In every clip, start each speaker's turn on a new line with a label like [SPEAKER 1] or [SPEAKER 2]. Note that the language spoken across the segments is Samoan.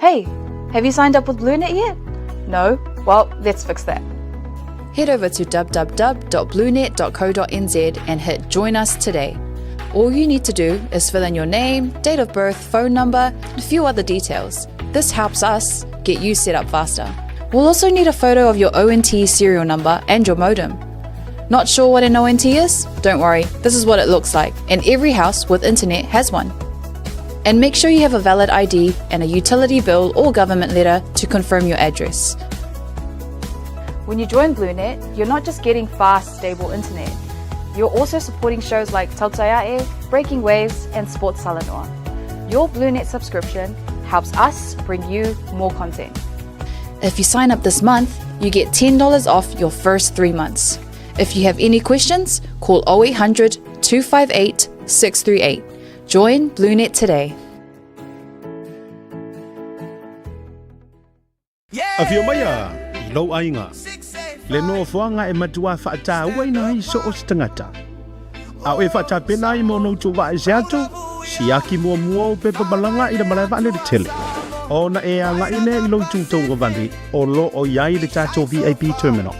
[SPEAKER 1] Hey, have you signed up with BlueNet yet? No? Well, let's fix that. Head over to www.bluenet.co.nz and hit Join Us today. All you need to do is fill in your name, date of birth, phone number, and a few other details. This helps us get you set up faster. We'll also need a photo of your ONT serial number and your modem. Not sure what an ONT is? Don't worry, this is what it looks like, and every house with internet has one. And make sure you have a valid ID and a utility bill or government letter to confirm your address. When you join BlueNet, you're not just getting fast, stable internet. You're also supporting shows like Tautaiae, Breaking Waves, and Sports Salanoa. Your BlueNet subscription helps us bring you more content. If you sign up this month, you get $10 off your first three months. If you have any questions, call 0800 258 638. Join BlueNet today.
[SPEAKER 2] Afio mai a i lou aiga, le nofoaga e matuā faatauaina ai so o se tagata. A o e faatapena ai mo ona utu vaa ese atu, siaki muamua ou pepa malaga i le malae vaalele tele. Ona e agai lea i lou itu tauagavale o lo o i ai le tatou VIP terminal,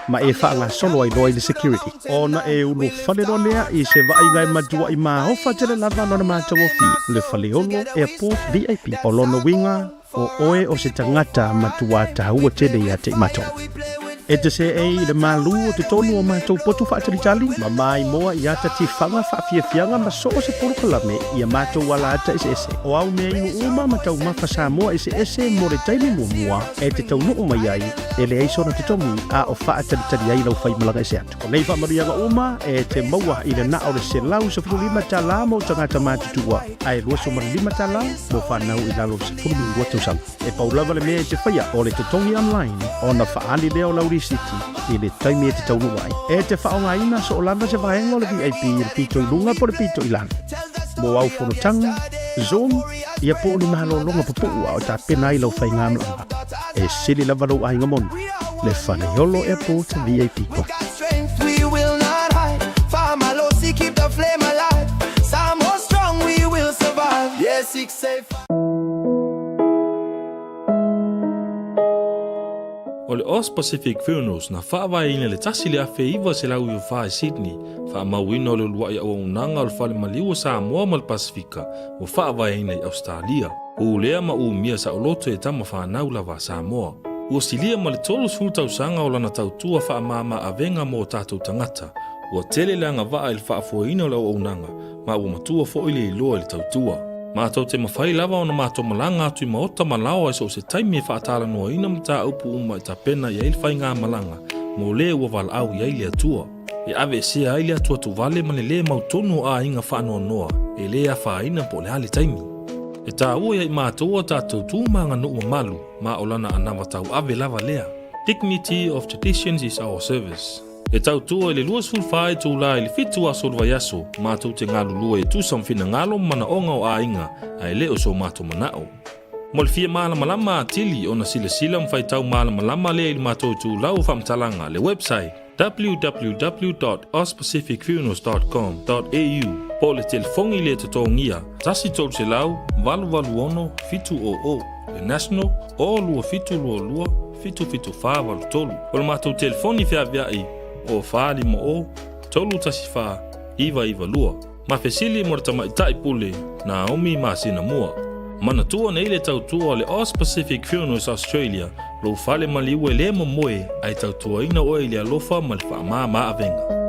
[SPEAKER 2] ma e faagasolo ai loa i le security. Ona e ulufale loa lea i se vaaiga e matuaʻi maofa tele lava lona matagofie, le Faleolo Airport VIP. O lona uiga, O oe o se tagata matuā taua tele ia te i matou. E te seei i le malū o totonu o matou potu faatalitali, ma maimoa i ata tifaga faafiafiaga ma so o se polokalame i a matou ala ata eseese. O au mea inu uma ma taumafa Samoa eseese mo le taimi muamua e te taunuu mai ai, e leai sona totogi a o faatalitali ai lau faimalaga ese atu. O nei faamanuiaga uma e te maua i le na o le $115 mo tagata matutua ae $25 mo fanau i lalo o le 12 tausaga. E pau lava le mea e te faia o le totogi online ona faaali lea o lau lisiti i le taimi e te taunuu ai. E te faaaogaina soo lava se vaega o le VIP i le pito i luga po o le pito i lalo. Mo au fonotaga, Zoom, ia po o ni malologa pupuu a o tapena ai lau faigamalaga. E sili lava lou aiga moni, le Faleolo Airport VIP Club.
[SPEAKER 3] O le Aus Pacific Funerals na faavaeina i le 1994 i Sydney, faamauina o le uluai auaunaga o le Fale Maliu o Samoa ma le Pasefika ua faavaeina i Ausetalia. Ulea ma umia saoloto e tama fanau lava a Samoa. Ua silia ma le 30 tausaga o lana tautua faamama avega mo o tatou tagata. Ua tele le agavaa i le faafoeina o le auaunaga, ma ua matua foi le iloa i le tautua. Matou te mafai lava ona matou malaga atu i maota ma laoa i so o se taimi e faatalanoaina mataupu uma e tapena i ai le faigamalaga mo le ua valaau i ai le Atua. E aveesea ai le atuatuvale ma le lē mautonu o aiga faanoanoa e lē afaina po o le a le taimi. E taua ia i matou a tatou tu ma aganuu mamalu ma o lana anava tauave lava lea. Dignity of traditions is our service. E tautua i le 24 itulā i le 7 aso o le vaiaso, matou te galulue e tusa ma finagalo ma manaoga o aiga, ae le o so matou manao. Mo le fia malamalama atili ona silasila ma faitau malamalama lea i le matou itulau o faamatalaga, le website, www.auspacificfunerals.com.au po o le telefoni le totogia 1 300 886 700, le National, o 2722 77483. O le matou telefoni feaveai o 450 314 992. Ma fesili mo le tamaitai pule Naomi masina mua. Manatua nei le tautua o le Aus Pacific Funerals Australia, lou fale maliu e le momoe ae tautuaina oe i le alofa ma le faamama avega.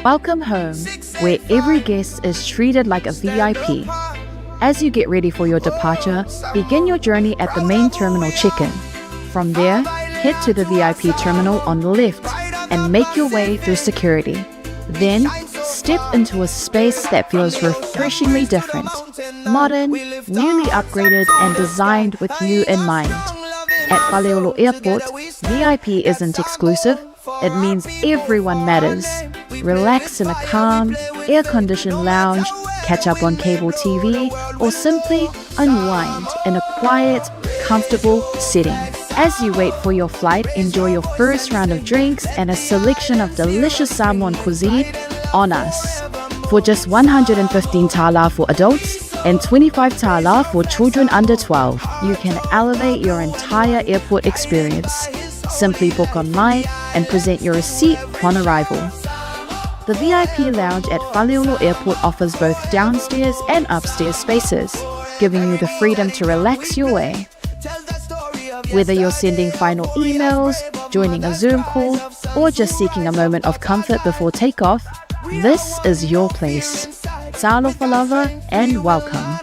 [SPEAKER 1] Welcome home, where every guest is treated like a VIP. As you get ready for your departure, begin your journey at the main terminal check-in. From there, head to the VIP terminal on the left and make your way through security. Then, step into a space that feels refreshingly different, modern, newly upgraded, and designed with you in mind. At Faleolo Airport, VIP isn't exclusive, it means everyone matters. Relax in a calm, air-conditioned lounge, catch up on cable TV, or simply unwind in a quiet, comfortable setting. As you wait for your flight, enjoy your first round of drinks and a selection of delicious Samoan cuisine on us. For just 115 tala for adults and 25 tala for children under 12, you can elevate your entire airport experience. Simply book online and present your receipt upon arrival. The VIP lounge at Faleolo Airport offers both downstairs and upstairs spaces, giving you the freedom to relax your way. Whether you're sending final emails, joining a Zoom call, or just seeking a moment of comfort before takeoff, this is your place. Talofa lava and welcome.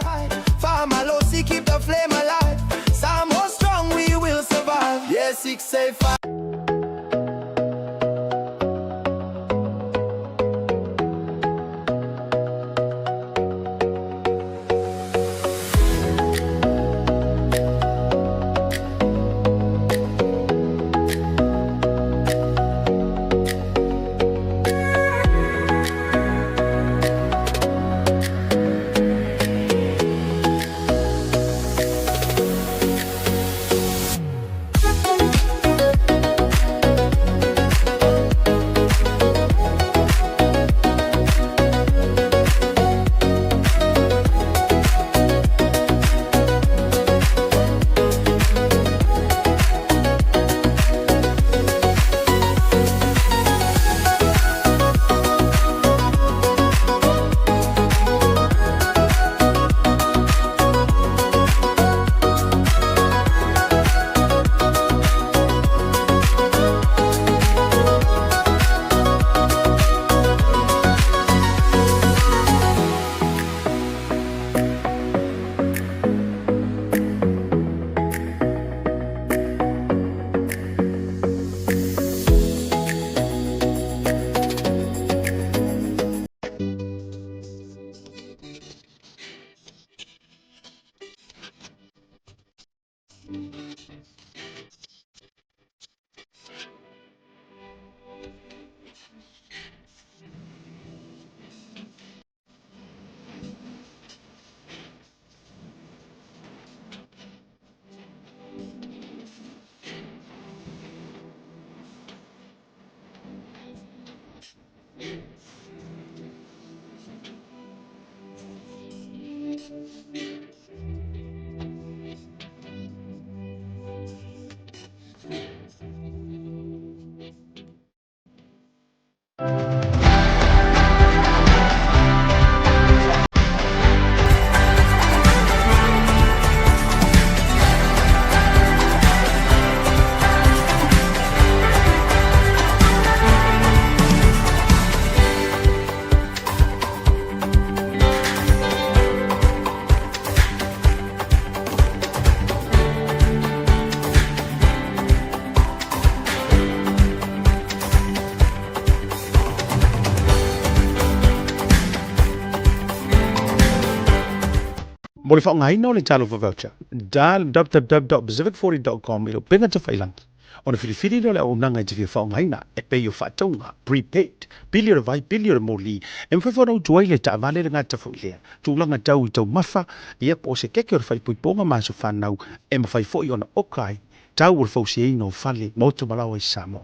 [SPEAKER 2] Mo le faaaogaina o le Talofa Voucher, dial www.pacific40.com i lou pega tafailaga ona filifili lea o le auaunaga e te fia faaaogaina e pei o faatauga, prepaid, pili o le vai, pili o le moli, e mafai foi ona utu ai le taavale le gata foi lea tulaga tau i taumafa, ia po o se keke o le faaipoipoga ma aso fanau e mafai foi ona oka ai tau o le fausiaina o fale, maota ma laoa i Samoa.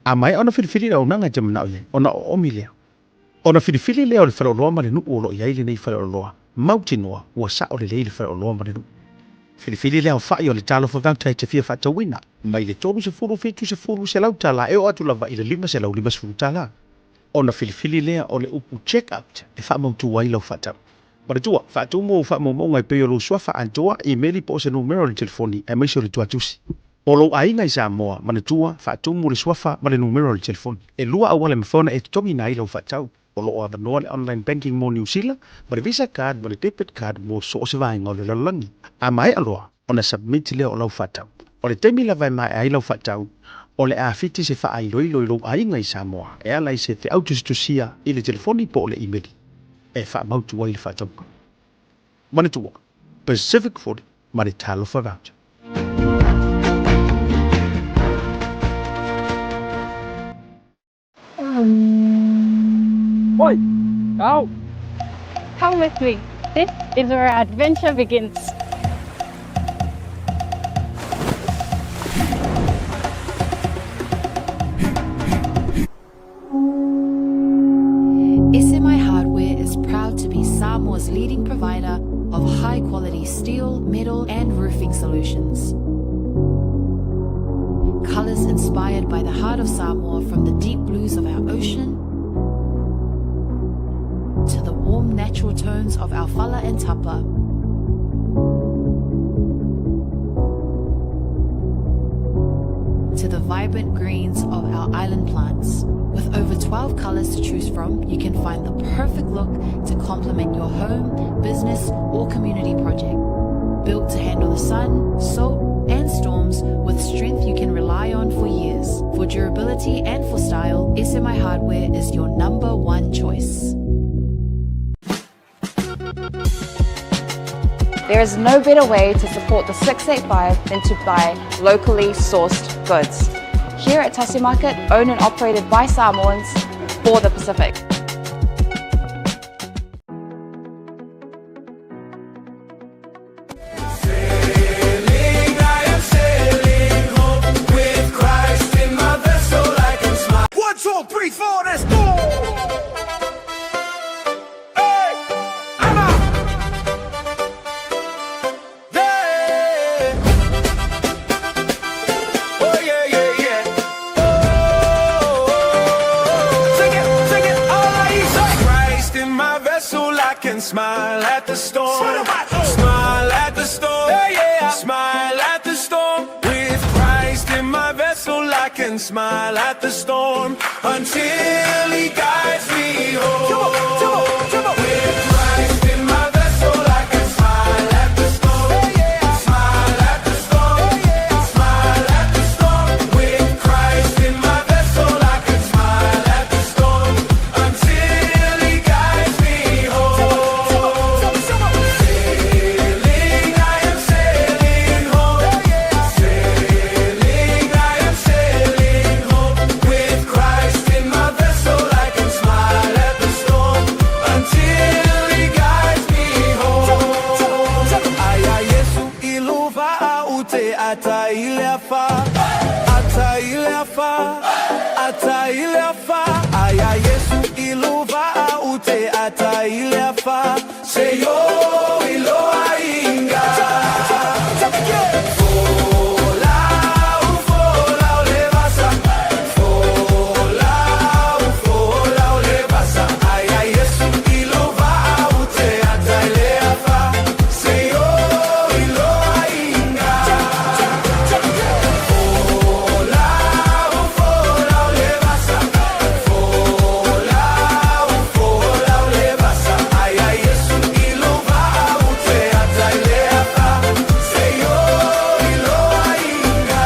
[SPEAKER 2] A maea ona filifili le auaunaga e te manao i ai, ona oomi lea. Ona filifili lea o le faleoloa ma le nuu o lo o i ai lenei faleoloa, mautinoa ua sao lelei le faleoloa ma le nuu. Filifili le aofai o le talofa voucher e te fia faatauina, mai le 30, 70, 100 tala e oo atu lava i le 550 tala. Ona filifili lea o le upu check out e faamautu ai lau faatau. Manatua, faatumu ou faamaumauga e pei o lou suafa atoa, imeli po o se numera o le telefoni, aemaise o le tuatusi. O lou aiga i Samoa, manatua, faatumu le suafa ma le numera o le telefoni. E lua auala e mafai ona e totogiina ai lau faatau. O lo o avanoa le online banking mo Niu Sila, ma le Visa card ma le debit card mo so o se vaega o le lalolagi. A maea loa ona submit lea o lau faatau. O le taimi lava e maea ai lau faatau, O le a fiti se faailoilo i lou aiga i Samoa e ala i se feau tusitusia i le telefoni po o le imeli e faamautu ai le faatauga. Manatua, Pacific 40 ma le Talofa Voucher.
[SPEAKER 4] Oi! Au!
[SPEAKER 5] Come with me. This is where our adventure begins.
[SPEAKER 1] SMI Hardware is proud to be Samoa's leading provider of high-quality steel, metal, and roofing solutions. Colors inspired by the heart of Samoa from the deep blues of our ocean to the warm natural tones of our fala and tapa. To the vibrant greens of our island plants. With over 12 colors to choose from, you can find the perfect look to complement your home, business, or community project. Built to handle the sun, salt, and storms with strength you can rely on for years. For durability and for style, SMI Hardware is your number one choice. There is no better way to support the 685 than to buy locally sourced goods. Here at Tasi Market, owned and operated by Samoans for the Pacific.
[SPEAKER 6] I am sailing home with Christ in my vessel. I can smile. 1, 2, 3, 4, let's go. Hey, I'm out. Yeah. Oh yeah, yeah, yeah. Oh, sing it, sing it, all I say. Christ in my vessel, I can smile at the storm. Smile at the storm. Yeah, yeah. Smile at the storm. With Christ in my vessel, I can smile at the storm until He guides me home. Come on, come on, come on. With Christ in my vessel, I can smile at the storm. Smile at the storm. Smile at the storm. With Christ in my vessel, I can smile at the storm until He guides me home. Sailing, I am sailing home. Sailing, I am sailing home. With Christ in my vessel, I can smile at the storm until He guides me home. Aia Iesu i lou vaa ou te ata i le afa, ata i le afa, ata i le afa. Aia Iesu i lou vaa ou te ata i le afa, seia oo i lou aiga. Folau, folau le vasa, folau, folau le vasa. Aia Iesu i lou vaa ou te ata i le afa, seia oo i lou aiga. Folau, folau le vasa, folau, folau le vasa. Aia Iesu i lou vaa ou te ata i le afa, seia oo i lou aiga.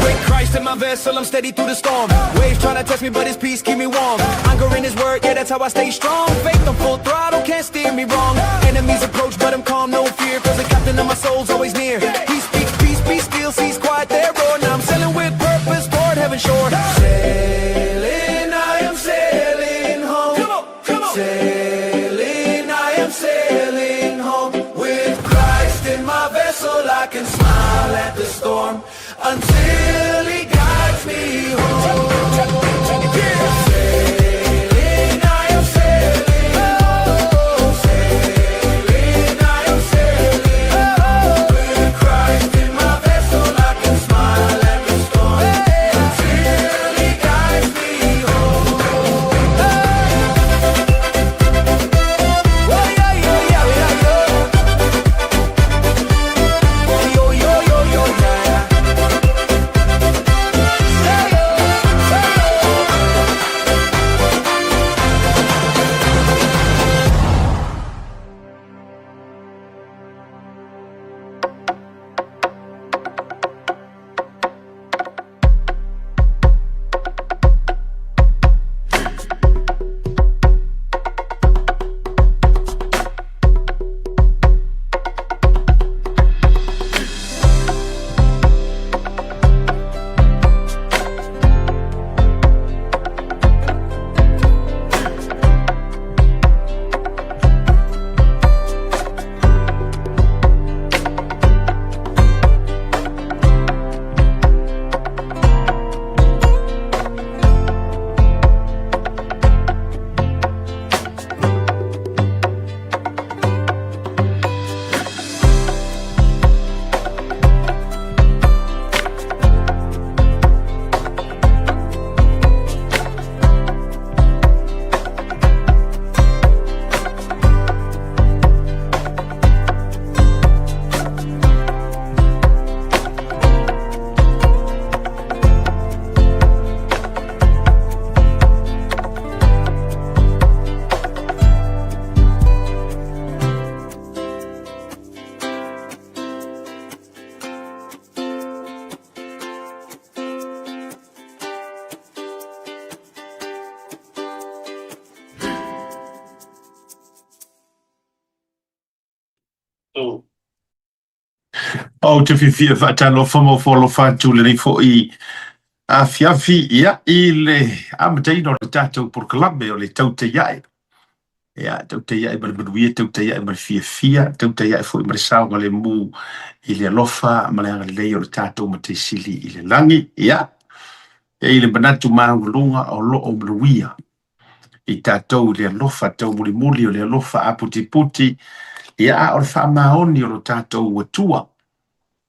[SPEAKER 6] With Christ in my vessel, I'm steady through the storm. Waves trying to test me, but His peace keep me warm. Anchor in His word, yeah, that's how I stay strong. Faith on full throttle, can't steer me wrong. Enemies approach, but I'm calm, no fear. 'Cause the captain of my soul's always near. He speaks peace, be still, seas quiet their roar. Now I'm sailing with purpose toward heaven's shore. Sailing, I am sailing home. Come on, come on. Sailing, I am sailing home. With Christ in my vessel, I can smile at the storm until He guides me home. Sailing, I am sailing home. Sailing, I am sailing home. With Christ in my vessel, I can smile at the storm until He guides me home.
[SPEAKER 2] Ou te fiafia faatalofa ma ofo alofa atu lenei foi afiafi, ia, i le amataina o le tatou polokalame o le Tautai Ae. Ia, tautai ae ma le manuia, tautai ae ma le fiafia, tautai ae foi ma le saogalemu i le alofa ma le agalelei o le tatou Matai Sili i le lagi. Ia, e i le manatu maualuga o lo o manuia i tatou i le alofa taumulimuli o le alofa aputiputi, ia, a o le faamaoni o lo tatou Atua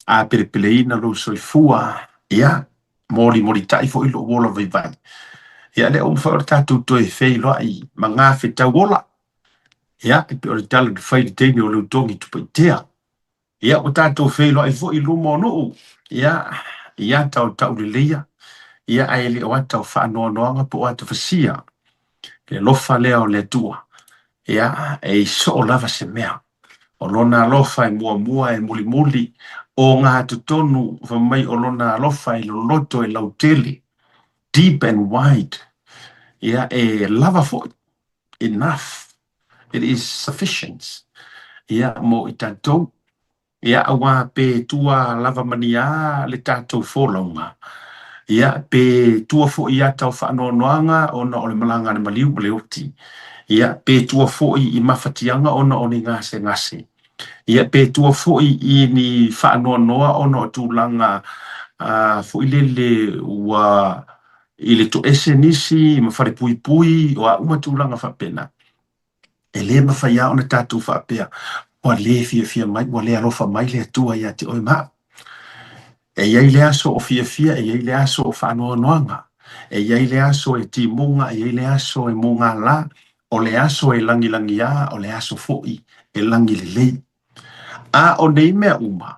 [SPEAKER 2] a pelepeleina lou soifua, ia, molimolitai foi lou ola vaivai. Ia, lea ua mafai ona tatou toe feiloai ma gafetau ola. Ia, e pei o le tala na fai i le taimi o le Utogi Tupaitea. Ia, ua tatou feiloai foi i luma o nuu, ia, i ata o tauleleia, ia, ae le o ata o faanoanoaga po o ata fasia. Le alofa lea o le Atua, ia, e i soo lava se mea. O lona alofa e muamua e mulimuli, o gatotonu fai mai o lona alofa e loloto e lautele, deep and wide, ia e lava foi, enough, it is sufficient, ia mo i tatou. Ia, aua pe tua lava mania le tatou folauga, ia, pe tua foi i ata o faanoanoaga ona o le malaga a le maliu ma le oti, ia, pe tua foi i mafatiaga ona o ni gasegase, ia, pe tua foi i ni faanoanoa ona o tulaga foi lele ua i le toese nisi ma falepuipui, o a uma tulaga faapena. E le mafai lava ona tatou faapea, ua le fiafia mai, ua le alofa mai le Atua ia te oe ma au. E i ai le aso o fiafia, e i ai le aso o faanoanoaga, e i ai le aso e timuga, e i ai le aso e mugala, o le aso e lagilagia, o le aso foi e lagilelei. A o nei mea uma,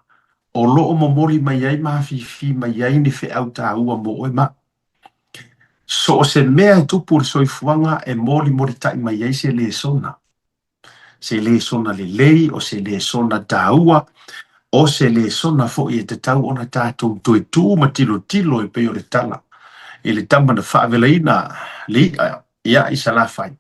[SPEAKER 2] o lo o momoli mai ai ma afifi mai ai ni feau taua mo oe ma au. So o se mea e tupu i le soifuaga e molimolitai mai ai se lesona, se lesona lelei, o se lesona taua, o se lesona foi e tatau ona tatou toe tu ma tilotilo e pei o le tala i le tama na faavelaina le i'a ia i Salafai.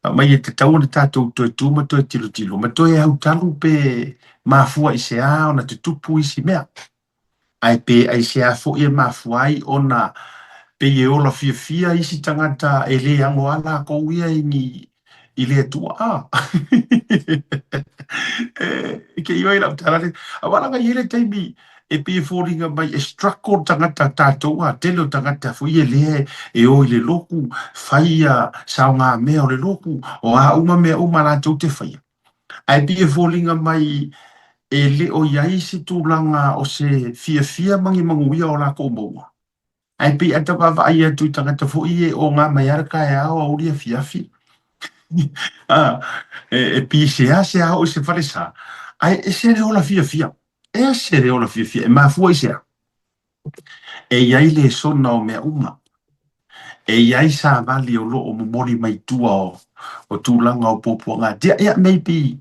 [SPEAKER 2] Fai mai e tatau ona tatou toe tu ma toe tilotilo ma toe autalu pe mafua i se a ona tutupu isi mea. Ae pe aisea foi e mafua ai ona pei e ola fiafia isi tagata e le ago a lakou ia i ni i le Atua a? E ke i ai lau tala le aua laga i ai le taimi e pei e foliga mai e struggle tagata tatou a tele o tagata foi e le e o i le loku fai ia saogamea o le loku o a uma mea uma latou te faia. Ae pei e foliga mai e le o i ai se tulaga o se fiafia ma ni manuia o lakou maua. Ae pei a ta vaavaai atu i tagata foi e oga mai lava le taeao aoauli afiafi, a, e piseasea hoʻi se falesa, ae ese le ola fiafia, ese le ola fiafia, e mafua i se a? E i ai lesona o mea uma. E i ai savali o lo o momoli mai tua o tulaga o puapuaga. Ia, maybe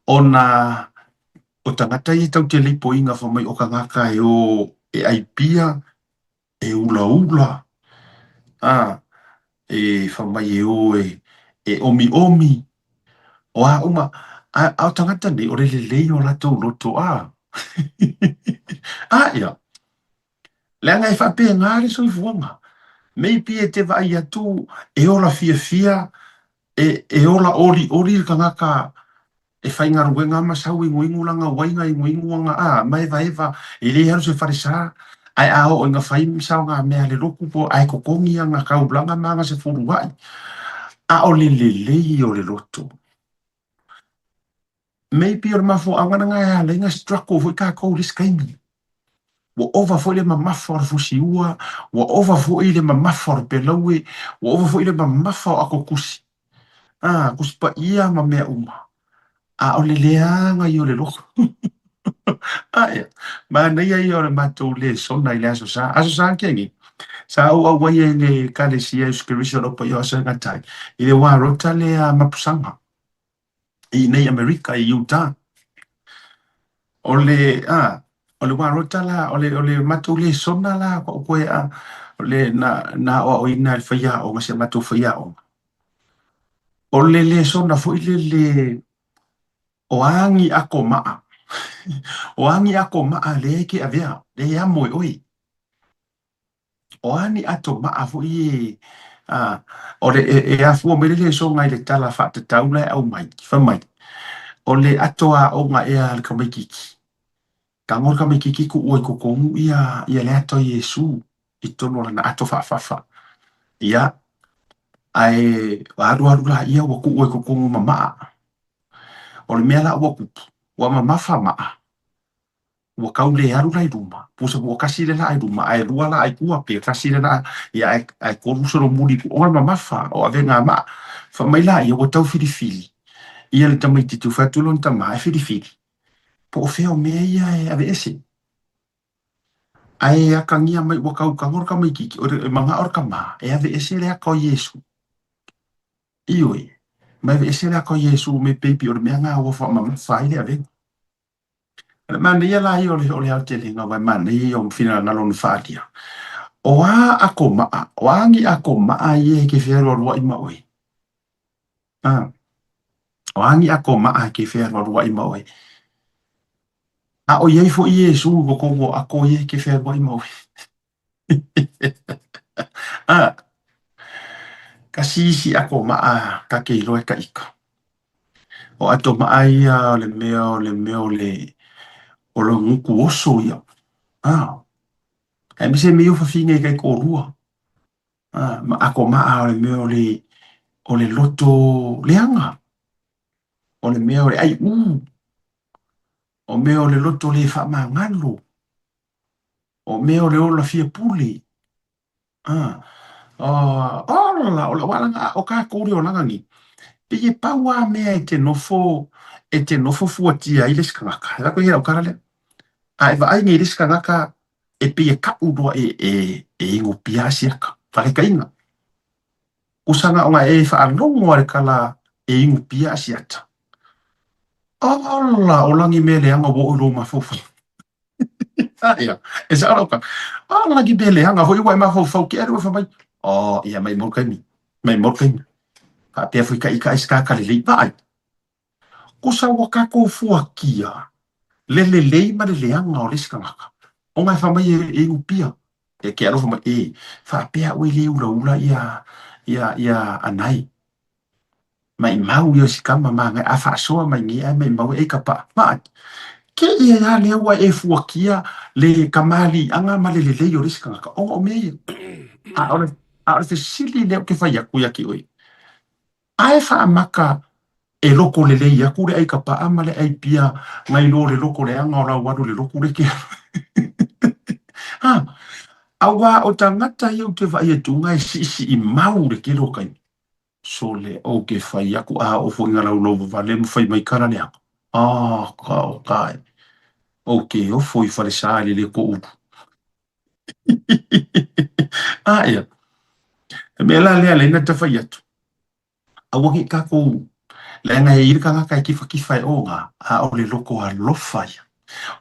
[SPEAKER 2] ona o tagata ia tau te lipoiga fai mai o kagaka e o e ʻai pia, e ulaula, a, e fai mai e o e ʻomiʻomi, o a uma, a, a o tagata nei, o le lelei o latou loto, a. A ia, leaga e faapena le soifuaga. Maybe e te vaai atu e ola fiafia, e, e ola olioli le tagata e faigaluega ma sau inuinu lana uaiga inuinu ana a ma evaeva e le alu se falesa ae a oo ina fai saogamea a le lotu po ae totogi ana taulaga ma ana sefuluai a o le lelei o le loto. Maybe o le mafuaaga lena e ala ai ona struggle foi tatou i le isi taimi. Ua ova foi le mamafa o le fusiua, ua ova foi le mamafa o le pelaue, ua ova foi le mamafa o ato tusi, a, tusi paia ma mea uma. A o le leaga ia o le loto. Aia, manaia ia o le matou lesona i le Aso Sa. Aso Sa ke nei. Sa ou auai ai i le Ekalesia Iesu Keriso o lau paia o Aso e gata ai, i le wā rota lea mapusaga. I nei Amerika i Utah. O le, a, o le wā rota la, o le, o le matou lesona la koʻu koe a, o le na, na aoaoina e le faiaoga, si a matou faiaoga. O le lesona foi lele.
[SPEAKER 4] O a ni ako maʻa? O a ni ako maʻa lea e ke avea, lea e amo e ʻoe? O a ni ato maʻa foi e, a, o le, e, e afua mai le lesoga i le tala faatatau la e aumai, fai mai, o le ato aoga ea a le tamaitiiti. Tago le tamaitiiti tuua i totonu ia, ia le ato a Iesu i totonu o lana ato faafafa. Ia, ae alualu laia ua tuua i totonu ma maa. O le mea la ua tupu, ua mamafa maa, ua tau le alu la i luma, pusa ua tasi le laa i luma, ae lua laa i tua, pe tasi le laa, ia ae, ae tolu solomuli i tua, ona mamafa o avega a maa. Fai mai laia ua tau filifili ia le tamaitiiti, ua fai atu lona tama e filifili, po o fea o mea ia e aveese. Ae atagia mai ua tau tago le tamaitiiti, o le manao o le tama e aveese le ata o Iesu. Ioe, ma e aveese le ata o Iesu me peipi o le mea na ua faamamafa ai le avega. O le manaia la ia o le, o le aotelega, aua e manaia ia o finagalo na faaalia. O a ako maa, o a ni ako maa ia e ke fealualuai ma oe? A, o a ni ako maa e ke fealualuai ma oe? A o i ai foi Iesu i totonu o ako ia e ke fealuai ma oe? A, kasi isi ako maa ta ke iloa e ka ika. O ato maa ia o le mea o le mea o le o le gutu oso ia. A, aemaise mea ia o fafine i taitoalua. A, ma ako maa o le mea o le o le loto leaga. O le mea o le aiʻū. O mea o le loto le faamagalo. O mea o le ola fia pule. A, ola, o lau alaga, o kākou le olaga nei. Pei e pau a mea e te nofo, e te nofo fuatia ai le isi tagata. E lako i lau tala lea. A e vaai nei i le isi tagata, e pei e kaʻu loa e, e, e inupia asiata. Faataitaiga. Kusa na ona e faalogo a le tala e inupia asiata. Ola, o lagi mea leaga ua oo i lou mafaufau. Ia, e sao lau tala. A lagi mea leaga foi ua e mafaufau ke alu e fai mai. Oh, ia maʻimau le taimi. Maʻimau le taimi. Faapea foi taʻitaʻi se tagata lelei. Vaai, kusa ua tatou fuatia le lelei ma le leaga o le isi tagata. Ona e fai mai e inupia. E ke alofa mai, e, faapea ʻoe le ulaula ia, ia, ia anai. Maʻimau ia o si kama manaia, a faasoa mai nei ae maʻimau e ka paʻa. Vaai, ke ia iā lea ua e fuatia le kamāliʻaga ma le lelei o le isi tagata, ona o mea ia. A o le, a o le fesili lea ou te fai atu ia te oe, a e faamaka e loko lelei aku le ʻai kapaʻa ma le ʻai pia nai lo le loko leaga o lau alu i le loku le ke alu. Ha, auā o tagata ia ou te vaai atu e siʻisiʻi mau le tele o taimi. Sole, ou ke fai aku a oo foi nga laulau vavale ma fai mai kala leaga. Ah, ka o kae. Ou ke ofo i falesa i le le koʻulu. Ah, ia. He mea la lea lena ta fai atu. Aua neʻi kākou, leaga e i ai le kanaka e kifakifa e oga, a o le loko alofa ia.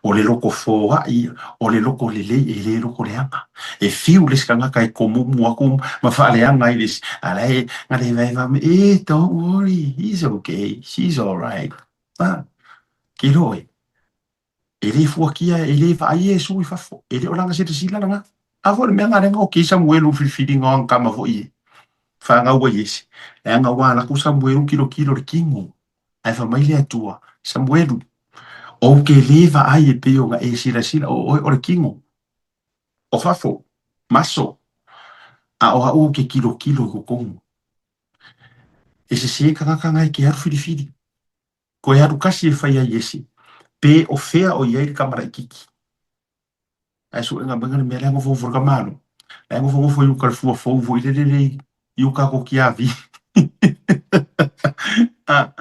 [SPEAKER 4] O le loko foaʻi ia, o le loko lelei e le loko leaga. E fiu le isi kanaka e komumu aku ma faaleaga ai le isi, a la e galevaeva mai, eh, don't worry, he's okay, she's alright. A, ke iloa oe, e le fuakia, e le vaai Iesu i fafo, e le o lana silasila lana. A foi o le mea lena lea na oki ai Samuelu i le filifiliga o ana tama foi e fanau ai Iese, leaga ua alu atu Samuelu kilokilo i le kino, Ae fai mai le Atua, Samuelu, ou te lē vaai e pei ona e silasila o oe o le kino, o fafo, maso, a o aʻu ou te kilokilo i totonu. E sesē tagata na e ke alu filifili, toe alu kasi e fai ai ese, pe o fea o i ai le tama laitiiti. Ae suega mai le mea lea nofonofo le tamāloa. La e nofonofo i uka le fua fou foi lele le i uka ko Kiavi. Ah,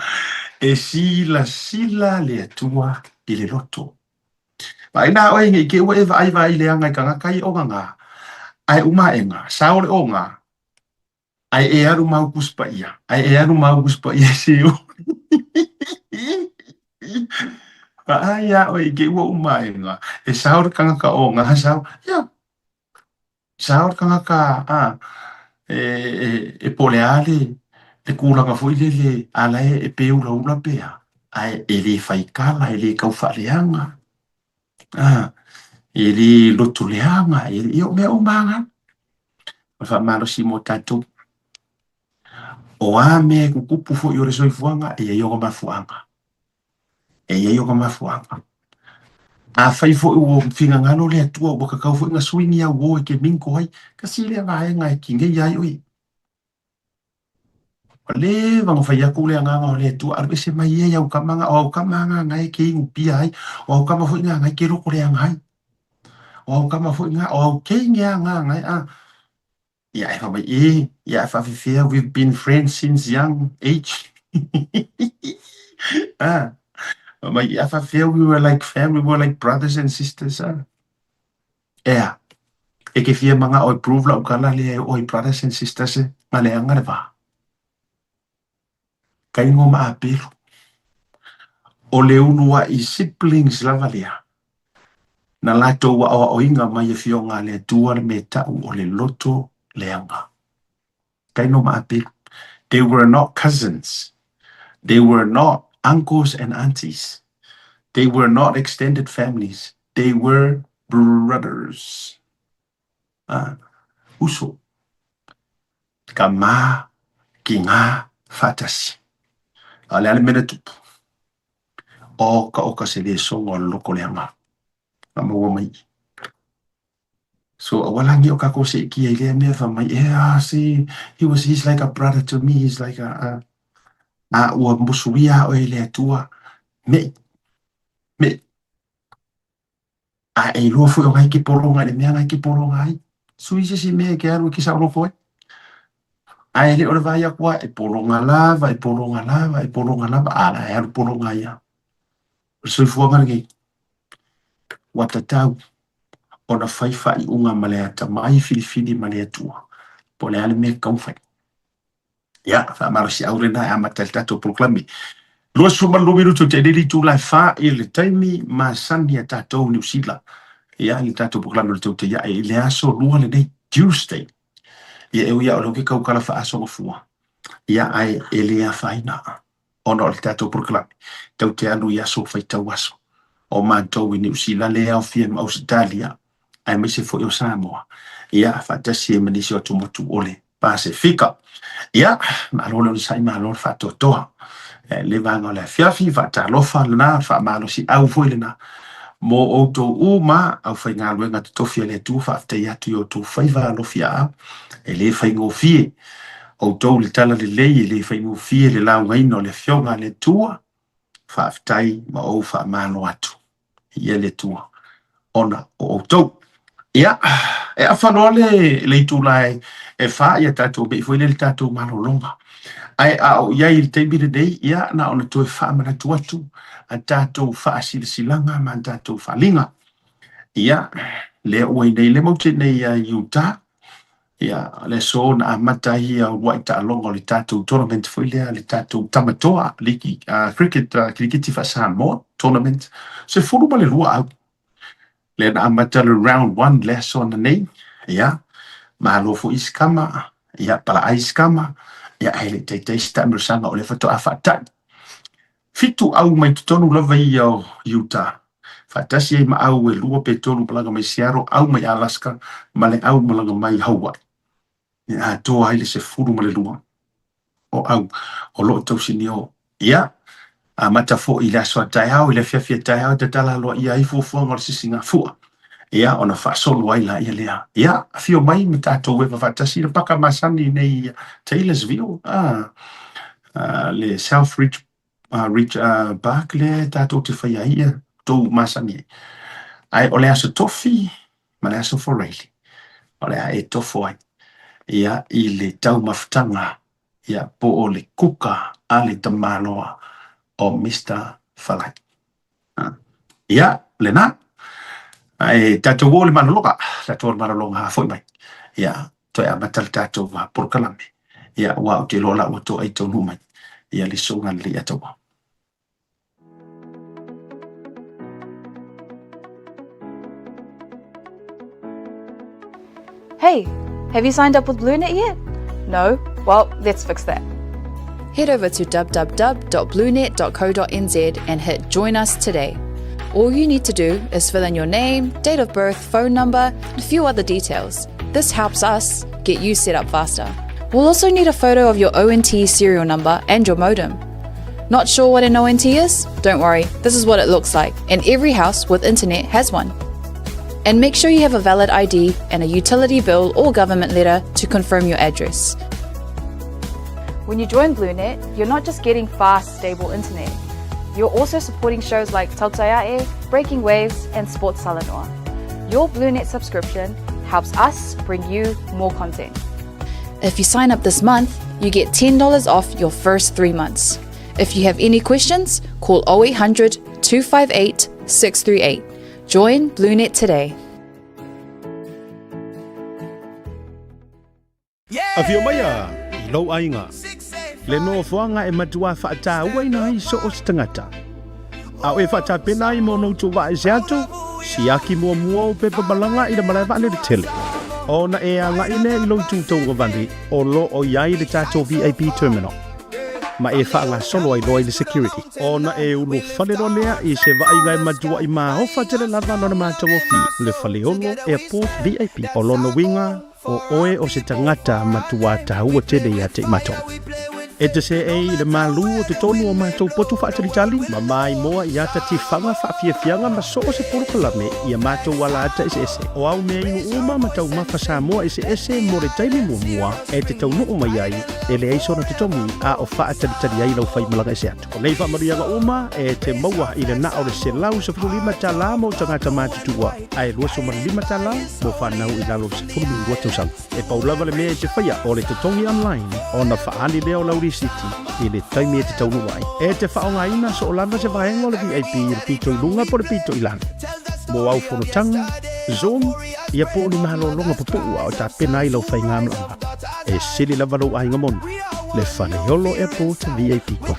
[SPEAKER 4] e silasila le Atua i le loto. Vaai la oe nei te ua e vaai vaai leaga i tagata ia o gagā, ae uma aʻega, sao le oga, Ae e alu ma au Tusi Paia. Ae e alu ma au Tusi Paia se o. Vaai iā oe i te ua uma aʻega, e sao le kanaka o ngā sao, ia, sao le kanaka a, e, e, e po o le a le, le kūlanga foi lele a la e, e pēulaula pea. Ae e le faikala, e le tau faaleaga, a, e le loto leaga, e le, ia o mea uma lava na. O le faamalosi mo tatou. O a mea e tutupu foi o le soifuaga, e i ai ona mafuaaga. E i ai ona mafuaaga. Afai foi ua finagalo le Atua ua tatau foi ona sui ni au uo e te mingle ai, tasi lea vaega e tineia ai oe. Ua leva ona fai atu le agaga o le Atua, alu ese mai ia i au tama na, o au tama na na e te inupia ai, o au tama foi na na e te lotoleaga ai, o au tama foi na, o au teine a na na e, a. Ia e fai mai, e, ia e faafefea, we've been friends since young age. A, fai mai, ia faafefea, we were like family, we were like brothers and sisters, a. Ea, e te fia manao e prove lau tala lea e oo i brothers and sisters nga leaga le va. Kaino ma Apelu. O le uluai siblings lava lea na latou aoaoina mai Afioga a le Atua le mea tau o le loto leaga. Kaino ma Apelu. They were not cousins. They were not uncles and aunties. They were not extended families. They were brothers. Ah, uso. Ka mā ki ngā whātasi. A le a le mea na tupu. Oka oka se lesoga o le loko leaga. Ka maua mai. So aua la nei o kākou seʻetia i lea mea fai mai, yeah, see, he was, he's like a brother to me, he's like a, a, a ua musuia oe e le Atua, meʻi, meʻi. A e iloa foi o ngai ke pologa i le mea ngai ke pologa ai. Sui se isi mea e ke alu e ke saoloko ai. Ae le o le vaai atu lava, e pologa lava, e pologa lava, e pologa lava, a la e alu pologa ai lava. O le soifuaga lenei, ua tatau ona fai faaiuga ma le atamai filifili ma le Atua, po o le a le mea e tatau ona fai. Ia, faamalosiau lena e amata ai le tatou polokalame. 22 minute o te lili itula e 4 i le taimi masani a tatou Niu Sila. Ia, i le tatou polokalame o le Tautai Ae i le aso Lua lenei, Tuesday. Ia, e ui lava o lea ou te tautala faaasogafua, ia, ae e le afaina ona o le tatou polokalame tatou te alu i aso faitau aso o matou i Niu Sila le aofia ma Ausetalia aemaise foi o Samoa, ia, faatasi ai ma nisi o atumotu o le Pasefika. Ia, malo le onosai, malo le faatoatoa. E le vaega o le afiafi, faatalofa lena, faamalosiau foi lena mo outou uma aufaigaluega totofi a le Atua, faafetai atu i outou faiva alofi aao, e le faigofie outou le tala lelei, e le faigofie le laugaina o le Afioga a le Atua, faafetai ma ou faamalo atu. Ia le Atua ona o outou. Ia, e afa loa le, le itula e, e wha, ia tatou mei foi le le tatou malologa. Ae a o i ai i le taimi lenei, ia, na ona toe faamanatu atu a tatou faasilasilaga ma a tatou faaaliga. Ia, lea ua i nei le maute nei ia Utah, Ia, o le aso na amata ai ia uluai taaloga o le tatou tournament foi lea, le tatou Tamatoa Liki, Cricket, Kirikiti Faa-Samoa Tournament, 12 au. Lea na amata le round one le aso ananei, ia, malo foi isi kama, ia, palaai isi kama, ia, ae le i taitai se taamilosaga o lea faatoa faatai. Fitu au mai totonu lava ia o Utah, faatasi ai ma au e lua pe tolu malaga mai Seattle, au mai Alaska, ma le au malaga mai Hawaii. E atoa ai le 12 o au o lo o tausinio. Ia, amata foi i le aso a taeao, i le afiafi a taeao e tatala aloaia ai fuafuaga o le sisigafua. Ia, ona faasolo ai laia lea. Ia, afio mai ma tatou eva faatasi i le paka masani nei i Taylorsville, ah, le South Ridge Ridge Park lea tatou te faia ai ia tou masani ai. Ae o le aso Tofi ma le aso Foraili, o le a e tofo ai ia i le taumafataga ia po o le kuka a le tamaloa o Mister Falai. Ia, lena. Ae tatou o i le malologa, tatou o i le malologa foi mai. Ia, toe amata le tatou polokalame. Ia, aua ou te iloa la ua toai taunuu mai. Ia, le susuga lelei Ataua.
[SPEAKER 1] Hey, have you signed up with BlueNet yet? No? Well, let's fix that. Head over to www.bluenet.co.nz and hit Join Us today. All you need to do is fill in your name, date of birth, phone number, and a few other details. This helps us get you set up faster. We'll also need a photo of your ONT serial number and your modem. Not sure what an ONT is? Don't worry, this is what it looks like, and every house with internet has one. And make sure you have a valid ID and a utility bill or government letter to confirm your address. When you join BlueNet, you're not just getting fast, stable internet. You're also supporting shows like Tautaiae, Breaking Waves, and Sports Salanoa. Your BlueNet subscription helps us bring you more content. If you sign up this month, you get $10 off your first three months. If you have any questions, call 0800 258 638. Join BlueNet today.
[SPEAKER 2] Afio mai a i lou aiga, le nofoaga e matuā faatauaina ai so o se tagata. A o e faatapena ai mo ona utu vaa ese atu, siaki muamua ou pepa malaga i le malae vaalele tele. Ona e agai lea i lou itu tauagavale o lo o i ai le tatou VIP terminal, ma e faagasolo ai loa i le security. Ona e ulufale loa lea i se vaaiga e matuaʻi maofa tele lava lona matagofie, le Faleolo Airport VIP. O lona uiga, O oe o se tagata matuā taua tele ia te i matou. E te seei i le malū o totonu o matou potu faatalitali, ma maimoa i ata tifaga faafiafiaga ma so o se polokalame i a matou alaata eseese. O au mea inu uma ma taumafa Samoa eseese mo le taimi muamua e te taunuu mai ai, e leai sona totogi a o faatalitali ai lau faimalaga ese atu. O nei faamanuiaga uma e te maua i le na o le $115 mo tagata matutua, ae $25 mo fanau i lalo o le 12 tausaga. E pau lava le mea e te faia o le totogi online ona faaali lea o lau risiti i le taimi e te taunuu ai. E te faaaogaina soo lava se vaega o le VIP i le pito i luga po o le pito i lalo. Mo au fonotaga, Zoom, ia po o ni malologa pupuu a o tapena ai lau faigamalaga. E sili lava lou aiga moni, le Faleolo Airport VIP Club.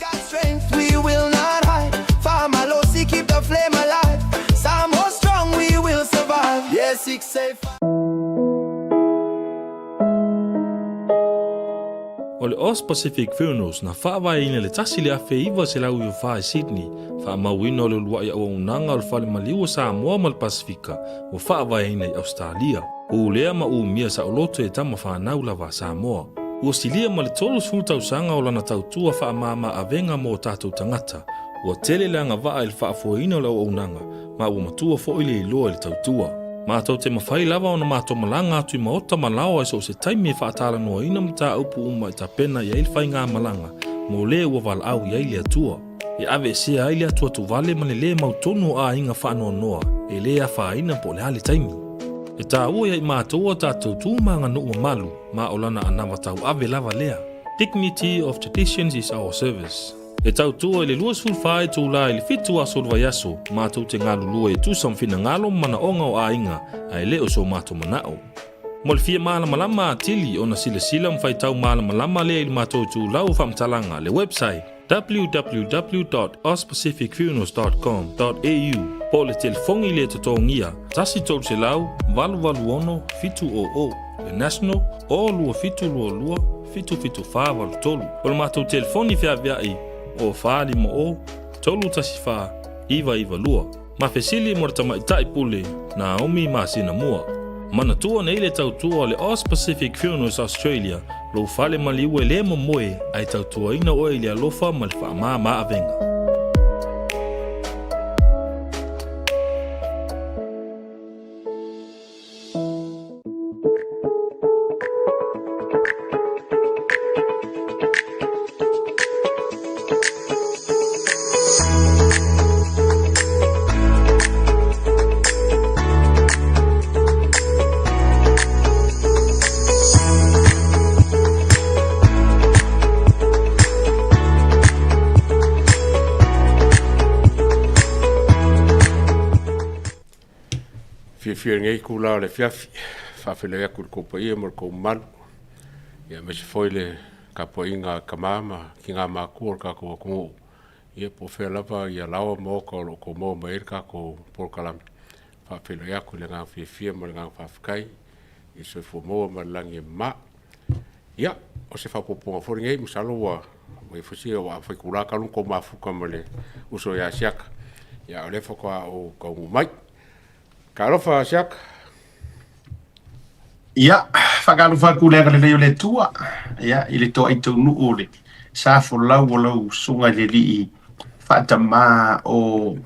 [SPEAKER 3] O le Aus Pacific Funerals na faavaeina i le 1994 i Sydney, faamauina o le uluai auaunaga o le Fale Maliu o Samoa ma le Pasefika ua faavaeina i Ausetalia. Ulea ma umia saoloto e tama fanau lava a Samoa. Ua silia ma le 30 tausaga o lana tautua faamama avega mo o tatou tagata. Ua tele le agavaa i le faafoeina o le auaunaga, ma ua matua foi le iloa i le tautua. Matou te mafai lava ona matou malaga atu i maota ma laoa i so o se taimi e faatalanoaina mataupu uma e tapena i ai le faigamalaga mo le ua valaau i ai le Atua. E aveesea ai le atuatuvale ma le lē mautonu o aiga faanoanoa e lē afaina po o le a le taimi. E taua ia i matou a tatou tu ma aganuu mamalu ma o lana anava tauave lava lea. Dignity of traditions is our service. E tautua i le 24 itula i le 7 aso o le vaiaso, matou te galulue e tusa ma finagalo ma manaoga o aiga, ae le o so matou manao. Mo le fia malamalama atili ona silasila ma faitau malamalama lea i le matou itulau o faamatalaga, le website, www.auspacificfunerals.com.au po o le telefoni le totogia 1 300 886 700, le national, o 2722 77483. O le matou telefoni feaveai o 450 314 992. Ma fesili mo le tamaitai pule Naomi masina mua. Manatua nei le tautua o le Aus Pacific Funerals Australia, lou fale maliu e le momoe ae tautuaina oe i le alofa ma le faamama avega.
[SPEAKER 7] Fiafia i lenei itula o le afiafi, e faafeiloai atu i le tou paia ma le tou mamalu, aemaise foi le tapuaiga a tama ma tina matua o le tatou atunuu, ia po o fea lava ia laoa ma maota o lo o tou maua mai ai le tatou polokalame. E faafeiloai atu i le agaga fiafia ma le agaga faafetai i le soifua maua ma le lagi e mama. Ia, o se faaopoopoga foi lenei, masalo ua Ua i fusi ua fai kula kalu ko mafuka ma le uso ia Siaka. Ia o lea faatoa ou taunuu mai. Talofa Siaka.
[SPEAKER 4] Ia, faatalofa atu i le agalelei o le Atua, ia, i le toai taunuu o le sa folau o lau susuga i le alii faatama o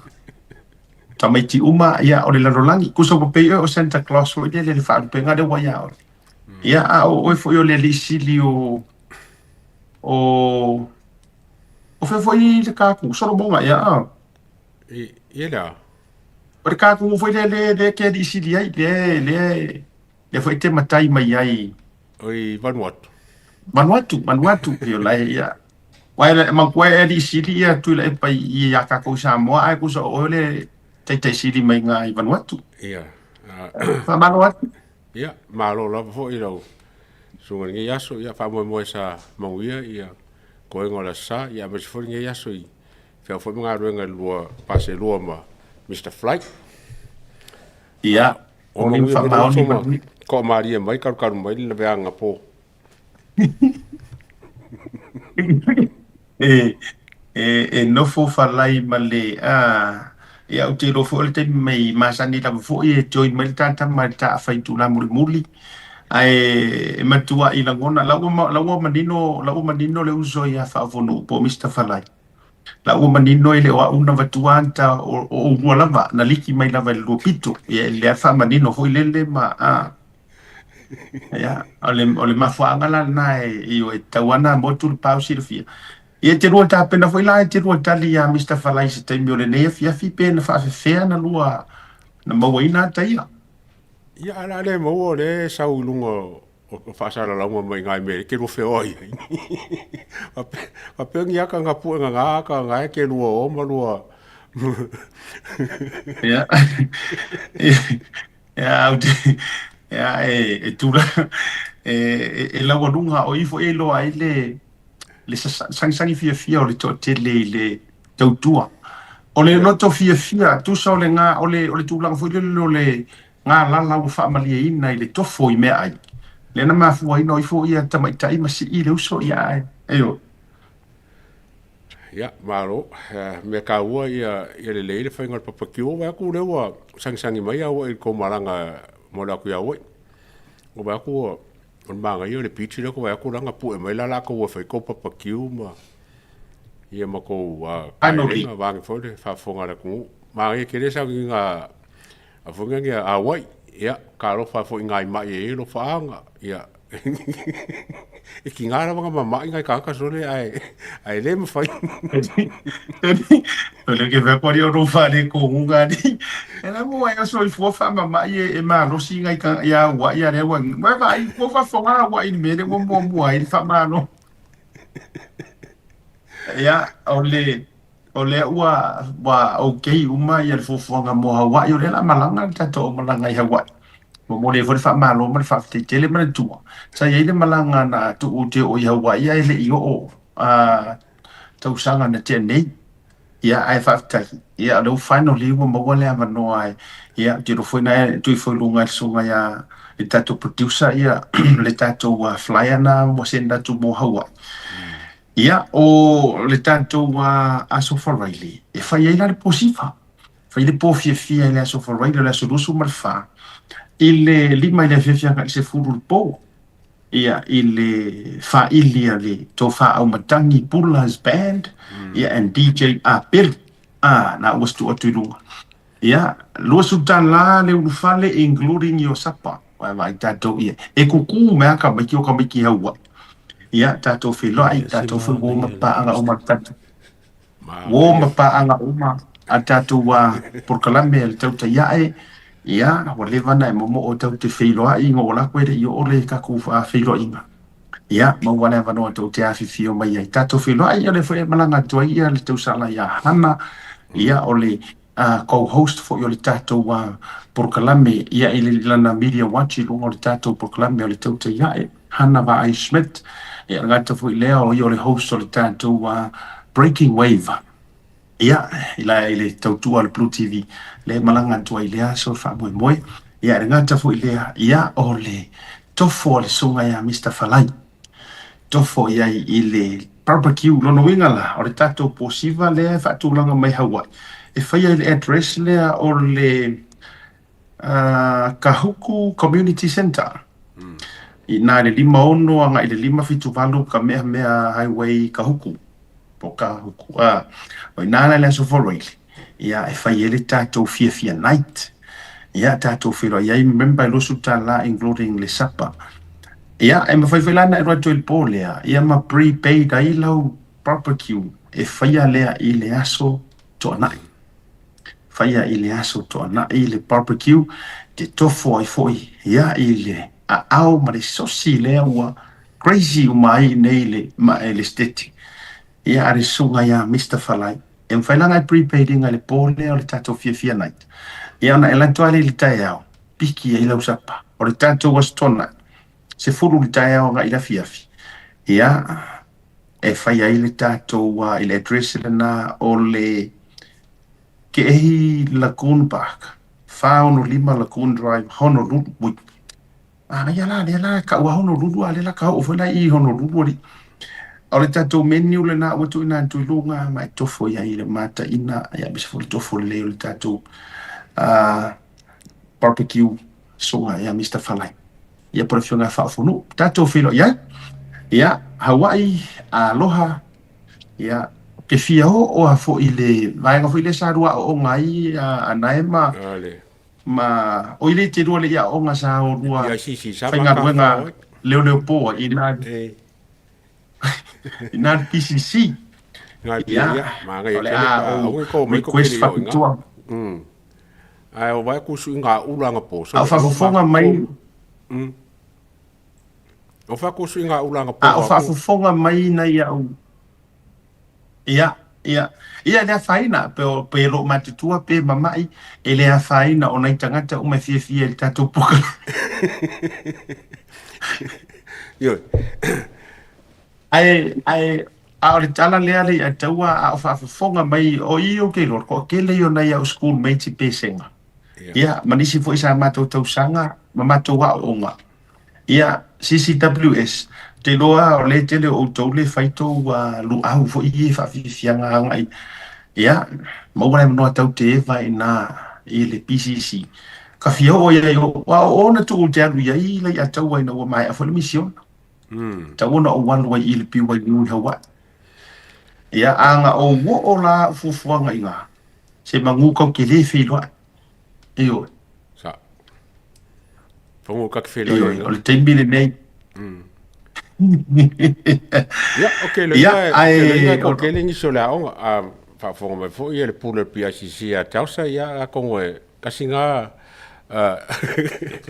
[SPEAKER 4] tamaiti uma, ia, o le lalolagi. Tusa ua pei oe o Santa Claus foi lele i le faalupega lea ua ia oe. Ia, a o oe foi o le alii sili o, o, o fea foi le kaku, Solomoga, ia, a.
[SPEAKER 7] Ia le a?
[SPEAKER 4] O le kaku foi lea lea lea ke alii sili ai, lea lea lea foi e te matai mai ai.
[SPEAKER 7] Oi Vanuatu.
[SPEAKER 4] Vanuatu, Vanuatu, ia la ia. Wa e manatua e alii sili ia Tuilaepa i ia tatou i Samoa, ae tusa o oe le taitai sili mai iga i Vanuatu.
[SPEAKER 7] Ia.
[SPEAKER 4] Faamalo atu.
[SPEAKER 7] Ia, malo lava foi i lau susuga i lenei aso. Ia, faamoemoe sa manuia ia toega o le Aso Sa, ia aemaise foi lenei aso i feau foi ma galuega i le lua pase lua ma Mister Flight.
[SPEAKER 4] Ia,
[SPEAKER 7] o manuia foi le uso ma toamalie mai, kalukalu mai le laveaga po.
[SPEAKER 4] E, e, e nofo falai ma le, a, ia, ou te iloa foi o le taimi mai masani lava foi e join mai le ta tama i le ta fai tula mulimuli. Ae e matuai lagona, la ua, la ua manino, la ua manino le uso ia Faafonuu po o Mister Falai. La ua manino e le o au na vatua anta o, o oulua lava, na liki mai lava i le lua pito. Ia, e lea faamanino foi lele ma, a, Ia, o le, o le mafuaaga la lena e, ioe, e tatau lava ona motu le pau silafia. Ia, e te lua tapena foi la, e te lua tali iā Mister Falai i se taimi o lenei afiafi pe na faafefea na lua na mauaina ata ia.
[SPEAKER 7] Ia, a o le a le maua o lea e sau i luga o faasalalauga mai nai mea e te lua feoai ai. Faapea ni ata na pue na na ata na e te lua o ma lua.
[SPEAKER 4] Ia, Ia, ou te, ia, e, e tula, e, e, e laualuga o i foi e iloa ai le, le sagisagi fiafia o le toatele i le tautua. O le loto fiafia, tusa o le, nga, o le, o le tulaga foi lele o le galala ua faamalieina i le tofo i meaai. Lea na mafua ai ona o ifo ia tamaitai ma sii le uso, ia, ae, ioe.
[SPEAKER 7] Ia, malo. Mea taua ia, ia lelei le faiga o le papa kiu. Ua vaai atu lea ua sagisagi mai au i le tou malaga mo le atu i Hawaii. Ua vaai atu ua, o le manaia o le beach lea, ua vaai atu la na pue mai la latou e fai tou papa kiu ma ia ma tou
[SPEAKER 4] Finally.
[SPEAKER 7] paelega vaeane foi le faafofoga a le atunuu. Manaia tele sauniga a foi nei a Hawaii. Ia, talofa foi i nai mai e i ai alofaaga. Ia, e tiga lava ona mamai nai tagata sole ae, ae le mafai.
[SPEAKER 4] O le ke fai o ro fale ko unga ni. E la mo ai o soifua faamama'i e, e malosi ngai ka ia ua ia le ua. Wa vai ko fa fonga ua i me le mo mo mo ai faamalo. Ia o le O lea ua ua okay uma ia le fuafuaga mo Hawaii, o lea o le a malaga le tatou aumalaga i Hawaii. Momoli ai foi le faamalo ma le faafetai tele ma le tua. Sa i ai le malaga na tuu te oo i Hawaii ae le i oo a tausaga na tea nei. Ia ae faafetai. Ia o lea ua finally ua maua le avanoa e ia ou te iloa foi na e tui foi i luga e le susuga ia le tatou producer ia le tatou flyer na ua send atu mo Hawaii. Ia, o le tatou Aso Faraile, e fai ai la le po siva. Fai le po fiafia i le Aso Faraile, o le aso 24, i le 5 i le afiafi agai i le 10 i le po. Ia, i le faaili a le Tofa Aumatagi Pula's Band, ia, and DJ Apelu. Ah, na ua tuu atu i luga. Ia, $20 le ulufale including your supper. Vaavaai tatou ia. E kukū mai a tamaiti o tamaiti Hawaii. Ia, tatou feiloai, tatou foi uo ma paaga uma a tatou. Uo ma paaga uma a tatou a polokalame a le tautai ae. Ia, ua leva ona e momoo tatou te feiloai ina ua lako e le i oo le tatou feiloaiga. Ia, maua le avanoa tou te afifio mai ai. Tatou feiloai, o lea foi e malaga atu ai ia le tausala ia Hana, ia o le co-host foi o le tatou polokalame ia i lana Media Watch i luga o le tatou polokalame o le Tautai Ae, Hana Vaai Schmidt, ia le gata foi lea o ia o le host o le tatou Breaking Wave. Ia, i la i le tautua a le Blue TV, lea e malaga atu ai i lea aso le faamoemoe. Ia, e le gata foi lea, ia, o le tofo a le susuga ia Mister Falai, tofo i ai i le. Barbecue, lona uiga la, o le tatou posiva lea e faatulaga mai Hawaii, e faia i le address lea o le Kahuku Community Center, i ina i le 56 agai i le 578 Kamehameha Highway Kahuku, po o Kahuku, o ina la i le Aso Faraile, ia, e fai ai le tatou Fiafia Night, ia, tatou feiloai ai, remember e $20 including le supper. Ia, e mafai foi la ona e alu atu i le po lea, ia ma prepaid ai lau barbecue e faia lea i le aso Toanai. Faia i le aso Toanai le barbecue, te tofo ai foi ia i le aao ma le sosi lea ua crazy uma ai nei le mae le state. Ia a le susuga ia Mister Falai, e mafai la ona e prepaid ina i le po lea o le tatou fiafia night. Ia ona e alu atu lava lea i le taeao, piki ai lau sapa. O le tatou Aso Toanai, 10 i le taeao agai i le afiafi, ia, e fai ai le tatou i le address lena o le Keehi Lagoon Park, 465 Lagoon Drive, Honolulu. Ui, manaia la, lea la kau a Honolulu, a lea la ka oo foi la i Honolulu alii. O le tatou menu lena ua tuuina atu i luga ma e tofo i ai le mataina, ia, aemaise foi le tofo lelei o le tatou barbecue susuga ia Mister Falai. Ia po o le afioga ia Faaofonuu. Tatou feiloai ai. Ia, Hawaii, aloha. Ia, ke fia oo a foi i le vaega foi lea sa lua aooga ai a Nae ma ma o i le te lua le i aooga sa o lua faigaluega leoleo po ai ina ina le PCC. Ia, o le a ou request faapitoa.
[SPEAKER 7] Ae o vai ku su ngā ulanga po.
[SPEAKER 4] A o faafofoga mai.
[SPEAKER 7] O fa ku su ngā ulanga
[SPEAKER 4] po. A o faafofoga mai nai au. Ia, ia. Ia e le afaina, pe o pe loo matutua pe mama'i, e le afaina o nai tagata uma e fiafia i le tatou polokalame.
[SPEAKER 7] Ioe.
[SPEAKER 4] Ae, ae, a o le tala lea le ia taua a o faafofoga mai o i ou te iloa, toatele ia o nai au schoolmates i Pesega. Ia, ma nisi foi sa matou tausaga ma matou aoaoga. Ia, CCWS, ou te iloa o lea tele o outou le fai tou luau foi ia faafiafiaga agai. Ia, maua le avanoa tau te eva i ina i le PCC. Ka fia oo i ai, aua o ona tuu ou te alu i ai Leiataua ina ua maea foi le misiona. Tatau ona ou alu ai i le BYU i Hawaii. Ia, a na ou oo la au fuafuaga i ina, se manu kau te le feiloai. Ioe.
[SPEAKER 7] Sa. Fongo ka ke feiloai.
[SPEAKER 4] Ioe, o le taimi lenei.
[SPEAKER 7] Ia, ok, le
[SPEAKER 4] Ia,
[SPEAKER 7] inga,
[SPEAKER 4] ae
[SPEAKER 7] le inga ko kele nisi o le aoga, a faafofoga mai foi ia le pule o le PICC ia Tausa, ia atonu e kasi ngā
[SPEAKER 8] Ka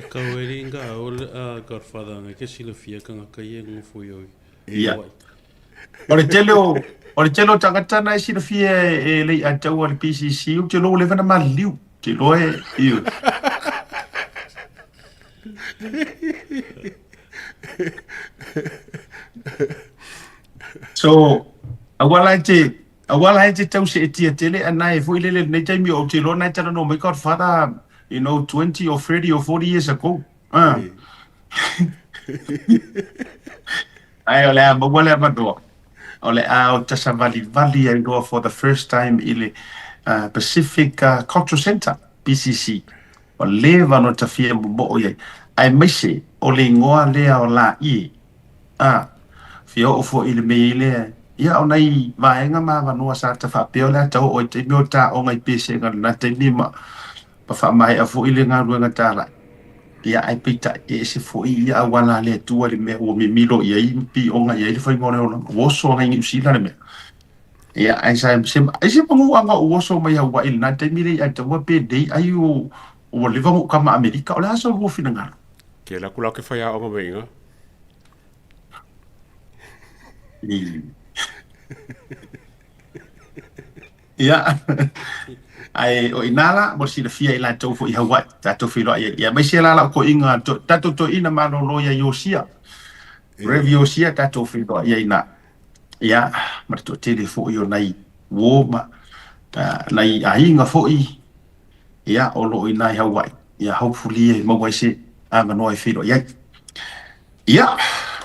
[SPEAKER 8] kau e ringa o le Godfather nga ke silafia ka ngaka ia ngofo i oi.
[SPEAKER 4] Ia. O le tele o o le tele o tagata na e silafia e le ia taua le PCC, ou te iloa ua leva ona maliliu. Ou te iloa e ioe. So, aua la e te Aua la e te tau seetia tele ana e foi lele lenei taimi ou te iloa na e talanoa mai Godfather you know 20 or 30 or 40 years ago. Ah. Ae o le a maua le avanoa. O le a o tasavalivali ai loa for the first time i le Pacific Cultural Centre, PCC. Ua leva ona tafia momoo i ai, aemaise o le igoa lea o Laie. A, fia oo foi i le mea i lea, ia o nai vaega ma avanoa sa ta faapea o le a ta oo ai taimi o ta aoga i Pesega lena taimi ma ma faamaea foi le galuega talai. Ia ae peitai e ese foi ia auala a le Atua i le mea ua mimilo i ai ma pioga i ai le faiga o le olaga. Ua oso agai Niu Sila le mea. Ia ae sa se ai se manuaga o oso mai Hawaii i lena taimi lea i Aitaua pe nei ai o ua leva ona ou kama Amerika. O le a sa lua finagalo?
[SPEAKER 7] Ke la kula ke whai aonga me inga.
[SPEAKER 4] Ia, ae o inā la, mo le silafia i latou foi i Hawaii, tatou feiloai ai. Ia, aemaise la lau toeaina, tatou toeaina malolo ia Iosia, Rev Iosia, tatou feiloai ai ina. Ia, ma le toatele foi o nai uo ma nai aiga foi, ia, o lo o inā i Hawaii. Ia, hopefully e maua ai se avanoa e feiloai ai. Ia,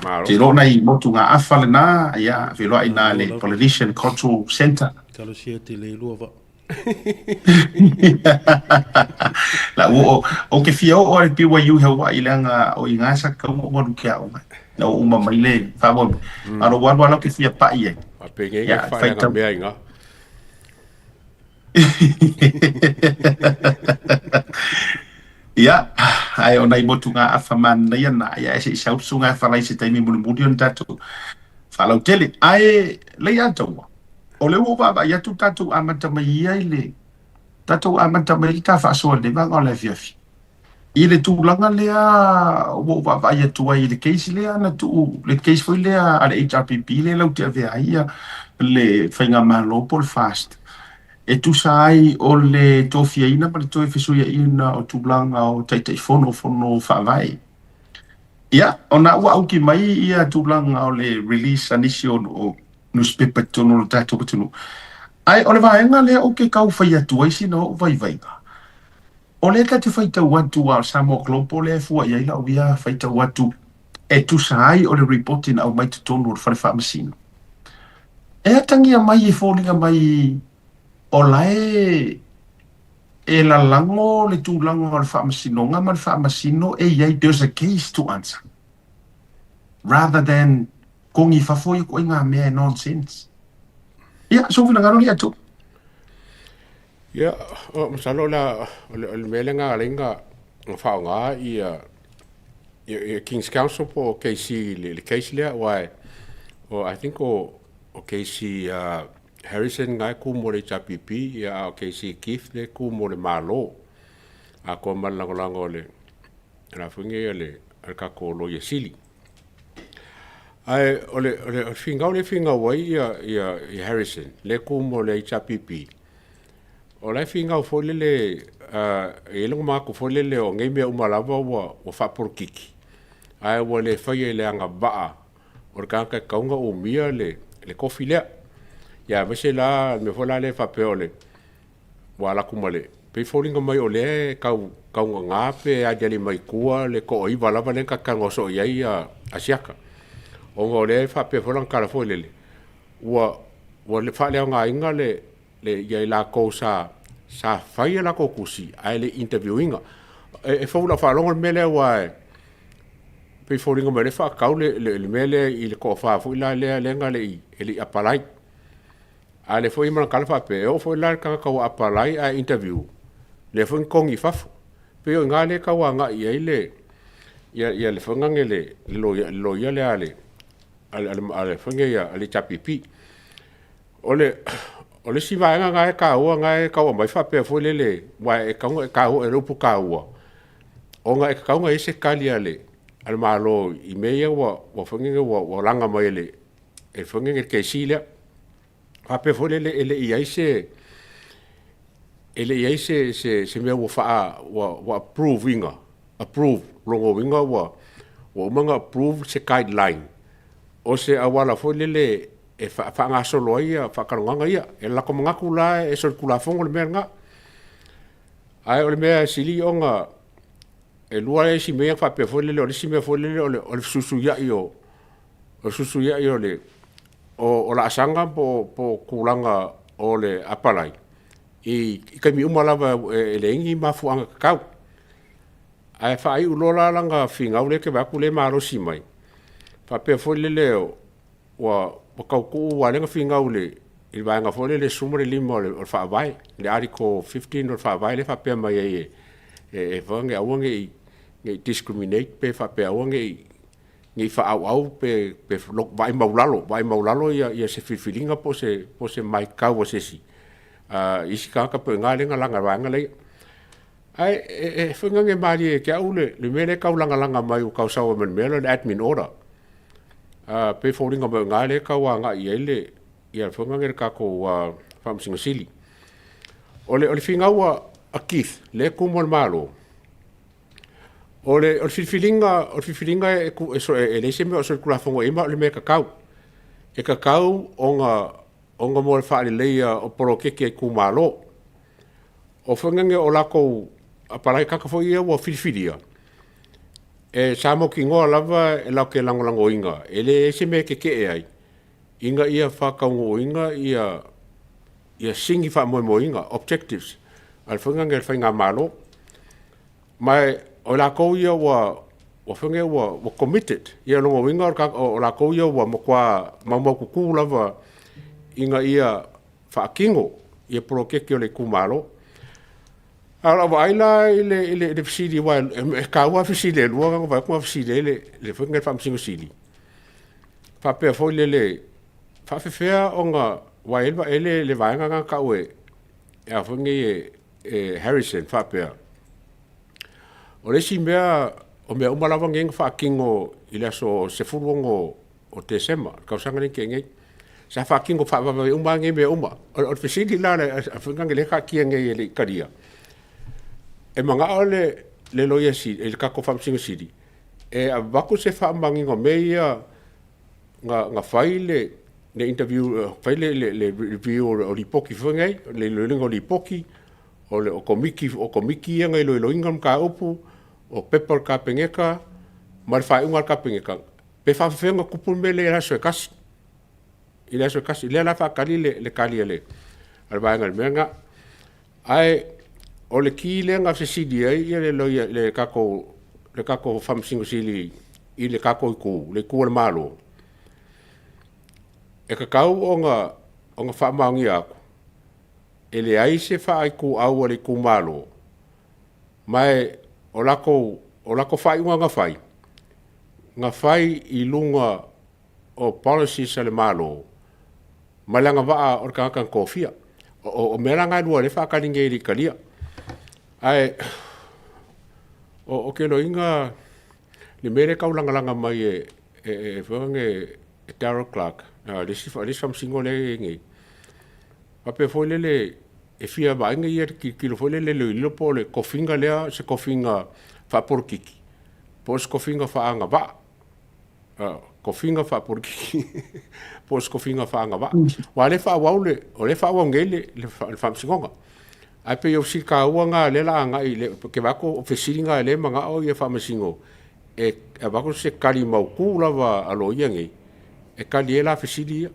[SPEAKER 7] Malo.
[SPEAKER 4] Te iloa o nai motugaafa lena, ia, feiloai i ina
[SPEAKER 8] Malo
[SPEAKER 4] le
[SPEAKER 8] lava.
[SPEAKER 4] Polynesian Cultural Centre.
[SPEAKER 8] Talosia te le lua vaa.
[SPEAKER 4] La ua o, ou te fia oo i le BYU i Hawaii leaga o i ina sa tatau ona ou alu i ke aoga. Na ua uma mai le faamoemoe. A o lou alu lava la ou te fia pai ai.
[SPEAKER 7] Faapenei
[SPEAKER 4] Ia,
[SPEAKER 7] e
[SPEAKER 4] faitau.
[SPEAKER 7] faaleagamea i ina.
[SPEAKER 4] Ia, ae o nai motugaafa manaia na, ia, ae se i sau le susuga e falai i se taimi mulimuli ona tatou faalautele. Ae Leiataua, o lea ua ou vaavaai atu tatou amata mai ia i le tatou amata mai le ta faasoa i lenei vaega o le afiafi. I le tulaga lea ua ou vaavaai atu ai i le case lea na tuu, le case foi lea a le HRPP lea latou te avea ai ia le faigamalo po o le FAST e tusa ai o le tofiaina ma le toe fesuiaiina o tulaga o Taitaifono o Fono Faavae. Ia, ona ua auki mai ia tulaga o le release a nisi o nusipepa i totonu o le tatou atunuu. Ae o le vaega lea ou te tau fai atu ai sina ou vaivaiga, o lea ta te faitau atu a o le Samoa Global lea e fua i ai lau ia faitau atu e tusa ai o le ripoti na aumai totonu o le fale faamasino. E atagia mai e foliga mai o la e e lalago le tulaga o le faamasinoga ma le faamasino e i ai there's a case to answer rather than kogi i fafo ia ituaiga mea e nonsense. Ia, sou finagalo lea atu.
[SPEAKER 7] Ia, o, masalo la, o le, o le mea lea na ala ai na, na faaaoga ia, ia, ia King's Counsel po o KC i le, le case lea, aua e, o, I think o, o KC uh, Harrison na e ku mo le HRPP, ia, a o KC Keith lea e ku mo le Malo. Atoa ma le lagolago a le, a la foi nei a le, a le tatou Loia Sili. Ae o le, o le, o le finau lea e finau ai ia, ia, ia Harrison, lea e ku mo le HRPP, o la e finau foi lele, uh, e i ai lona manatu foi lele o nei mea uma lava ua, ua faapolokiki, ae ua le faia i le agavaa o le tagata e tatau ona umia le, le tofi lea. Ia aemaise la, le mea foi la lea e faapea o le, ua alu atu ma le, pei e foliga mai o lea e tau taugata pe aliali mai tua le toaiva lava lea na ta talanoa soo i ai Asiata. Ona o lea e faapea foi lana tala foi lele, ua, ua faaleaogaina le, le, ia i latou sa, sa fai a latou tusi ae le i interview ina. E, e fou i lau faalogo le mea lea aua e, pei e foliga mai o lea e faatatau le, le, le mea lea i le toafa foi la lea, lea na le i, e le i apalai. A lea foi e manatala faapea, e oo foi la le tagata ua apalai ae interview, lea foi na togi i fafo. Pei o i ina lea e tau agai i ai le, ia, ia le foi nane le, le loia, le loia lea a le, a le, a le, a le, foi nei a le HRPP. O le, o le isi vaega na e taua na e tau aumai faapea foi lele, aua e tatau ona e taua, e le upu taua, ona e tatau ona i ai se tali a le, a le Malo i mea ia ua, ua foi nele ua, ua laga mai e le, e foi nele le kesi lea. Faapea foi lele e le i ai se, e le i ai se, se, se mea ua faa, ua, ua approve ina, approve, lona uiga ua, ua uma ona approve se guideline o se auala foi lele e faagasolo ai ia faatalanoaga ia. E latou manatu la e solitulafono le mea lena. Ae o le mea e sili ona e lua isi mea faapea foi lele, o le isi mea foi lele o le, o le fesuisuiai o, o le fesuisuiai o le o, o laasaga po, po tulaga o le apalai i, i taimi uma lava e, e leai ni mafuaaga tatau. Ae faaiu loa la lana finau lea e te vaai atu lea e malosi mai, faapea foi lele ua, ua tau tuu aua lea na finau i le, i le vaega foi lele 15 o le, o le Faavae, le Article 15 o le Faavae lea e faapea mai ai e, e, e foi ne aua ne i, ne i discriminate pe faapea aua ne i, ne i faaauau pe, pe vaai maulalo, vaai maulalo ia, ia se filifiliga po o se, po o se maitau a se isi, uh, isi tagata po o i ina lea na laga vaega lea. Ae e, e faiga malie ia te au le, le mea lea e tau lagalaga mai ua tau sau ai ma le mea lea o le admin order. Uh, pei foliga mai o i ina lea e tau agai i ai le, ia le faiga le tatou uh, Faamasino Sili. O le, o le finau a, a Keith, lea e tumu e le Malo, o le, o le filifiliga, o le filifiliga e, e, e, e leai se mea o solitulafono i ai, ma o le mea e tatau. E tatau ona, ona mo le faaleleia o poloketi a itumalo. O faiga nei o latou apalai tagata foi ia ua filifilia, E sa mautinoa lava e latou te lagolagoina, e leai se mea e tete'e ai ina ia faataunuuina ia ia sini faamoemoeina, objectives, a le foi le faigamalo. Ma o latou ia ua ua foi nei ua committed. Ia lona uiga o latou ia ua matua maumaututu lava ina ia faatino ia poloketi o le itumalo. A o lau vaai la i le fesili, aua e taua fesili e lua na vaai atu na fesili ai le foi lenei Faamasino Sili, faapea foi lele, faapefea ona, aua e i ai le vaega lena na tau e a foi nei e Harrison faapea, o le isi mea o mea uma lava nei na faatino i le aso 16 o Tesema, le tausaga lea na tea nei, sa faatino faavavevave uma lava nei mea uma. O le fesili la a foi lea e taatia nei e le i talia, e manao le Loia Sili, le tatou Faamasino Sili, e avatu se faamanino o mea ia na fai le interview, fai le review o lipoti foi nei, le iloiloga o lipoti, o le komiti, o komiti ia na iloiloina le mataupu, o pepa o le Kapeneta, ma le faaiuga a le Kapeneta, pe faapefea ona tupu le mea lea i le aso e tasi. I le aso e tasi. Lea la faatali le tali a le vaega i le mea lena. Ae o le ki lea na fesili ai le loia le tatou Faamasino Sili i le tatou itu, le itu a le Malo, e tatau ona faamaonia atu e leai se faaituau a le itumalo, ma o latou faaiuga na fai, na fai i luga o policies a le Malo ma le agavaa o le tagata na tofia. O mea la na e lua o lea e faatali nei e le i talia. Ae o ke loiga le mea lea e taulagalaga mai e foi nei e Darrell Clark, le isi faamasino lea e i ai nei, faapea foi lele e fia vaai ia le tilotilo foi lele i le po o le tofiga lea se tofiga faapolokiki po o se tofiga faaagavaa. Tofiga faapolokiki po o se tofiga faaagavaa. Aua o lea e faaauau le, o lea e faaauau nei le faamasinoga. Ae pei o fesili taua na o lea o le a agai i le, ou te vaai atu o fesili na o lea e manao ia faamasino e avatu se tali mautu lava a loia nei e tali ai la fesili ia.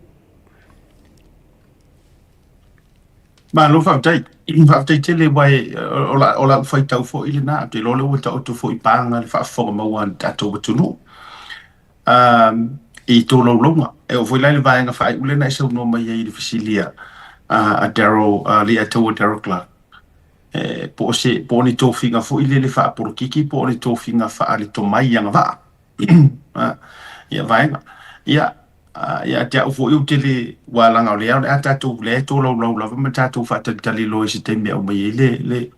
[SPEAKER 4] Malo faafetai. Faafetai tele aua o lau faitau foi lena, ou te iloa o lea ua taoto foi i paga le faafofoga maua a le tatou atunuu i tolaulauga. E oo foi la i le vaega faaiu lea na e saunoa mai ai i le fesili a Darryl, Leiataua Darryl Clark, po o se, po o ni tofiga foi lele faapolokiki po o ni tofiga faale-tomai agavaa. Ia vaega. Ia, ia te au foi ou te le, ua leaga o lea o le a tatou, lea e tolaulau lava ma tatou faatalitali loa i se taimi e aumai ai le, le,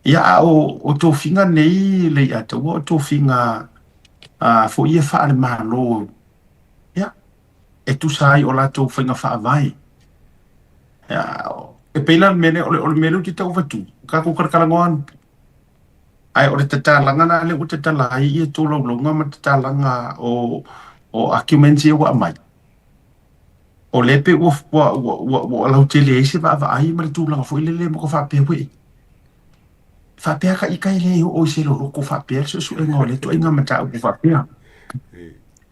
[SPEAKER 4] ia a o, o tofiga nei Leiataua o tofiga foi ia faale-Malo, ia, e tusa ai o latou faiga faavae. Ia, e pei la le mea lea, o le, o le mea lea ou te tau avatu, tatou talatalanoa atu. Ae o le tatalaga la lea ua tatala ai ia tolaulauga ma tatalaga o arguments ia ua aumai, o lea pei ua ua ua ua lautele ai se vaavaai ma le tulaga foi lele ma faapea uei, faapea ka ita e le oo i se loloto faapea le suesuega o lea ituaiga mataupu faapea.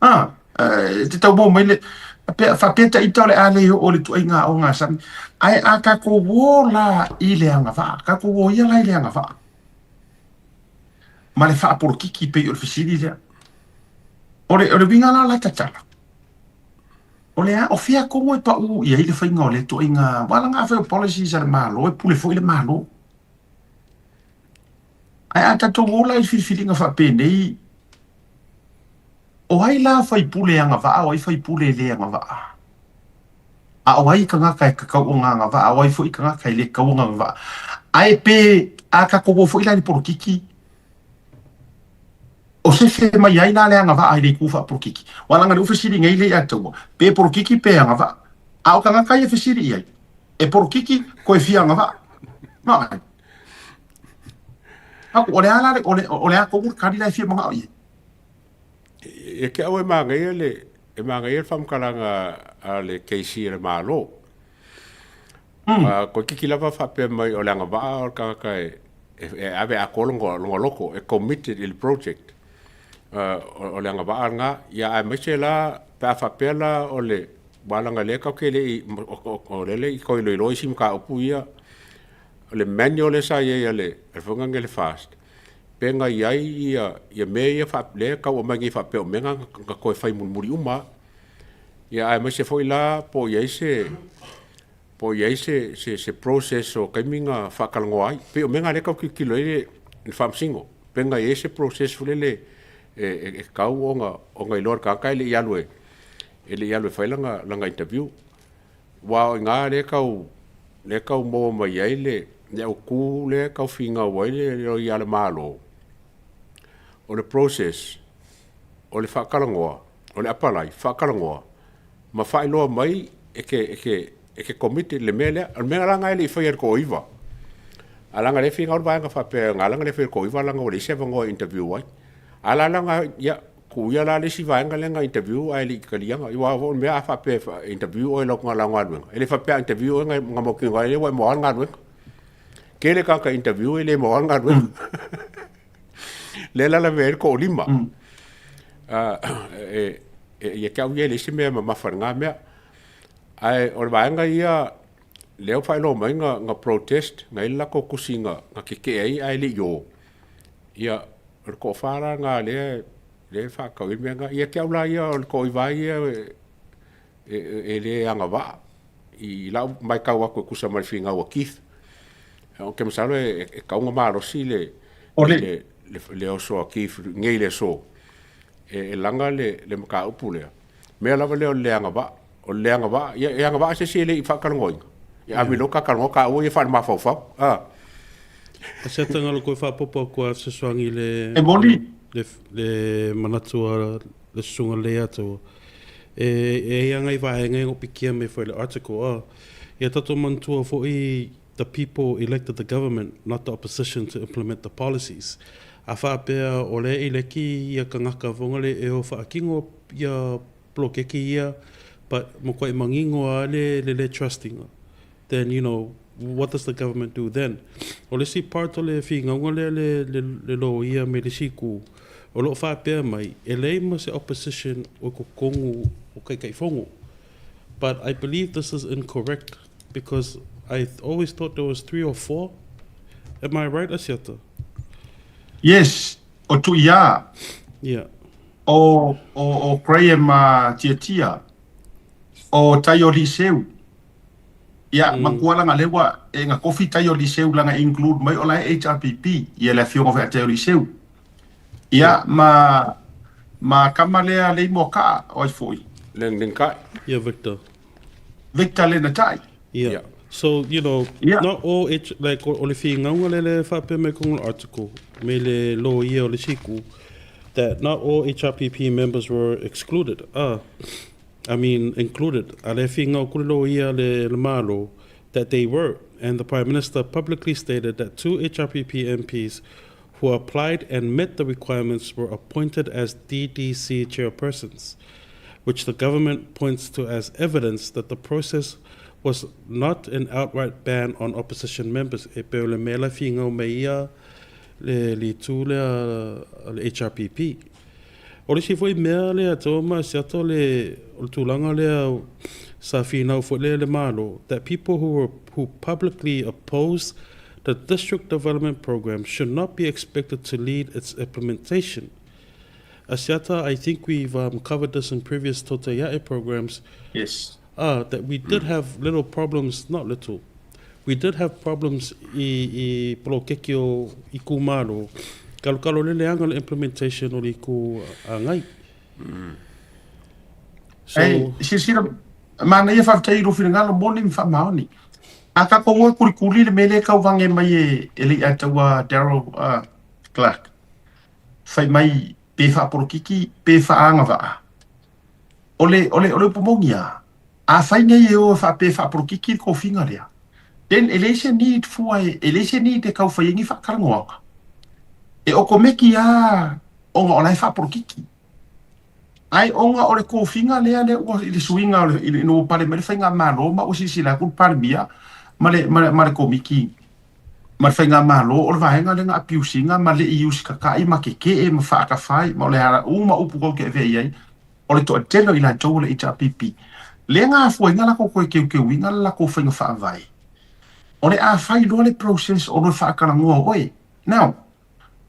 [SPEAKER 4] Ah, e te tau maua mai le faapea, faapea ta ita o le a le oo i le ituaiga aoga sami. Ae a tatou o la i le agavaa, tatou o ia la i le agavaa ma le faapolokiki pei o le fesili lea. O le, o le uiga la o la tatala, o le a, o fea tonu e pau i ai le faiga o lea ituaiga, aua leaga afai o policies a le Malo, e pule foi le Malo. Ae a tatou o la i filifiliga faapenei, O ai la faipule agavaa, o ai faipule le agavaa? A o ai tagata e tatau ona agavaa, o ai foi tagata e le tatau ona agavaa? Ae pe a tatou o foi la i le polokiki, o sefe mai ai la le agavaa i le itu faapolokiki? Aua leaga o lea ua fesili nei Leiataua, pe polokiki pe agavaa. A o tagata ia e fesili i ai, e polokiki toe fia agavaa. Vaai. Aku, o le a la le, o le, o le a tonu le kali la e fia manao i ai?
[SPEAKER 7] Ia te au e manaia le, e manaia le faamatalaga a le KC a le Malo. Toeitiiti lava faapea mai o le agavaa o le tagata e ave atoa lona loto, e committed i le project. O le agavaa lena, ia aemaise la pe a faapea la o le aua leaga o lea tatou te le i o lea e le i toe iloiloa isi mataupu ia, o le manual lea sa i ai a le foi lea le FAST, pe na i ai ia mea ia lea e tau aumai nei faapea o mea na na toe fai mulimuli uma lava. Ia aemaise foi la po o i ai se po o i ai se se process o taimi na faatalanoa ai. Pei o mea na lea e tau tilotilo i ai le Faamasino, pe na i ai se process foi lele e tatau ona iloa e le tagata e le i alu e e le i alu e fai lana interview. Aua o i ina lea tau lea tau maua mai ai le le autu lea e tau finau ai le loia a le Malo, o le process o le faatalanoa, o le apalai, faatalanoa ma faailoa mai e te, e te, e te komiti le mea lea. O le mea la lena e le i faia e le toaiva. A leaga o lea e finau le vaega faapea na ala ona le faia e le toaiva leaga ua leai se avanoa e interview ai. A la leaga, ia, tuu ia la le isi vaega lea na interview ae le i taliaina. Aua o le mea a faapea e interview oe i lau galuega, e le faapea a interview oe na mautinoa ai lea ua e moa le galuega. Tele tagata interview e le moa le galuega. Lea la lavea ai le toalima. Ia te au ia e leai se mea e mamafa i lena mea. Ae o le vaega ia lea ua faailoa mai na protest, na i ai le latou tusi na tetee ai ae le i o. Ia, o le toafa la lena lea e faatau ai le mea lena. Ia te au la ia o le toaiva lava ia e le agavaa i lau matau atu e tusa ma le finau a Keith. Ou te masalo e tatau ona malosi le, le oso a Keith nei i le aso e laga le mataupu lea. Mea lava lea o le le agavaa. O le le agavaa, ia e agavaa se isi e le i faatalanoaina. Ia ave loa ta talanoa taua ia faale-mafaufau. A.
[SPEAKER 8] O se tangalo koe faapopo atu a fesoasoani i le
[SPEAKER 4] E moni.
[SPEAKER 8] le le manatu a le susuga lelei atu. E e ia ngai vaega e pikia mai foi le article a. Ia tatou manatua foi the people elected the government not the opposition to implement the policies. A faapea o lea e eleki ia kangaka fonga le e o faakino ia polokeke ia but makuai manino a le le le trustinga. Then you know what does the government do then? O le isi part o le finauga lea le le le loia me le isi itu, o lo o faapea mai, e leai ma se opposition o i totonu o Taitaifono. But I believe this is incorrect because I always thought there was three or four. Am I right, Asiata?
[SPEAKER 4] Yes, o Tuiā.
[SPEAKER 8] Yeah.
[SPEAKER 4] O, o, o Graham Tiatia. O Taio Liseu. Ia, matua langa lea ua e nga kofi tai o Liceu langa include mai o la e HRPP, ia le afioga foi a tai o Liceu. Ia, ma, ma kama lea le imoa kaa, o ai foi?
[SPEAKER 7] Leng Leng Kai.
[SPEAKER 8] Ia, Victor.
[SPEAKER 4] Victor Lenatai.
[SPEAKER 8] Ia.
[SPEAKER 7] Ia.
[SPEAKER 8] So, you know,
[SPEAKER 4] Ia.
[SPEAKER 8] not all H, like, o, o le fīngauga lea le faapea mai koga o le article, me le lōia o le siku, that not all HRPP members were excluded. Ah. I mean included, a le fīngau kule lōia le le Malo, that they were, and the Prime Minister publicly stated that two HRPP MPs who applied and met the requirements were appointed as DDC chairpersons, which the government points to as evidence that the process was not an outright ban on opposition members. E pei o le mea la fīngau mai ia le le itu lea a le HRPP. O le isi foi mea lea tau ma siata o le, o le tulaga lea sa finau foi lea le Malo, that people who were, who publicly oppose the district development program should not be expected to lead its implementation. Asiata, I think we've um, covered this in previous Totaiae programs.
[SPEAKER 4] Yes.
[SPEAKER 8] That we did have little problems, not little, we did have problems i, i polokeke o ikumalo, kalokalo le leaga o le implementation o le iku agai. So,
[SPEAKER 4] Ei, silasila, manaia faafetai i lou finagalo moni ma faamaoni. A tatou o e kulikuli le mea lea e tauvaga mai e, e le i-ataua Daryl uh, Clark. Fai mai pe faapolokiki, pe faaagavaa. O le, o le, o le upu moni lava, afai nei e o e faapea e faapolokiki le kofiga lea, then e leai se need fua e, e leai se need e tau fai ai ni faatalanoaga. E okomeki lava ona o la e faapolokiki. Ae ona o le kofiga lea lea ua i le suiga o le, ina ua pale mai le faigamalo ma ua silasila atu le Palemia ma le, ma le, ma le komiti. Ma le faigamalo, o le vaega lea na abuse ina ma le i usikataʻi ma kekeʻe ma faakafai ma o le a uma upu tou te avea i ai, o le toatele o i latou o le HRPP lea na afua ai na latou toe teuteuina le latou faiga faavae. O le a fai loa le process o le faatalanoa o oe. Now,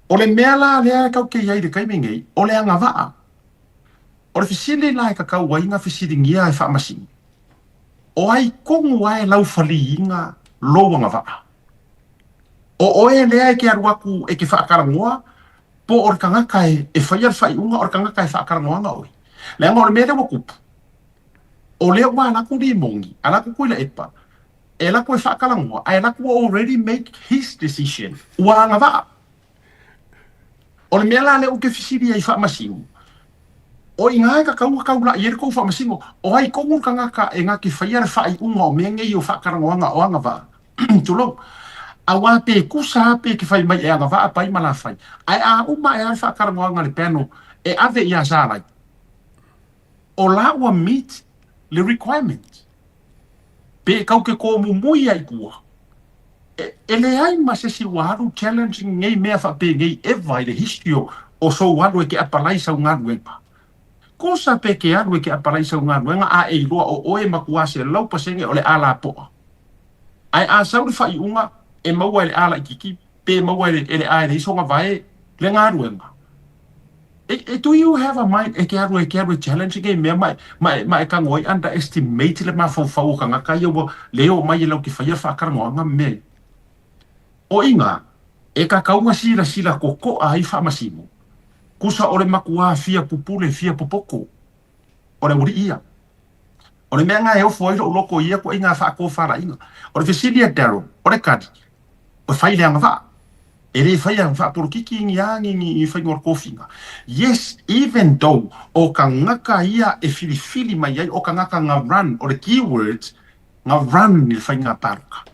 [SPEAKER 4] o le mea la lea tou te i ai i le taimi nei, o le agavaa. O le fesili la e tatau ai na fesiligia e Faamasino, o ai tonu lava e laufaliina lou agavaa? O oe lea e te alu atu e te faatalanoa po o le tagata e faia le faaiuga o le tagata e faatalanoaina oe? Leaga o le mea lea ua tupu, o lea ua alu atu Rimoni, alu atu Tuilaepa, e alu atu e faatalanoa, ae alu atu ua already make his decision, ua agavaa. O le mea la lea ou te fesili ai i Faamasino, o i ina e tatau ona taulai ai le tou Faamasino, o ai tonu le tagata e na te faia le faaiuga o mea nei o faatalanoaga o agavaa, tulou, aua pe tusa lava pe te fai mai e agavaa pai ma la fai, ae a uma ae lava le faatalanoaga a le panel e ave ia Salai, o la ua meet le requirement. Pe kau ke kōmumui ai tua. E, e leai ma se isi ua alu challenge nei mea faapenei ever i le history o, o sou alu e ke apalai sau galuega. Kosa pe ke alu e ke apalai sau galuega a e iloa o oe e matua 100% o le a lapoa. Ae a sau le faaiuga e maua e le a laititi pe maua e le, e le a e leai sona vae le galuega. E, e, do you have a mind e ke alu e ke alu e challenge nei mea ma e, ma e, ma e tago ai underestimate le mafaufau o tagata ia ua le oo mai e lau te faia faatalanoaga ma mea ia. O iga, e tatau ona silasila totoa ai Faamasino, kusa o le matua fia pupule fia popoto o le aualii ia. O le mea lena e ofo ai lou loto i ia ituaiga faatofalaiga. O le fesili a Darryl, o le tali, e fai le agavaa. E le faia faapolokiki ni a ni ni faiga o le tofiga. Yes, even though o tagata ia e filifili mai ai, o tagata na run, o le key words, na run i le faiga palota.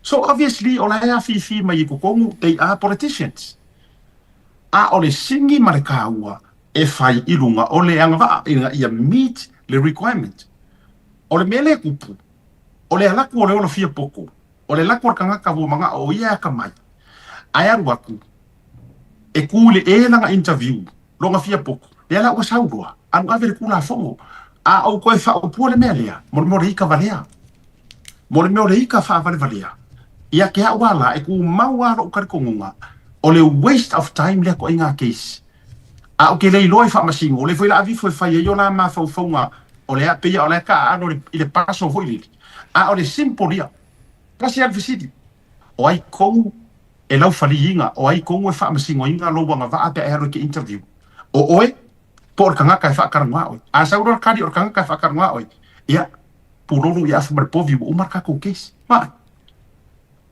[SPEAKER 4] So obviously o la e afifi mai i totonu, they are politicians. A o le sini ma le taua e fai i luga o le agavaa ina ia meet le requirement. O le mea lea e tupu, o le alu atu o le ola fia poto, o le alu atu o le tagata ua manao o ia e akamai, ae alu atu e ku i le e lana interview, lona fia poto, lea la ua sau loa, alu ave le Tulafono. A ou toe faaupua le mea lea, mo le mea o le ika valea. Mo le mea o le ika faavalevalea, ia te a'u a la, e tumau lava lo'u talitonuga, o le waste of time lea toaiga case. A ou te le iloa i Faamasino, o lea foi la avifo e fai ai o la mafaufauga o lea pei o la e taaalo i le paso foi lele. A o le simple ia, tasi lava le fesili, o ai tonu e laufaliina, o ai tonu e faamasinoina lou agavaa pe a e alu e te interview? O oe po o le tagata e faatalanoa oe? A sau loa le tali o le tagata e faatalanoa oe, ia, pulou i afa ma le povi ua uma le tatou case. Mai.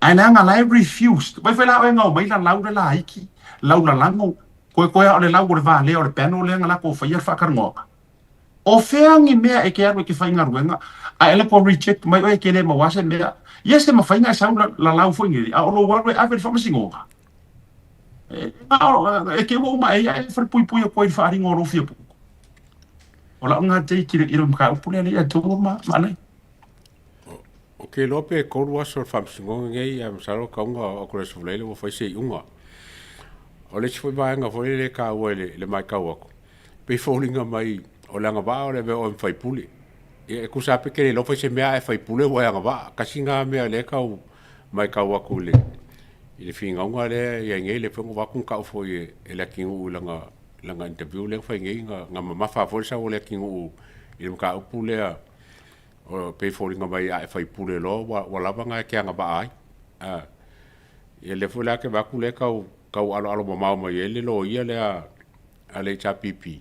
[SPEAKER 4] Ae leaga la e refused. Vai foi la oe na omai la lau le laiti, lau lalago, koekoe a o le lau o le valea o le panel lea na latou faia le faatalanoaga. O fea ni mea e ke alu e ke faigaluega, ae le po reject mai oe e ke le maua se mea. Ia se mafai na e sau la, la lau foi nei, a o lou alu e ave i le faamasinoga. E, e ke ua uma e ia e falepuipui atu ai i le faaaliga o lou fia puku. O lau lena take i le, i le mataupu lea lea tou ma, ma nei.
[SPEAKER 7] Ou te iloa pe 3 aso o le faamasinoga nei, ae masalo tauga o atu le aso Faraile ua fai se iuga. O le isi foi vaega foi lele e taua i le, i le matau atu, pei foliga mai o le agavaa o le avea oe ma faipule. Ia e tusa lava pe te le iloa fai se mea ae faipule ua e agavaa. Tasi lena mea lea e tau matau atu i le, i le finauga lea e i ai nei, lea foi na avatu na tau foi e, e Leatinuu i lana, lana interview lea na fai nei, na, na mamafa foi le sau o Leatinuu i le mataupu lea O, pei foliga mai a e faipule loa ua, ua lava na e te agavaa ai. A, ia lea foi la ke vaku lea kau, kau aloalo mamao mai ai le loia lea a le HRPP.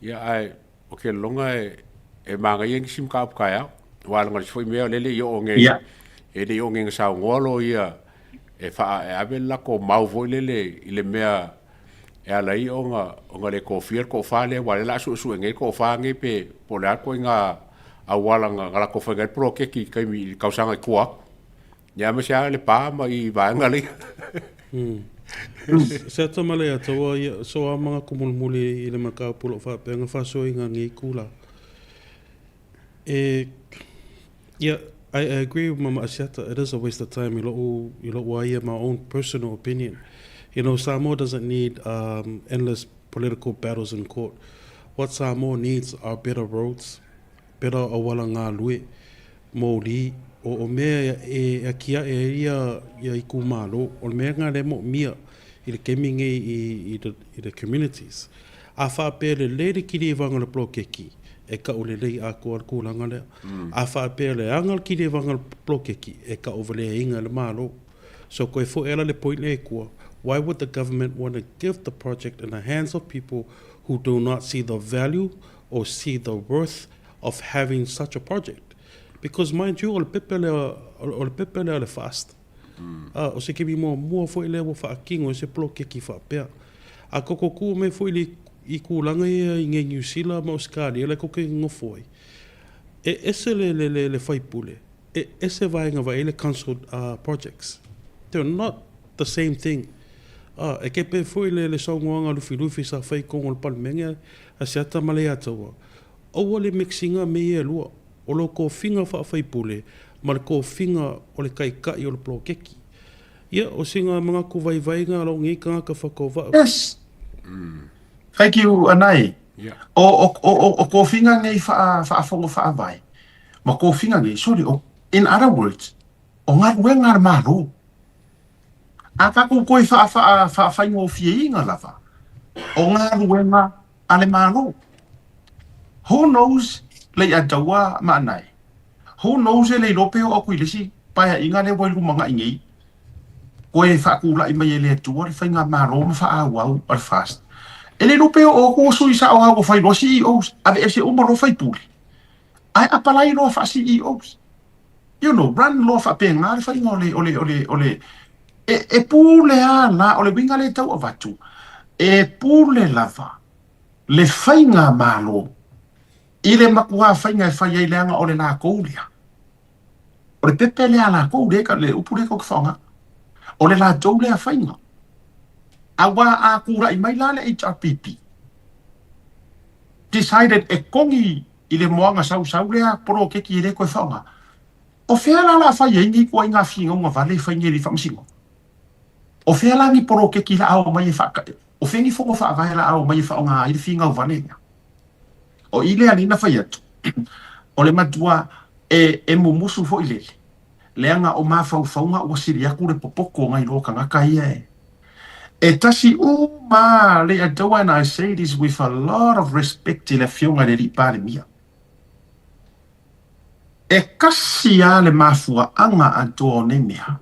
[SPEAKER 7] Ia ae o ke lologa e, e manaia nisi mataupu taeao. Aua leaga o le isi foi mea o lea e le i oo nei,
[SPEAKER 4] Ia.
[SPEAKER 7] e le i oo nei ina saunoa loia e faa, e ave le latou mau foi lele i le mea e ala ai ona, ona le tofia le toafa lea, aua o lea o le a suesue nei le toafa nei pe po o le a le ituaiga auala na, na latou faia ai le poloketi i le taimi i le tausaga i tua atu. Ia aemaise lava le pa ma i vaega lea.
[SPEAKER 8] Se ata ma le ataua ia so a manatu mulimuli i le mataupu o lo o faapea ona faasoaina nei tulaga. E, ia. I agree with Mama Asiata, it is a waste of time i loʻu, i loʻu lava ia, my own personal opinion. You know, Samoa doesn't need um, endless political battles in court. What Samoa needs are better roads, better auala galue, moli, o, o mea e, e aki aʻe ai ia, ia itumalo, o le mea lena lea e moomia i le taimi lenei i, i the, i the communities. A faapea lelei le kilivaga o le poloketi, e tau lelei atoa le tulaga lea. A faapea leaga le kilivaga o le poloketi, e tauvaleaina e le Malo. So toe foi la le point lea i tua, why would the government want to give the project in the hands of people who do not see the value or see the worth of having such a project? Because mind you, o le pepe lea, o le pepe lea o le FAST. A, o se taimi muamua foi lea ua faatino ai se poloketi faapea. A koko kū mai foi le i tulaga ia i nei Niu Sila ma Ausetalia lea tou te nonofo ai, e ese le, le, le, le faipule, e ese vaega vaai le council uh, projects. They're not the same thing. A, e kepe foi le, le saunoaga Lufilufi sa fai i totonu o le Palemene a Asiata ma Leiataua, aua le mix ina mea ia e lua. O lou tofiga faafaipule ma le tofiga o le taitai o le poloketi. Ia, o sina manatu vaivai na lou nei tagata faatauvaa.
[SPEAKER 4] Yes. Thank you Anae. O o o o tofiga nei faa faafono faavae ma tofiga nei sorry o in other words o galuega a le Malo. A tatou toe faa faa faafaigofieina lava o galuega a le Malo. Who knows Leiataua ma Anae. Who knows e le iloa pe oo atu i le isi paeaiga lea ua i lumanaʻi nei, koe faatulaʻi mai e le Atua le faigamalo ma faaauau a le FAST. E le iloa pe oo atu ua sui sao lava ua fai loa CEOs, aveese uma loa faipule, ae apalai loa faa-CEOs. You know, run loa faapena le faiga o le, o le, o le, o le, e, e pule lava la, o le uiga lea e tau avatu, e pule lava le faigamalo i le matua faiga e fai ai leaga o le latou lea. O le pepe lea a latou lea, le upu lea tou te faaaogaina. O le latou lea faiga. Aua a tulai mai la le HRPP, decided e kogi i le moaga sausau lea poloketi e le toe faaaoga, o fea la o le a fai ai nei ituaiga finauga vale e fai nei e le Faamasinoga? O fea la ni poloketi la a omai e faaka, o fea ni fono faavae la a omai e faaaoga ai le finau vale lea? O i lea alii na fai atu, o le matua e, e mumusu foi lele, leaga o mafaufauga ua sili atu le popoto nai lo tagata ia e. E tasi uma le Atua and I say this with a lot of respect i le Afioga i le Alii Palemia. E kasi lava le mafuaaga atoa o nei mea,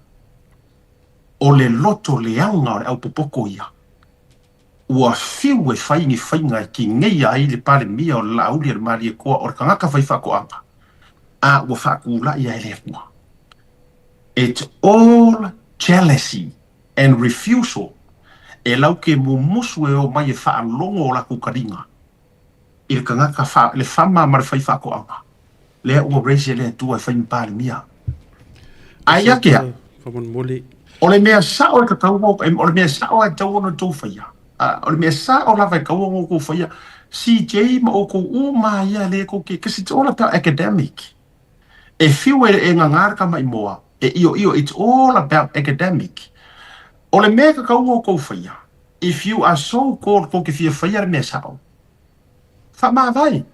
[SPEAKER 4] o le loto leaga o le aupopoto ia. Ua fiu e fai ni faiga e kineia ai le Palemia o le Laauli a le Malietoa o le tagata fai faatoaga, a ua faatulaʻi a e le Atua. It's all jealousy and refusal e lau ke mumusu e omai e faalogo o latou taliga i le tagata fa, le fama ma le fai faatoaga lea ua raise e le Atua e fai ma Palemia. Aia ke au.
[SPEAKER 8] Faamolemole.
[SPEAKER 4] O le mea sao e tatau o le mea sao e tatau ona outou faia, o le mea sao lava e tatau ona outou faia, CJ ma outou uma ia lea tou te, because it's all about academic. E fiu e e gagā le tamaimoa, e ioio, it's all about academic. O le mea e tatau ona outou faia, if you are so called tou te fia faia le mea sao, faamavae.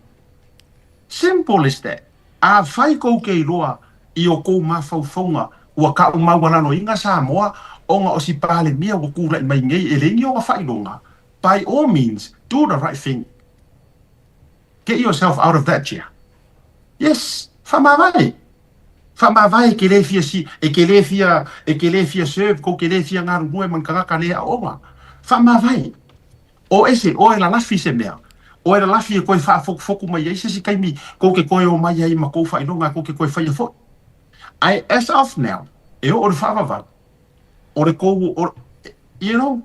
[SPEAKER 4] Simple as that. Afai kou ke iloa i o kou mafaufauga ua kau maualaloina Samoa ona o si Palemia ua kulaʻi mai nei e leai ni ona faailoga, by all means, do the right thing. Get yourself out of that chair. Yes, faamavae. Faamavae e ke le fia si, e ke le fia, e ke le fia serve, kou ke le fia galulue ma ni tagata le aoga. Faamavae. O ese, o e lalafi se mea. O e lalafi e koe faafotufotu mai ai se isi taimi kou ke koe omai ai ma kou faailoga kou ke koe faia foi. Ae as of now, e oo i le faavavau, o le kou, o, you know,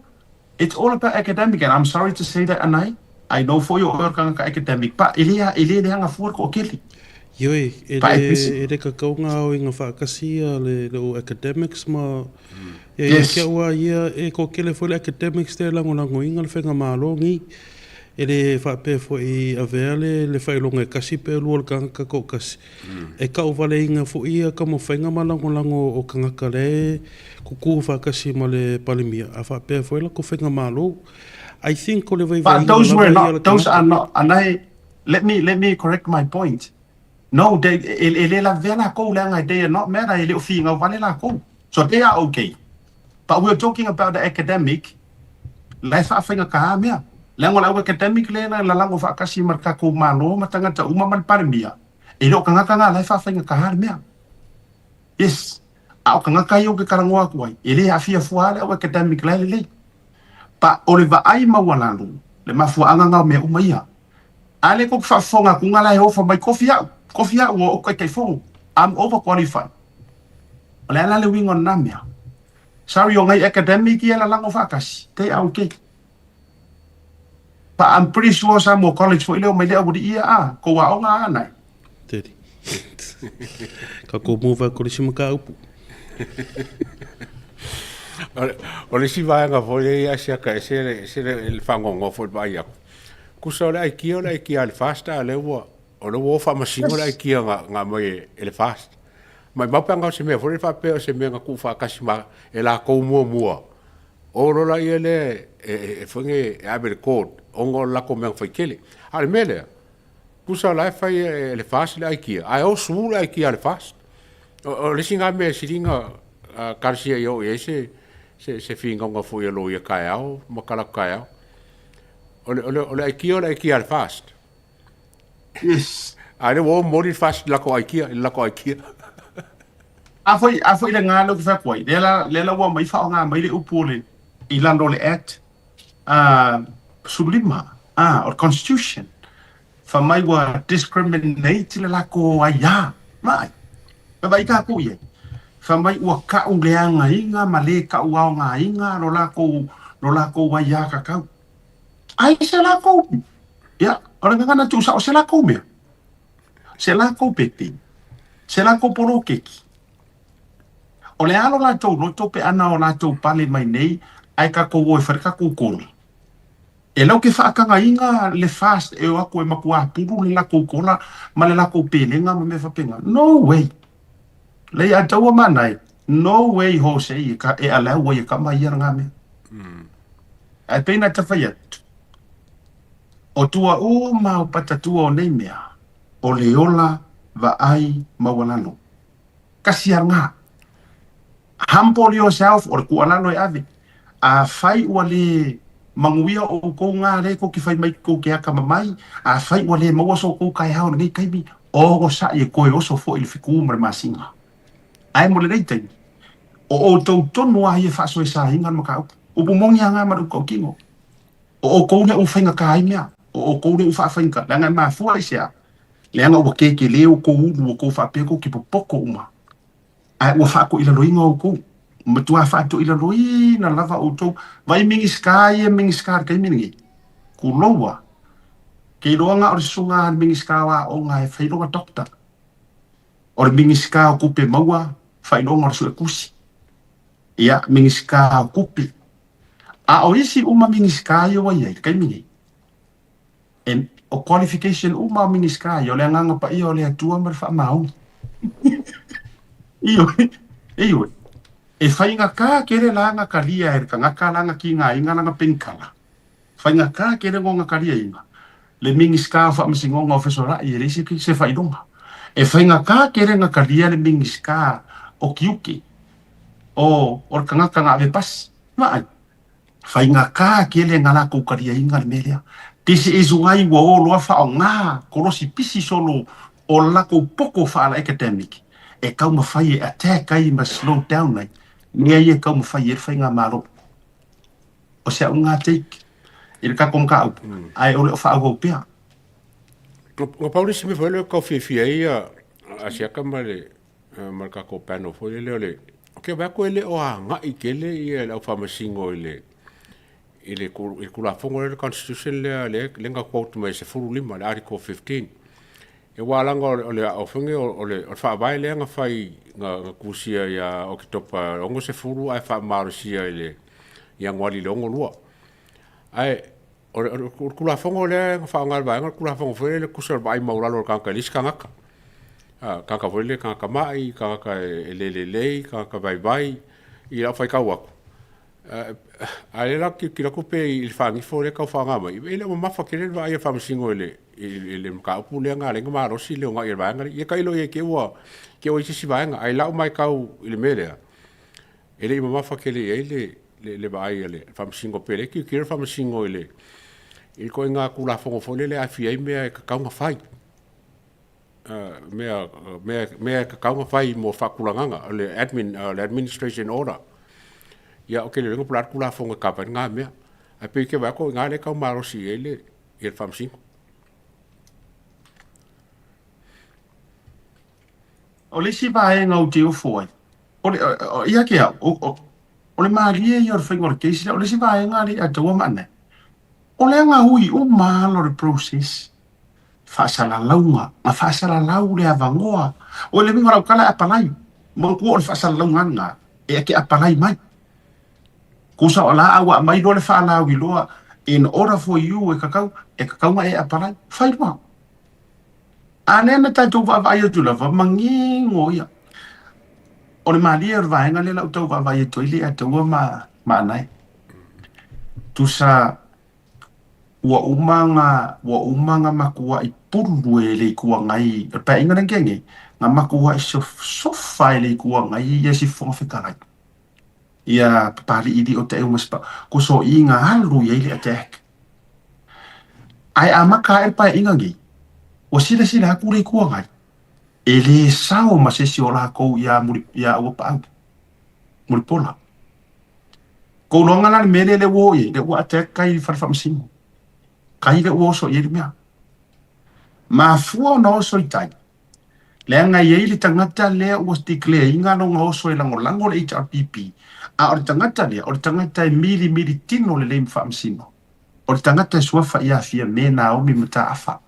[SPEAKER 4] it's all about academic and I'm sorry to say that Anae, I know foi o oe o le tagata academic, but e le, e le leaga fua le toatele.
[SPEAKER 8] Ioe, e le, e le kakau ngā ao i ngā whaakasi a le, le o academics ma ia ia kia ua ia e ko kele foi le academics te langolangoina le whenga malo ngi. E le faapea foi avea le le faailoga e tasi pe lua o le tagata toatasi. E tauvaleina foi ia taumafaiga ma lagolago o tagata la e tutu faatasi ma le Palemia a faapea foi latou faigamalo. I think o le
[SPEAKER 4] But
[SPEAKER 8] vaivaiga
[SPEAKER 4] those
[SPEAKER 8] lava
[SPEAKER 4] were
[SPEAKER 8] ia o le
[SPEAKER 4] not, those
[SPEAKER 8] tagata.
[SPEAKER 4] are not, and I, let me, let me correct my point. No, they, e, e le lavea lakou leaga they are not matter, e le o figau vale lakou. So they are okay. But we are talking about the academic, la e faafaigata mea. Leaga o le au academic lea na lalago faatasi ma le tatou Malo ma tagata uma ma le Palemia, e le o tagata na la e faafaigata le mea. Yes. A o tagata ia ou te talanoa atu ai, e le aafia fua le au academic la e lelei. But o le vaai maualalo, le mafuaaga na o mea uma ia. A lea tou te faafofoga atu la e ofa mai kofi au, kofi au o ou Taitaifono. I'm overqualified. O le a la le uiga o lena mea? Sorry o ngai academic ia lalago faatasi, they are okay. But I'm pretty sure Samoa College foi lea o mai le aualii ia a, kou aoga a nai.
[SPEAKER 8] Teri. Ka kou move aku le isi mataupu.
[SPEAKER 7] O le isi vaega foi lea ia siaka ese le ese le fagogo foi le vaai atu. Kusa o le aikia o le aikia a le FAST a lea ua o lea ua o faamasino le aikia na na aumai e le FAST. Maimau pe ana o se mea foi lea faapea o se mea na tuufaatasi ma e latou muamua o loa laia lea e e foi nei e ave i le court ona o le latou mea na fai tele. A o le mea lea, tusa o la e fai e le FAST le aikia, ae o su le aikia a le FAST. O le isi lena mea e sili ona talosia ia oo i ai se se se finauga foi a loia taeao ma talaatu taeao. O le, o le, o le aikia o le aikia a le FAST.
[SPEAKER 4] Yes.
[SPEAKER 7] A lea ua o momoli le FAST i le latou aikia, i le latou aikia.
[SPEAKER 4] A foi, a foi le gā lea ou te fai atu ai, lea la, lea la ua aumai faaaoga mai le upu o le, i lalo o le Act 15, o le Constitution, fai mai ua discriminate le latou aia. Vaai, vaai tatou i ai. Fai mai ua kau leagaina ma le kau aogaina lo latou, lo latou aia tatau. Ai se latou, ia, o le gagana tuusao se latou mea, se latou pepe, se latou poloketi. O le a lo latou loto pe ana o latou pale mai nei ae tatou o e fai le tatou kola. E lau ke faatagaina le FAST e o atu e matua pulu le latou kola ma le latou pelega ma mea faapena. No way! Lei a taua manaia. No way Jose e ka e allow ai e kama ia nga mea. Ae pei na tawhai atu. O tua uma o patatua o nei mea, o le ola vaai maualalo. Kasi a nga. Humble yourself o le kualalo e ave. Afai ua le manuia oukou nga le kou ke fai mai kou ke akamamai, afai ua le maua so kou kaeao i lenei taimi, ogosaʻi e koe oso foʻi le feku ma le masina. Ae mo lenei taimi, o outou tonu a ia faasoesaina le mataupu. Upu moni a nga ma le upu tautino. O oukou lea ua faigata ai mea, o oukou lea ua faafaigata, leaga e mafua i se a? Leaga ua kekele oukou ulu, ua kou faapea kou ke popoto uma. Ae ua faatoilaloina outou, matua faatoilaloina lava outou. Vai Minisita ia Minisita i le taimi lenei, tuloua, ke iloa na o le susuga a le Minisita o Aoga e fai lona doctor. O le Minisita o Tupe Maua, faailoga o le Suetusi. Ia, Minisita o Tupe. A o isi uma Minisita ia ua i ai i le taimi lenei, e, o qualification uma o Minisita ia, o le Agaga Paia o le Atua ma le faamaoni. Ioe, ioe. E faigata tele la na talia e le tagata lana tigaina lana penikala. Faigata tele lona taliaina le Minisita o Faamasinoga o Fesolai e leai se se faailoga. E faigata tele na talia le Minisita o Tiute o o le tagata na ave pasi. Vaai. Faigata tele na latou taliaina le mea lea. This is why ua o loa faaaoga kolosi pisi solo o le latou poto faala-academic e taumafai e attack ai ma slow down ai mea ia e taumafai ai le faigamalo. O si au lena take i le tatou mataupu, ae o le o faaauau pea.
[SPEAKER 7] Na pau le isi mea foi lea e tau fiafia ai a Siaka ma le ma le tatou panel foi lea o le ou te vaai atu e le o agai tele ia le au faamasino i le i le i le Tulafono lea le Constitution lea lea lea na quote mai e 15 le Article 15. E aua leaga o le o le o foi nei o le o le faavae lea na fai na na tusia ia Oketopa 60 ae faamalosia i le Ianuari i le 62. Ae O le, o le Tulafono lea na faaaoga e le vaega, o le Tulafono foi lea le tusa o le vaai maualalo o le tagata i le isi tagata. A, tagata foi lea, tagata mai, tagata e le lelei, tagata vaivai, i lau faitau atu. A lea la ou te tilotilo atu pe i le faanifo lea e tau faaaoga mai, e le o mamafa tele le vaai a le Faamasino i le i le mataupu lea na ala ai ona malosi le oga'i a le vaega lea. Ia tailo i ai i te i ua i ai se isi vaega. Ae i lau matau i le mea lea, e le i mamafa tele i ai le le vaai a le Faamasino pe le tilotilo le Faamasino i le i le ituaiga Tulafono foi lele e aafia ai mea e tatau ona fai. Mea mea mea e tatau ona fai mo faatulagaga, o le admin, o le administration order. Ia ou te le iloa po o le a le Tulafono e kava ai lena mea. Ae pei ou te vaai atu o i ina lea e tau malosi i ai le le Faamasino.
[SPEAKER 4] O le isi vaega ou te ofo ai, o le, ia te au, o le malie ia o le faiga o le case lea, o le isi vaega lea ia taua ma anae, o le aga ui uma ala o le process, faasalalauga, na faasalalau le avanoa. O le uiga o lau tala e apalai, manatua o le faasalalauga lena e te apalai mai. Tusa o la a ua aumai loa le faalauiloa in order for you e tatau, e tatau ona e apalai. Fai loa. A lea na tatou vaavaai atu lava, manino ia. O le malie o le vaega lea la ou tau vaavaai atu ai le Ataua ma ma Anae. Tusa ua uma ona ua uma ona matuai pulu e le Itu Agai, o le paeaiga lea na tea nei, na matuai sofa e le Itu Agai ia si Fofoga Fetalai. Ia Papali'i Liotaeu ma Sipa, tusa o i na alu i ai le attack. Ae amata ae le paeaiga nei, ua silasila atu le Itu Agai, e le sao ma se isi o lakou ia muli, ia Auapaau, Mulipola. Kou loaga la le mea lea lea ua oo i ai, lea ua attack kai i le fale faamasino. Kai lea ua oso i ai le mea. Mafua ona oso i tai, leaga e i ai le tagata lea ua declare ina lona oso e lagolago le HRPP, a o le tagata lea, o le tagata e milimili tino lelei ma faamasino. O le tagata e suafa ia Fiame Naomi Mataafa.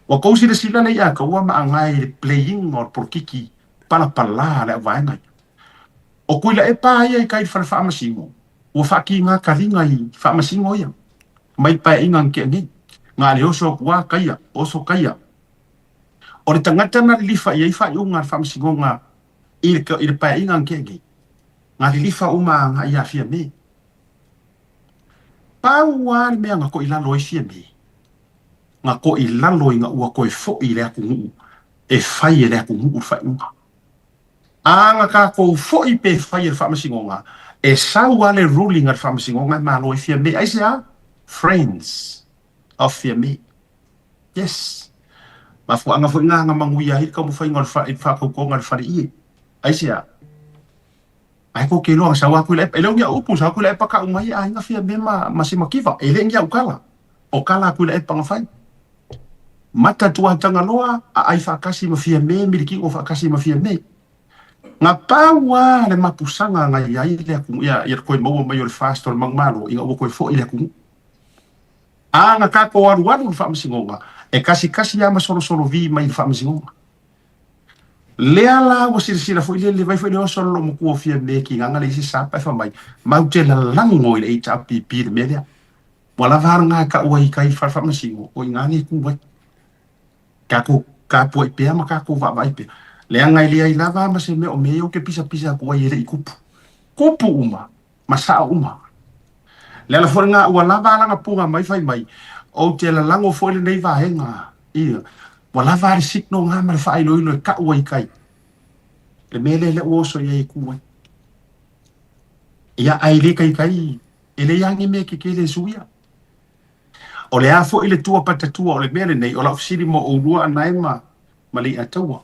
[SPEAKER 4] Ua tou silasila lea ia taua ma agae i le playing o le polokiki palapala a le auvaega ia. O Tuilaepa ia i tai i le fale faamasino, ua faatiga taliga i faamasino ia, mai paeaiga na tea nei. Na le oso atu a taia, oso taia. O le tagata na lilifa i ai faaiuga a le faamasinoga i le, i le paeaiga na tea nei, na lilifa uma agai ia Fiame. Pau lava le mea na toilalo ai Fiame, na toilalo ina ua toe foi i le atunuu e fai e le atunuu le faaiuga. A na tatou foi pe fai e le Faamasinoga, e sau lava le ruling a le Faamasinoga e malo ai Fiame. Aisea? Friends of Fiame. Yes. Mafuaaga foi na na manuia ai le taumafaiga o le faatautoga i le faleie. Aisea? Ae tou te iloa na sau atu i le epa, e le o ni au upu, sau atu i le epa tau mai e aiga Fiame ma, ma Simakiva, e le ni au tala. O tala atu i le epa na fai. Mata Tuatagaloa, aai faatasi ma Fiame, milikino faatasi ma Fiame. Na pau lava le mapusaga na i ai le atunuu, ia, ia le toe maua mai o le FAST o le manumalo ina ua toe foi le atunuu. A na tatou alualu i le faamasinoga, e kasikasi lava ma solosolovi mai i le faamasinoga. Lea la ua silasila foi lele, vai foi le oso a le loomatua o Fiame ki gaga le isi sapa e fai mai, Mau te lalago i le HRPP le mea lea. Ua lava a lena e kau ai i kai i le fale faamasino, o i ina nei tu ai. Tatou tapuai pea ma tatou vaavaai pea. Leaga e leai lava ma se mea o mea ia ou te pisapisa atu ai e le i tupu. Tupu uma ma sao uma. Le ala foi lena ua lava a lana puna mai fai mai, ou te lalago foi lenei vaega ia ua lava a le signal na ma le faailoilo e kau ai i kai. Le mea lea lea ua oso i ai e ku ai. Ia ae le kaikai, e leai lava ni mea kekele e suia. O le a foi le tua patatua o le mea lenei, o lau fesili mo oulua anae ma ma Leiataua.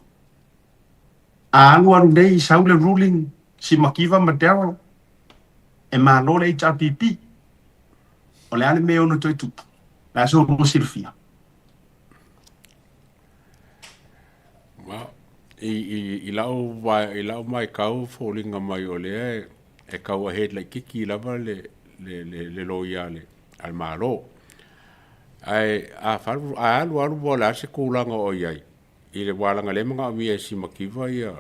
[SPEAKER 4] A alualu nei sau le ruling Simakiva ma Darrell e malo le HRPP. O le a le mea e ono toe tupu? O le a se oulua silafia?
[SPEAKER 7] Well, i, i, i lau, i lau maitau foliga mai o lea e, e tau ahead laititi lava le, le, le, le loia a le, a le Malo. Ae a, falu, a alu alu po o le a se tulaga o i ai, i le wā leaga lea e manaomia e Simakiva ia,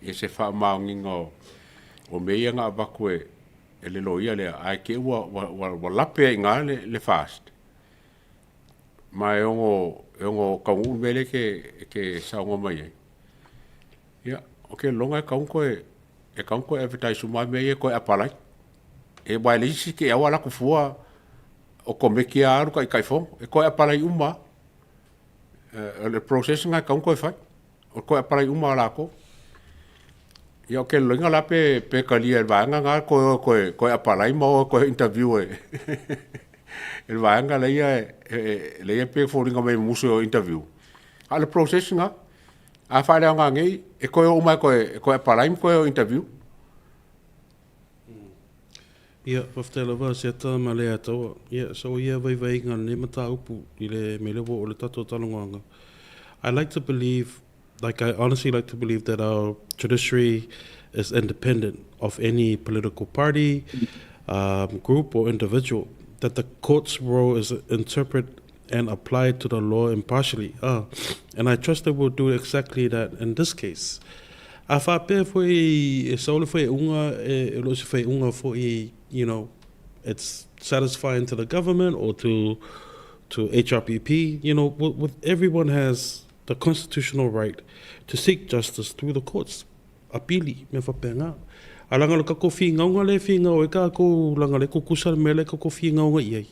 [SPEAKER 7] ia se faamaoniga o, o mea ia na avatu e, e le loia lea, ae te i ua, ua, ua, ua lape ai i ina le, le FAST. Ma e ono, e ono taunuu le mea lea e te, e te saunoa mai ai. Ia, ou te lagona e tatau ona toe, e tatau ona toe advertise uma lava mea ia e toe apalai. E aua e leai se isi te au alu atu fua otomeki lava alu taitaifono. E toe apalai uma lava. O le process lena e tatau ona toe fai. O le toe apalai uma o latou. Ia ou te loloina la pe, pe talia e le vaega lena toe o e toe, toe apalai ma o e toe interview e, e le vaega lea e, lea e pei e foliga mai e musu e o e interview. A o le process lena. A faaleaoga nei, e toe o uma e toe, e toe apalai ma toe o e interview.
[SPEAKER 8] Ia, faafetai lava a Siata ma Leiataua. Ia, so ia vaivaiga lenei mataupu i le mea lea ua oo i le tatou talanoaga. I like to believe, like I honestly like to believe that our judiciary is independent of any political party, um, group or individual, that the court's role is interpret and apply to the law impartially. Ah, and I trust they will do exactly that in this case. A faapea foi e sau le faaiuga e le o se faaiuga foi you know it's satisfying to the government or to to HRPP you know with, with everyone has the constitutional right to seek justice through the courts apili mea faapena a langa o le kako figauga le figau ai kākou langa le kukusa le mea le kako figauga i ai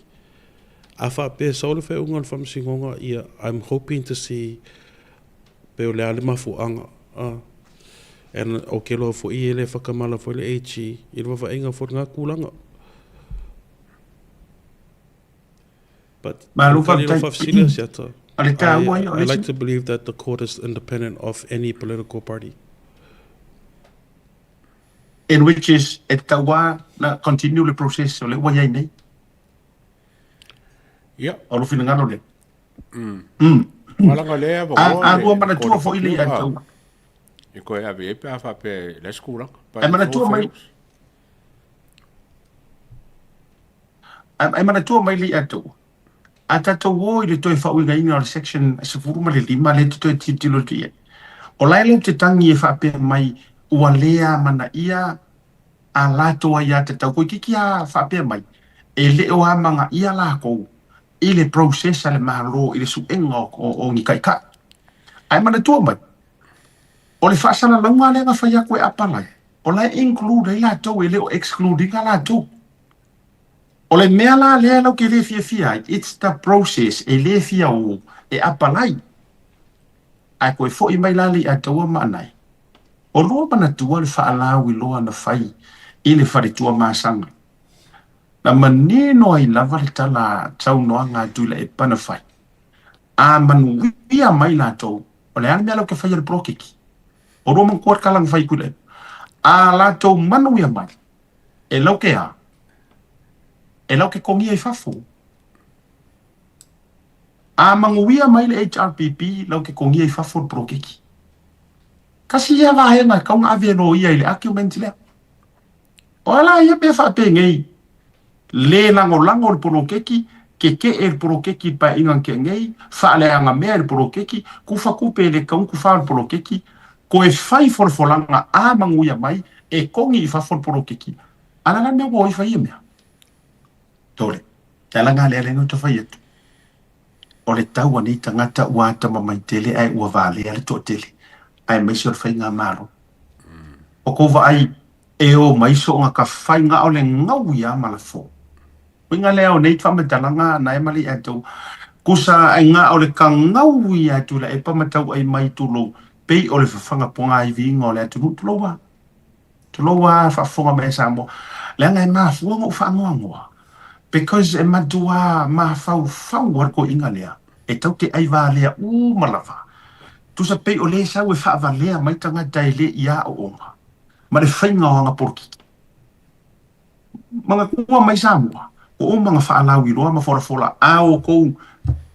[SPEAKER 8] a faapea sau le faaiuga o le faamasinoga ia I'm hoping to see Pe o le a le mafuaaga, a. And o ke loa foi e le whakamala foi le AG i le vavaaiga foi le ngā kūlanga. But
[SPEAKER 4] Malo
[SPEAKER 8] o kali lo
[SPEAKER 4] faafetai.
[SPEAKER 8] whawhisilia siata.
[SPEAKER 4] O le
[SPEAKER 8] I,
[SPEAKER 4] tāua ia o
[SPEAKER 8] I
[SPEAKER 4] le
[SPEAKER 8] like
[SPEAKER 4] isi.
[SPEAKER 8] to believe that the court is independent of any political party.
[SPEAKER 4] In which is e tatau lava na continue le process o lea ua i ai nei.
[SPEAKER 7] Ia.
[SPEAKER 4] O lo finagalo lea.
[SPEAKER 7] Ua laga lea
[SPEAKER 4] A,
[SPEAKER 7] avanoa
[SPEAKER 4] a
[SPEAKER 7] le
[SPEAKER 4] lua
[SPEAKER 7] le
[SPEAKER 4] manatua
[SPEAKER 7] Court of
[SPEAKER 4] foi le
[SPEAKER 7] Appeal
[SPEAKER 4] ia
[SPEAKER 7] a
[SPEAKER 4] taua.
[SPEAKER 7] e toe ave ai pe a faapea e leai se tulaga.
[SPEAKER 4] E
[SPEAKER 7] But if all
[SPEAKER 4] manatua mai,
[SPEAKER 7] fails,
[SPEAKER 4] e manatua mai le ia taua. A tatou o i le toe faauigaina o le section 15 lea te toe tilotilo atu i ai. O la e lau te tangi e faapea mai ua le amanaia a latou aiatatau koikiki a faapea mai e le o amagaia lakou i le process a le Malo i le suega o ni taitai. Ae manatua mai, o le faasalalauga lea na fai atu e apalai, o la e include ai latou e le o exclude ina latou. O le mea la lea lau ke le fiafia ai, it's the process e le fia o e apalai. Ae koe foi mai la le Ataua ma Anae. O lua manatua le faalauiloa na fai i le fale Tuamasaga. Na manino ai lava le tala saunoaga a Tuilaepa na fai, A manuia mai latou, o le a le mea lau ke faia le poloketi? O lua manatua le tala na fai e Tuilaepa? A latou manuia mai, e lau ke a? E lau ke kogia i fafo. A manuia mai le HRPP, lau ke kogia i fafo le poloketi. Kasi ia vaega e tatau ona ave e loia i le argument lea. O a la ia mea faapenei, le lagolago le poloketi, keke'e le poloketi i le paeaiga na tea nei, faaleaga mea i le poloketi, kufa tupe e le tatau ona kufa le poloketi, toe fai folafolaga a manuia mai e togi i fafo le poloketi. A la la le mea ua o ai fai ia mea? Tole. Le ala lena lea lea na ou fai atu. O le tau a nei tagata ua atamamai tele ae ua valea le toatele, aemaise o le faigamalo. O kou vaai e o mai soonga ka fai nga o le gau ia ma lafo. Uiga lea o nei faamatalaga na e ma le atou kusa ai nga o le ka gau ia atu la epa ma tau ai mai tulou pei o le fafaga pogaiviga o le atunuu tulou a. Tulou a faafofoga mai a Samoa. Leaga e mafua ona ou faanoanoa because e matuā mafaufau a le toeaina lea e tau te ai valea uma lava. Tusa pei o lea e sau e faavalea mai tagata e le i aooga ma le faiga o ana polokiki. Manatua mai Samoa, ua uma ona faalauiloa ma folafola a outou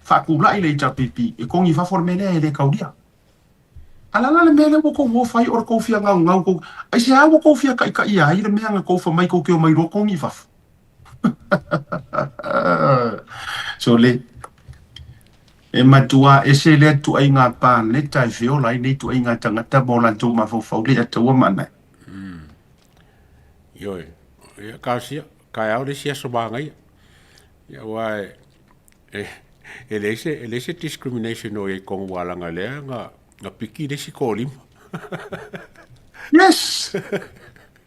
[SPEAKER 4] faatulai le HRPP e togi i fafo le mea lea e le taulia. A o le a la le mea lea ua outou o fai o le tou fia gaugau tou aisea ua tou fia taitaia ai le mea na tou fai mai tou te omai loa togi i fafo? Sole, e matua ese lea ituaiga paneta e feola ai nei ituaiga tagata ma o latou mafaufau le Ataua ma Anae.
[SPEAKER 7] Ioe. Ia talosia, taeao le isi aso manaia. Ia aua e e leai se e leai se discrimination o i ai i totonu aua leaga o lea na na piki le isi toalima.
[SPEAKER 4] Yes!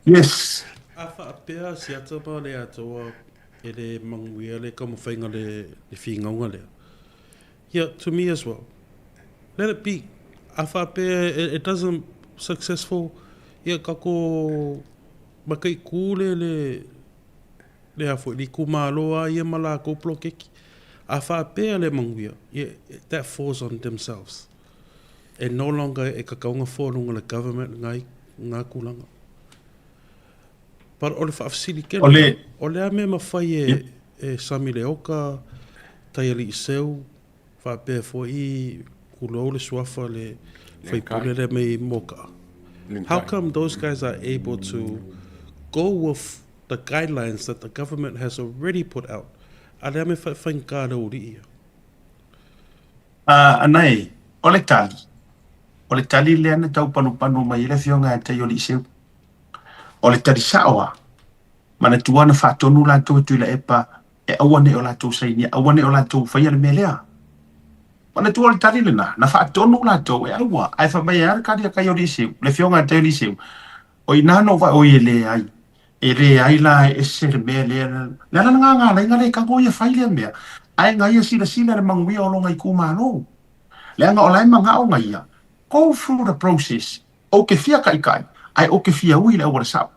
[SPEAKER 4] Yes!
[SPEAKER 8] A faapea siata ma le atoa e le manuia le taumafaiga le le finauga lea. Ia, to me as well. Let it be. A faapea it doesn't successful, ia kako mataitu le le le a foi le itumalo a ia ma latou poloketi. A faapea le manuia, ia that falls on themselves. E no longer e tatau ona fall luga o le government ngai nga tulaga. But o le faafesili tele,
[SPEAKER 4] O le
[SPEAKER 8] o le a mea mafai e e Sami Leoka, Taialii Seu, faapea foi tulou le suafa le faipule lea mai Moka'a. How come those guys are able to go with the guidelines that the government has already put out? A le a mea faigata le aualii ia?
[SPEAKER 4] A, anai, o le tali, o le tali lea na tau panupanu mai ai le afioga ia Taialii Seu. O le tali sa'o a, manatua na faatonu latou e Tuilaepa e aua ne i o latou sainia, aua ne i o latou faia le mea lea. Manatua o le tali lena, na faatonu latou e aua, ae fai mai e a le kali a Taioliiseu, le afioga ia Taioliiseu, o i ina na ou vaai, oi e leai, e leai la e ese le mea lea, le ala lena na ala ai na le tago ia fai lea mea, ae na ia silasila i le manuia o lona itumalo. Leaga o la e manao na ia, go through the process, Ou te fia kaʻikaʻi, ae ou te fia ui i le auala sao.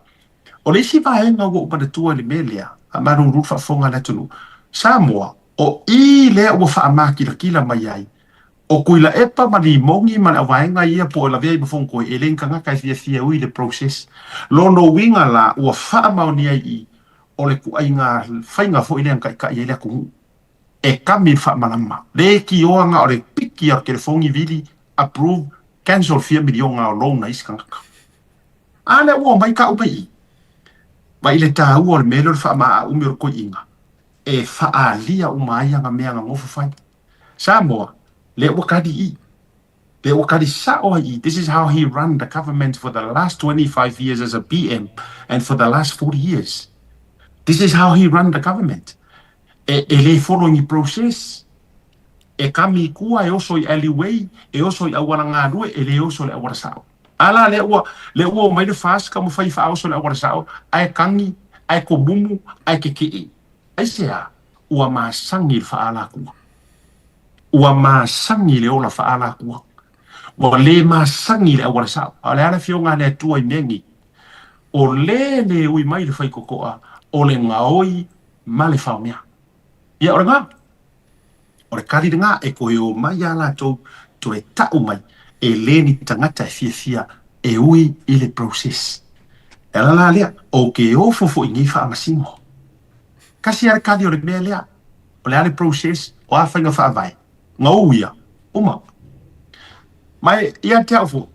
[SPEAKER 4] O le isi vaega ua ou manatua i le mea lea, a malulu le faafofoga a le atunuu, Samoa, o i lea ua faamakilatila mai ai, o Tuilaepa ma Limogi ma le auvaega ia po o lavea i Mafogatoi, e le ni tagata e fiafia e ui i le process. Lona uiga la, ua faamaonia i i, o le ituaiga faiga foi lea na taitai ai le atunuu. E kami le faamalama. Le tioa na o le piki a o le telefoni vili, approve, cancel fia miliona o loan a isi tagata. A lea ua omai tau mai i. Vaai i le taua o le mea lea o le faamaaumi o le toeaina e faaalia uma ai ana mea na nofo fai. Samoa, lea ua kali i. Lea ua kali sao ai i. This is how he run the government for the last 25 years as a PM and for the last 40 years. This is how he run the government. E, e le follow ni process. E kami i kua, e oso i alleyway, e oso i auala galue, e le oso i le auala sao. A la lea ua, lea ua omai le FAST taumafai e faaoso i le auala sao, ae kagi, ae komumu, ae kekee. Aisea? Ua masani i le faaalatua. Ua masani i le ola faaalatua. Ua le masani i le auala sao. A o le a le Afioga a le Atua i mea nei? O le le ui mai le faitotoa, o le gaoi ma le faomea. Ia, o lena. O le kali lena e toe o mai iā latou toe ta'u mai e le ni tagata e fiafia e ui i le process. E ala la lea, ou te ofo foi i nei faamasino. Kasi a le kali o le mea lea, o le a le process, o a faiga faavae, gau ia, uma. Ma e, ia te au foi,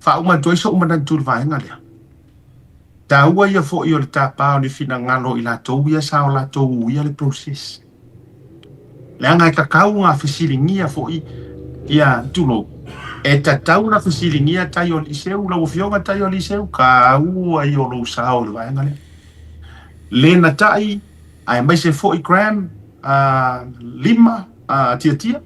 [SPEAKER 4] faauma atu ai so'u manatu i le vaega lea. Taua ia foi o le tapa o ni finagalo i latou ia sa o latou uia le process. Leaga e tatau ona fesiligia foi ia, tulou, e tatau ona fesiligia tai o Liceu, lau Afioga tai o Liceu, taua ia o lou sao i le vaega lea. Le natai, aemaise foi Graham, Lima, Tiatia,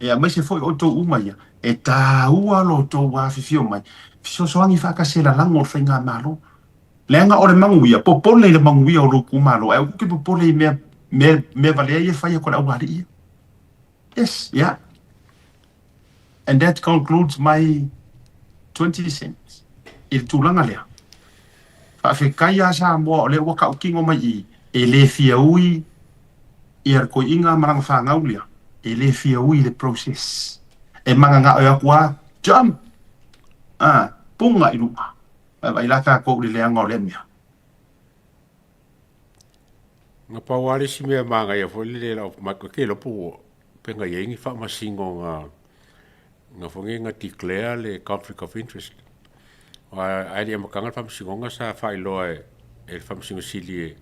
[SPEAKER 4] aemaise foi outou uma ia, E taua lo outou afifio mai, fesoasoani faatasi e lalago le faigamalo. Leaga o le manuia, popole i le manuia o lou itumalo, ae aua te popole i mea, mea, mea valea ia e fai atu e le aualii ia. Yes, yeah. And that concludes my 20 cents i le tulaga lea. Faafetai a Samoa o lea ua tautino mai i i, e le fia ui ia le toeaina ma lana fanau lea, e le fia ui i le process. E mananao e atu a, jump! A, puna i luga. Vaivai la tatou i le leaga o lea mea.
[SPEAKER 7] Na pau lava le isi mea manaia foi lele lau matou te iloa po ua pe na i ai ni faamasinoga na foi nei na declare le conflict of interest. Aua ae le i amataga le faamasinoga sa faailoa e le Faamasino Sili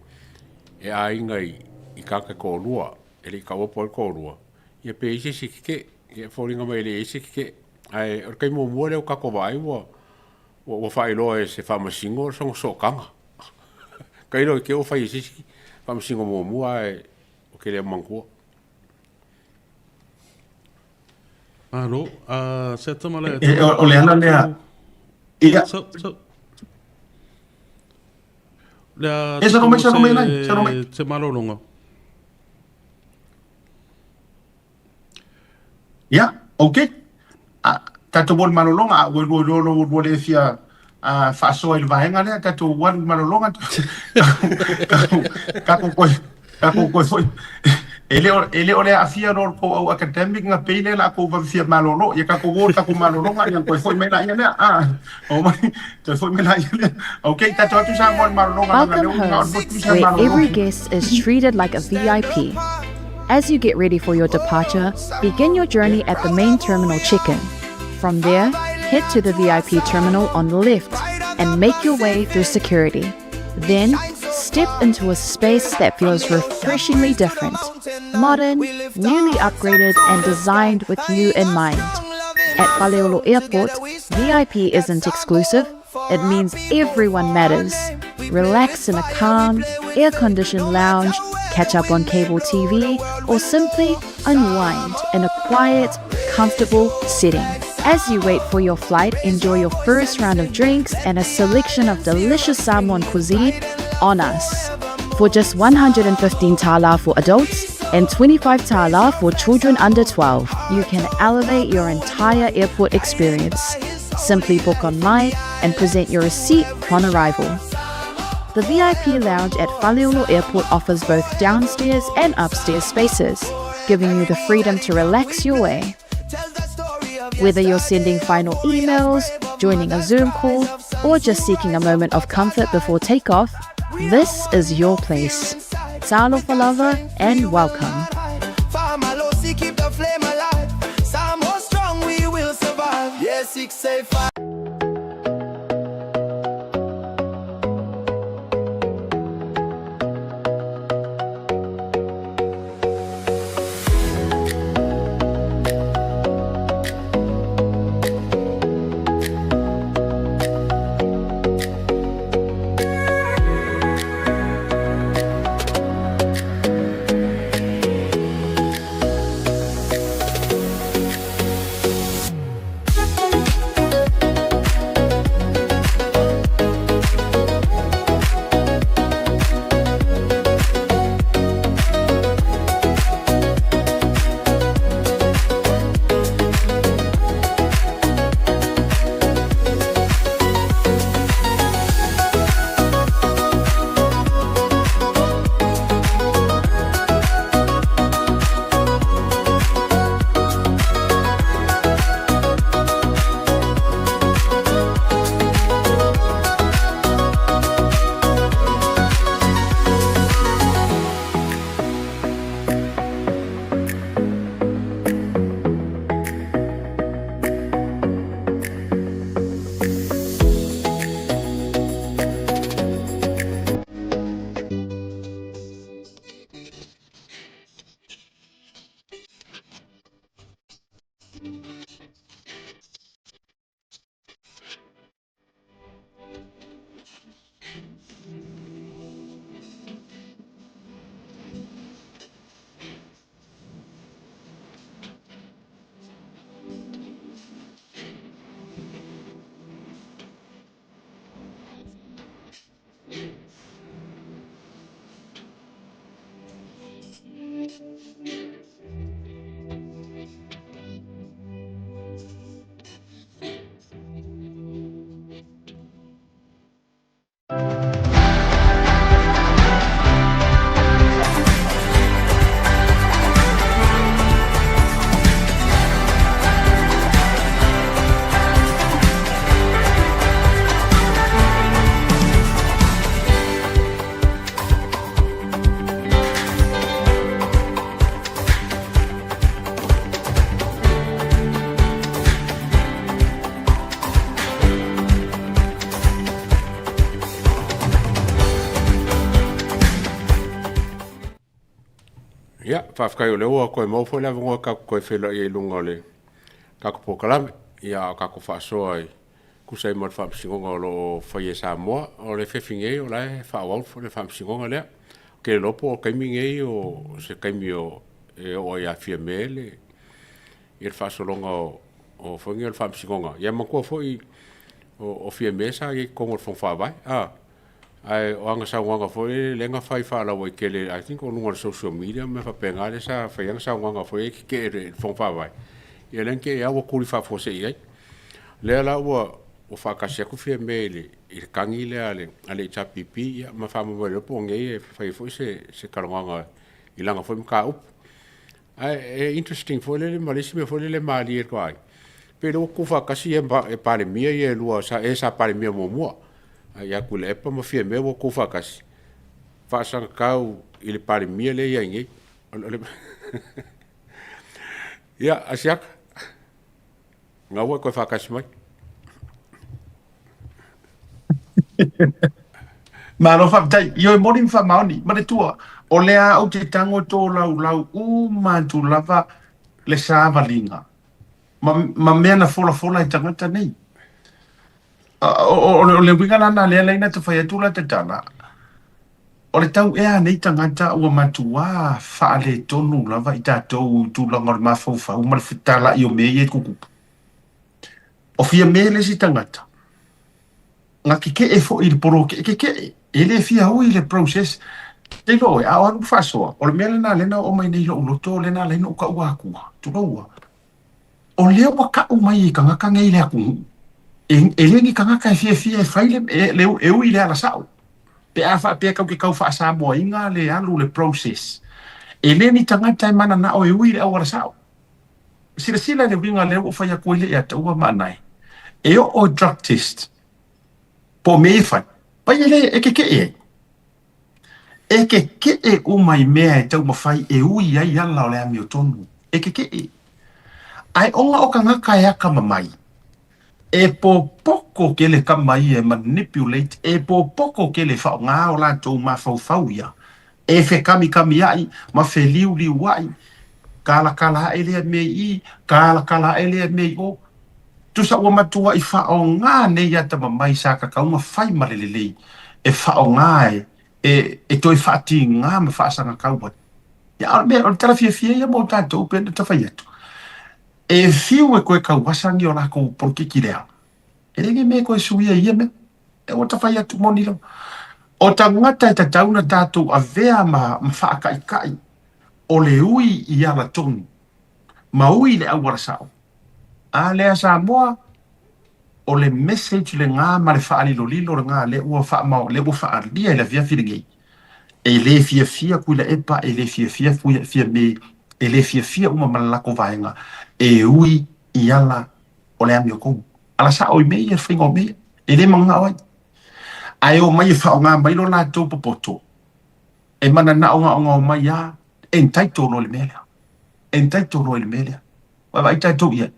[SPEAKER 7] e aiga i tagata e toalua, e le i taua po o ai le toalua, ia pe i ai se isi e tetee. Ia e foliga mai e le i ai se tetee. Ae o le taimi muamua lea ua tatou vaai ua faailoa e se Faamasino sona sootaga. Tailo e te oo fai e se isi faamasino muamua ae ou te le manatua.
[SPEAKER 8] Malo, a se ata mala
[SPEAKER 4] e o le ala lea. Ia.
[SPEAKER 8] So, so. Lea
[SPEAKER 4] E salo mai, salo mai lai, salo mai.
[SPEAKER 8] Se malologa.
[SPEAKER 4] Ia, ok. A, tatou o le malologa, a ua lua lua lua lua le fia a, faasoa i le vaega lea, tatou alu i le malologa, tatou toe, tatou toe foi. E le o, e le o le aafia loa o le tou au academic na pei lea la tou vave fia malolo. Ia tatou o i le tatou malologa, ia toe foi mai laia lea. A, o mai, toe foi mai laia lea. Ok, tatou atu Samoa i le malologa, leaga
[SPEAKER 1] Welcome
[SPEAKER 4] lea ua na o
[SPEAKER 1] home,
[SPEAKER 4] le motu sa
[SPEAKER 1] where
[SPEAKER 4] malolo.
[SPEAKER 1] every guest is treated like a VIP. As you get ready for your departure, begin your journey at the main terminal check-in. From there, head to the VIP terminal on the left and make your way through security. Then, step into a space that feels refreshingly different. Modern, newly upgraded, and designed with you in mind. At Faleolo Airport, VIP isn't exclusive, it means everyone matters. Relax in a calm, air conditioned lounge, catch up on cable TV, or simply unwind in a quiet, comfortable setting. As you wait for your flight, enjoy your first round of drinks and a selection of delicious Samoan cuisine on us. For just 115 tala for adults and 25 tala for children under 12, you can elevate your entire airport experience. Simply book online and present your receipt upon arrival. The VIP lounge at Faleolo Airport offers both downstairs and upstairs spaces, giving you the freedom to relax your way. Whether you're sending final emails, joining a Zoom call, or just seeking a moment of comfort before takeoff, this is your place. Talofa lava and welcome.
[SPEAKER 6] Keep the flame alive. Samoa strong, we will survive. Yeah, 6, 8, 5.
[SPEAKER 7] Ia, faafetai o lea ua toe maua foi le avanoa tatou toe feiloai ai i luga o le tatou polokalame, ia a o tatou faasoa i Tusa ai ma le faamasinoga o lo o faia e Samoa. O le afiafi nei o la e faaauau le faamasinoga lea. Ou te le iloa po o le taimi nei o se taimi o e oo ai ia Fiame le ia le faasologa o o foi nei o le faamasinoga. Ia manatua foi o o Fiame sa i ai i totonu o le Fono Faavae a, ae o ana saunoaga foi lea na fai faalauaitele I think o luga o le social media ma mea faapena lea sa fai ai ana saunoaga foi e tetee i le Fono Faavae. Ia lea na te i lava ua tuli faafuasei ai. Lea la ua ua faatasi atu Fiame i le i le tagi lea a le a le HRPP ia ma faamoemoe loa po o nei e fai ai foi se se talanoaga i lana foi mataupu. Ae e interesting foi lele ma le isi mea foi lele e malie atu ai. Pei lea ua tutu faatasi ia e Palemia ia e lua sa e sa Palemia muamua. Ia Tuilaepa ma Fiame ua tutu faatasi faasagatau i le Palemia lea e i ai nei. Ia, Asiata. Nga ua e toe faatasi mai.
[SPEAKER 4] Malo faafetai. Ioe moni ma faamaoni. Manatua, o lea ou te tago tolaulau uma atu lava le savaliga ma, ma mea na folafola e tagata nei. O, o, o le uiga lana lea laina te fai atu la te tala, o le tau ea nei tagata ua matuā faaletonu lava i tatou i tulaga o le mafaufau ma le fetala'i o mea ia e tutupu. O Fiame le isi tagata, na keke'e foi i le poloke'e keke'e, e le fia ui i le process. Te iloa oe, a o alu faasoa, o le mea lena lea na oo mai nei i lo'u loto, lea na ala ai ona ou taua atua, tulou a. O lea ua ta'u mai e tagata nei le atunuu, e, e le ni tagata e fiafia e fai le, e, le, e ui i le ala sa'o. Pe a faapea tatou te tau faa-Samoaina le alu le process, e le ni tagata e mananao e ui i le auala sa'o. Silasila i le uiga lea ua ou fai atu ai le ia taua maanae, e oo i drug test, po o mea ia e fai, pai e le, e keke'e ai. E kekeʻe uma i mea e taumafai e ui ai ala o le amiotonu. E kekeʻe. Ae ona o tagata e akamamai, e popoko kele kama ia e manipulate, e popoko kele e faaaoga o latou mafaufau ia e fekamikamiaʻi ma feliuliuaʻi, kalakala aʻe lea mea i i, kalakala aʻe lea mea i o. Tusa ua matuaʻi faaaoga nei atamamai sa tatau ona fai ma le lelei e faaaoga e e e toe faatiga ma faasagatau ai. Ia, a o le mea, o le tala fiafia ia mo tatou pei ona ta fai atu, e fiu e toe tauasagi o latou polokiki leaga, e le ni mea e toe suia i ia mea. E ua ta fai atu moni lava. O tagata e tatau ona tatou avea ma ma faataʻitaʻi o le ui i ala tonu ma ui i le auala sao. A lea Samoa, o le message lena ma le faalilolilo lena lea ua faamao, lea ua faaalia i le afiafi lenei. E le fiafia Tuilaepa, e le fiafia Fiame, e le fiafia uma ma le latou vaega e ui i ala o le amiotonu. Ala sao i mea ia, le faiga o mea ia, e le mananao ai. Ae omai e faaaoga mai lo latou popoto e mananaogaoga omai a entitle loa i le mea lea. Entitle loa i le mea lea. Vaavaai tatou i ai.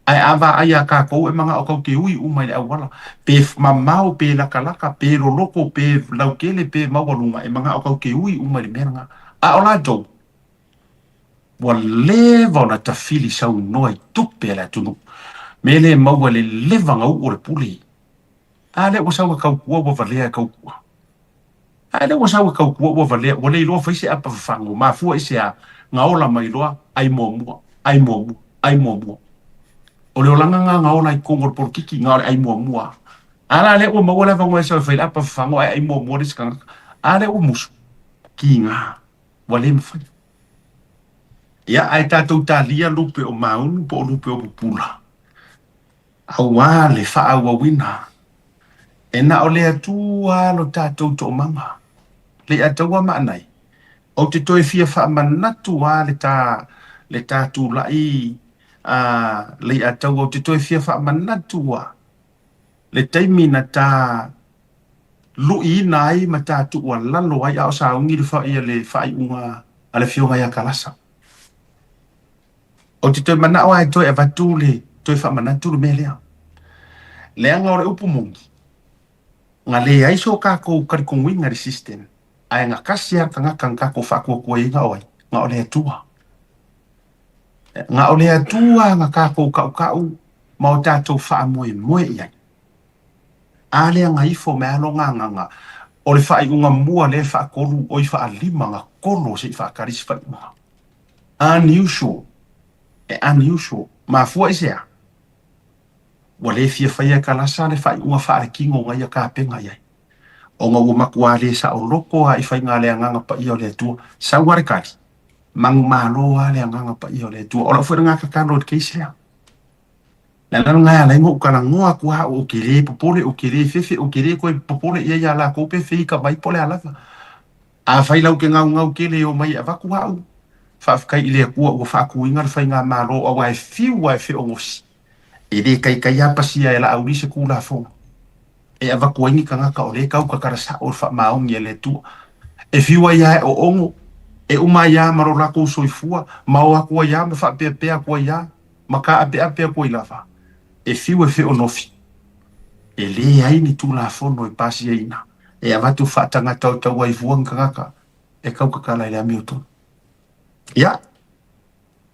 [SPEAKER 4] Ae a vaai iā tatou e manao tatou te ui uma i le auala, pe mamao, pe latalata, pe loloto, pe lautele, pe maualuga, e manao tatou te ui uma i le mea lena. A o latou, ua leva ona tafili saunoa i tupe a le atunuu. Mea lea e maua i le leva ona uu o le pule. A lea ua sau e tautua ua valea e tautua. A lea ua sau e tautua ua valea, ua le iloa fai se apa fafago, mafua i se a, na ola mai loa, ai muamua, ai muamua, ai muamua. O le olaga na na ola i totonu o le polokiki, na o le ai muamua. A la lea ua maua le avanoa e sau e fai le apa fafago ae ai muamua le isi tagata. A lea ua musu, kiga, ua le mafai. Ia, ae tatou talia lupe o maunu po o lupe o pupula. Auā le faaauauina, e na o le Atua lo tatou toomaga, le Ataua maanai, ou te toe fia faamanatu a le ta le ta tulaʻi a le Ataua, ou te toe fia faamanatu a le taimi na ta luʻiina ai ma ta tuualalo ai a o sauni le ia le faaiuga a le Afioga ia Kalasa. Ou te toe manao lava e toe avatu le toe faamanatu le mea lea. Leaga o le upu moni, na leai so tatou talitonuina i le system, ae na tasi lava le tagata na tatou faatuatuaina o ai? Na o le Atua. Na o le Atua na tatou tautau ma o tatou faamoemoe i ai. A le aga ifo ma e alo gagaga, o le faaiuga mua lea e faatolu oi faalima ona kolo se i faatali se faaiuga. Unusual. E unusual. Mafua i se a? Ua le fia faia e Kalasa le faaiuga faaletino na ia tapena i ai, ona ua matuā le saoloto lava i faiga a le Agaga Paia o le Atua. Sau lava le tali, manumalo lava le Agaga Paia o le Atua. O lau foi lena tatalo i le case lea. O le ala lena e ala ai ona ou talanoa atu lava au, ou te le popole, ou te le fefe, ou te le toe popole i ai ia latou pe feika mai po o le a lava. Afai lau te gaugau tele e omai e avatu au, faafetai i le Atua ua faatuina le faigamalo aua e fiu lava e feogosi. E le taitai lava pasia e Laauli se Tulafono e avatu ai ni tagata o lea e tau tatala sao i le faamaoni a le Atua. E fiu ai lava e oono, e uma ai lava ma lo latou soifua, ma o atu ai lava ma faapeapea atu ai lava, ma taapeape atu ai lava. E fiu e feonofi, e leai ni Tulafono e pasiaina e avatu faatagata o tau ai fua ni tagata e tau tatala i le amiotonu. Ia,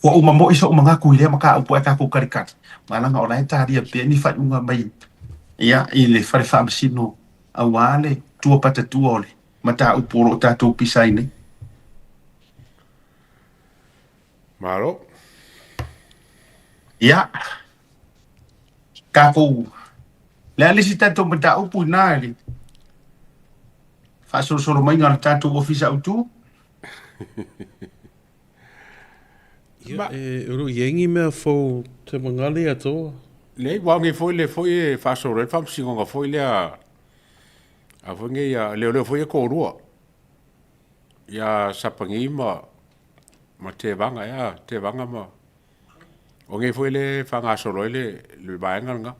[SPEAKER 4] ua uma moi soʻu manatu i lea mataupu ae tatou kalikali, ma leaga o la e talia pea ni faaiuga mai ia i le fale faamasino aua le tua patatua o le mataupu o lo o tatou pisa ai nei.
[SPEAKER 7] Malo.
[SPEAKER 4] Ia, tatou, le a le isi tatou mataupu i ina i le faasolosolo maiga o le tatou Ofisa Autu?
[SPEAKER 8] Ia, e uru i engi mea fou te mangali atoa.
[SPEAKER 7] Leai, ua aoga foi le foi e faasolo ai le faamasinoga foi lea a foi nei a leoleo foi e toalua ia Sapani ma ma Tevaga ea Tevaga ma o nei foi le faagasolo ai le le vaega lena.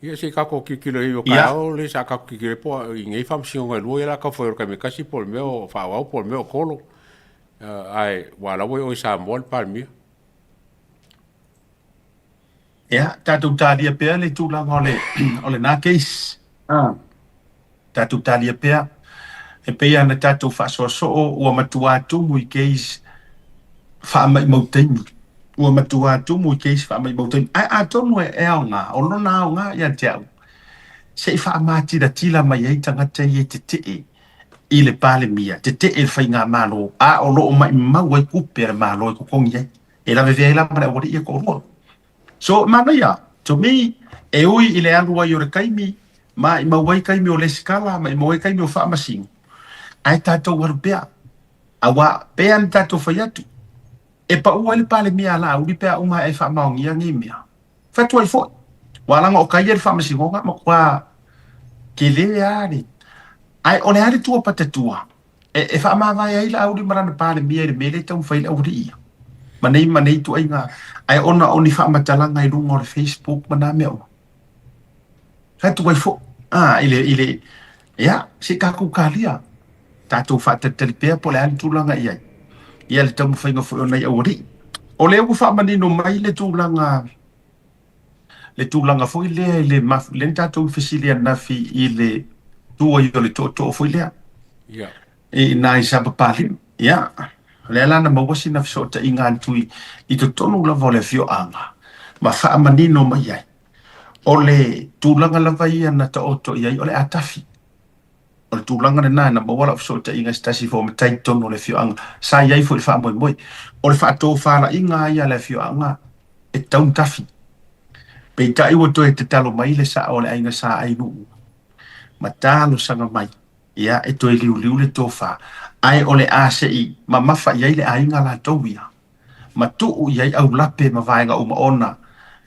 [SPEAKER 7] Ia se i tatou tilotilo i o taeao le sa tatou tilotilo ai po o i nei faamasinoga e lua ia o le a taumafai o le taimi e tasi po o le mea o faaauau po o le mea o kolo. Ae ua la ua i o i Samoa le Palemia.
[SPEAKER 4] Ia, tatou talia pea le tulaga o le o lena case. Tatou talia pea. E pei lava ona tatou faasoasoo ua matuā tumu i case faamaimau taimi. Ua matuā tumu i case faamaimau taimi. Ae atonu e aoga, o lona aoga ia te au, se i faamatilatila mai ai tagata ia e tetee i le Palemia, tetee i le Faigamalo, a o lo o maimau ai tupe a le Malo e totogi ai. E lavevea ai la ma le aualii e toalua. So, manaia, to me, e ui i le alu ai o le taimi, maimau ai taimi o lesitala, maimau ai taimi o faamasino, ae tatou alu pea. Aua, pei lava ona tatou fai atu, e pau ai le Palemia a Laauli pe a uma ae faamaonia nei mea. Fai atu ai foi, aua leaga o kai ia i le faamasinoga, matua tele lava le... Ae o le a le tua patatua? E faamavae ai Laauli ma lana Palemia i le mea lea e taumafai ai le aualii ia, ma nei ma nei ituaiga, ae ona o ni faamatalaga i luga o le Facebook ma na mea uma. Fai atu ai foi, a, i le, i le, ia, se i tatou talia, tatou faatalitali pea po o le a le tulaga i ai, ia le taumafaiga foi o nai aualii. O lea ua faamanino mai le tulaga, le tulaga foi lea i le maf, lea na tatou fesili ananafi i le tua o le tootoo foi lea.
[SPEAKER 7] Ia.
[SPEAKER 4] I nai Sapapalii. Ia, o lea la na maua sina fesootaiga a le tui i totonu lava o le afioaga ma faamanino mai ai, o le tulaga lava ia na taoto i ai o le a tafi. O le tulaga lena na maua lau fesootaiga i se tasi foi o matai i totonu o le afioaga sa i ai foi i le faamoemoe. O le faatofalaiga lava ia a le afioaga e tatau ona tafi. Peitai ua toe tatalo mai le sao o le aiga Sa Ainuu ma talosaga mai, ia e toe liuliu le tofa, ae o le a se i mamafa i ai le aiga latou ia, ma tuu i ai aulape ma vaega uma ona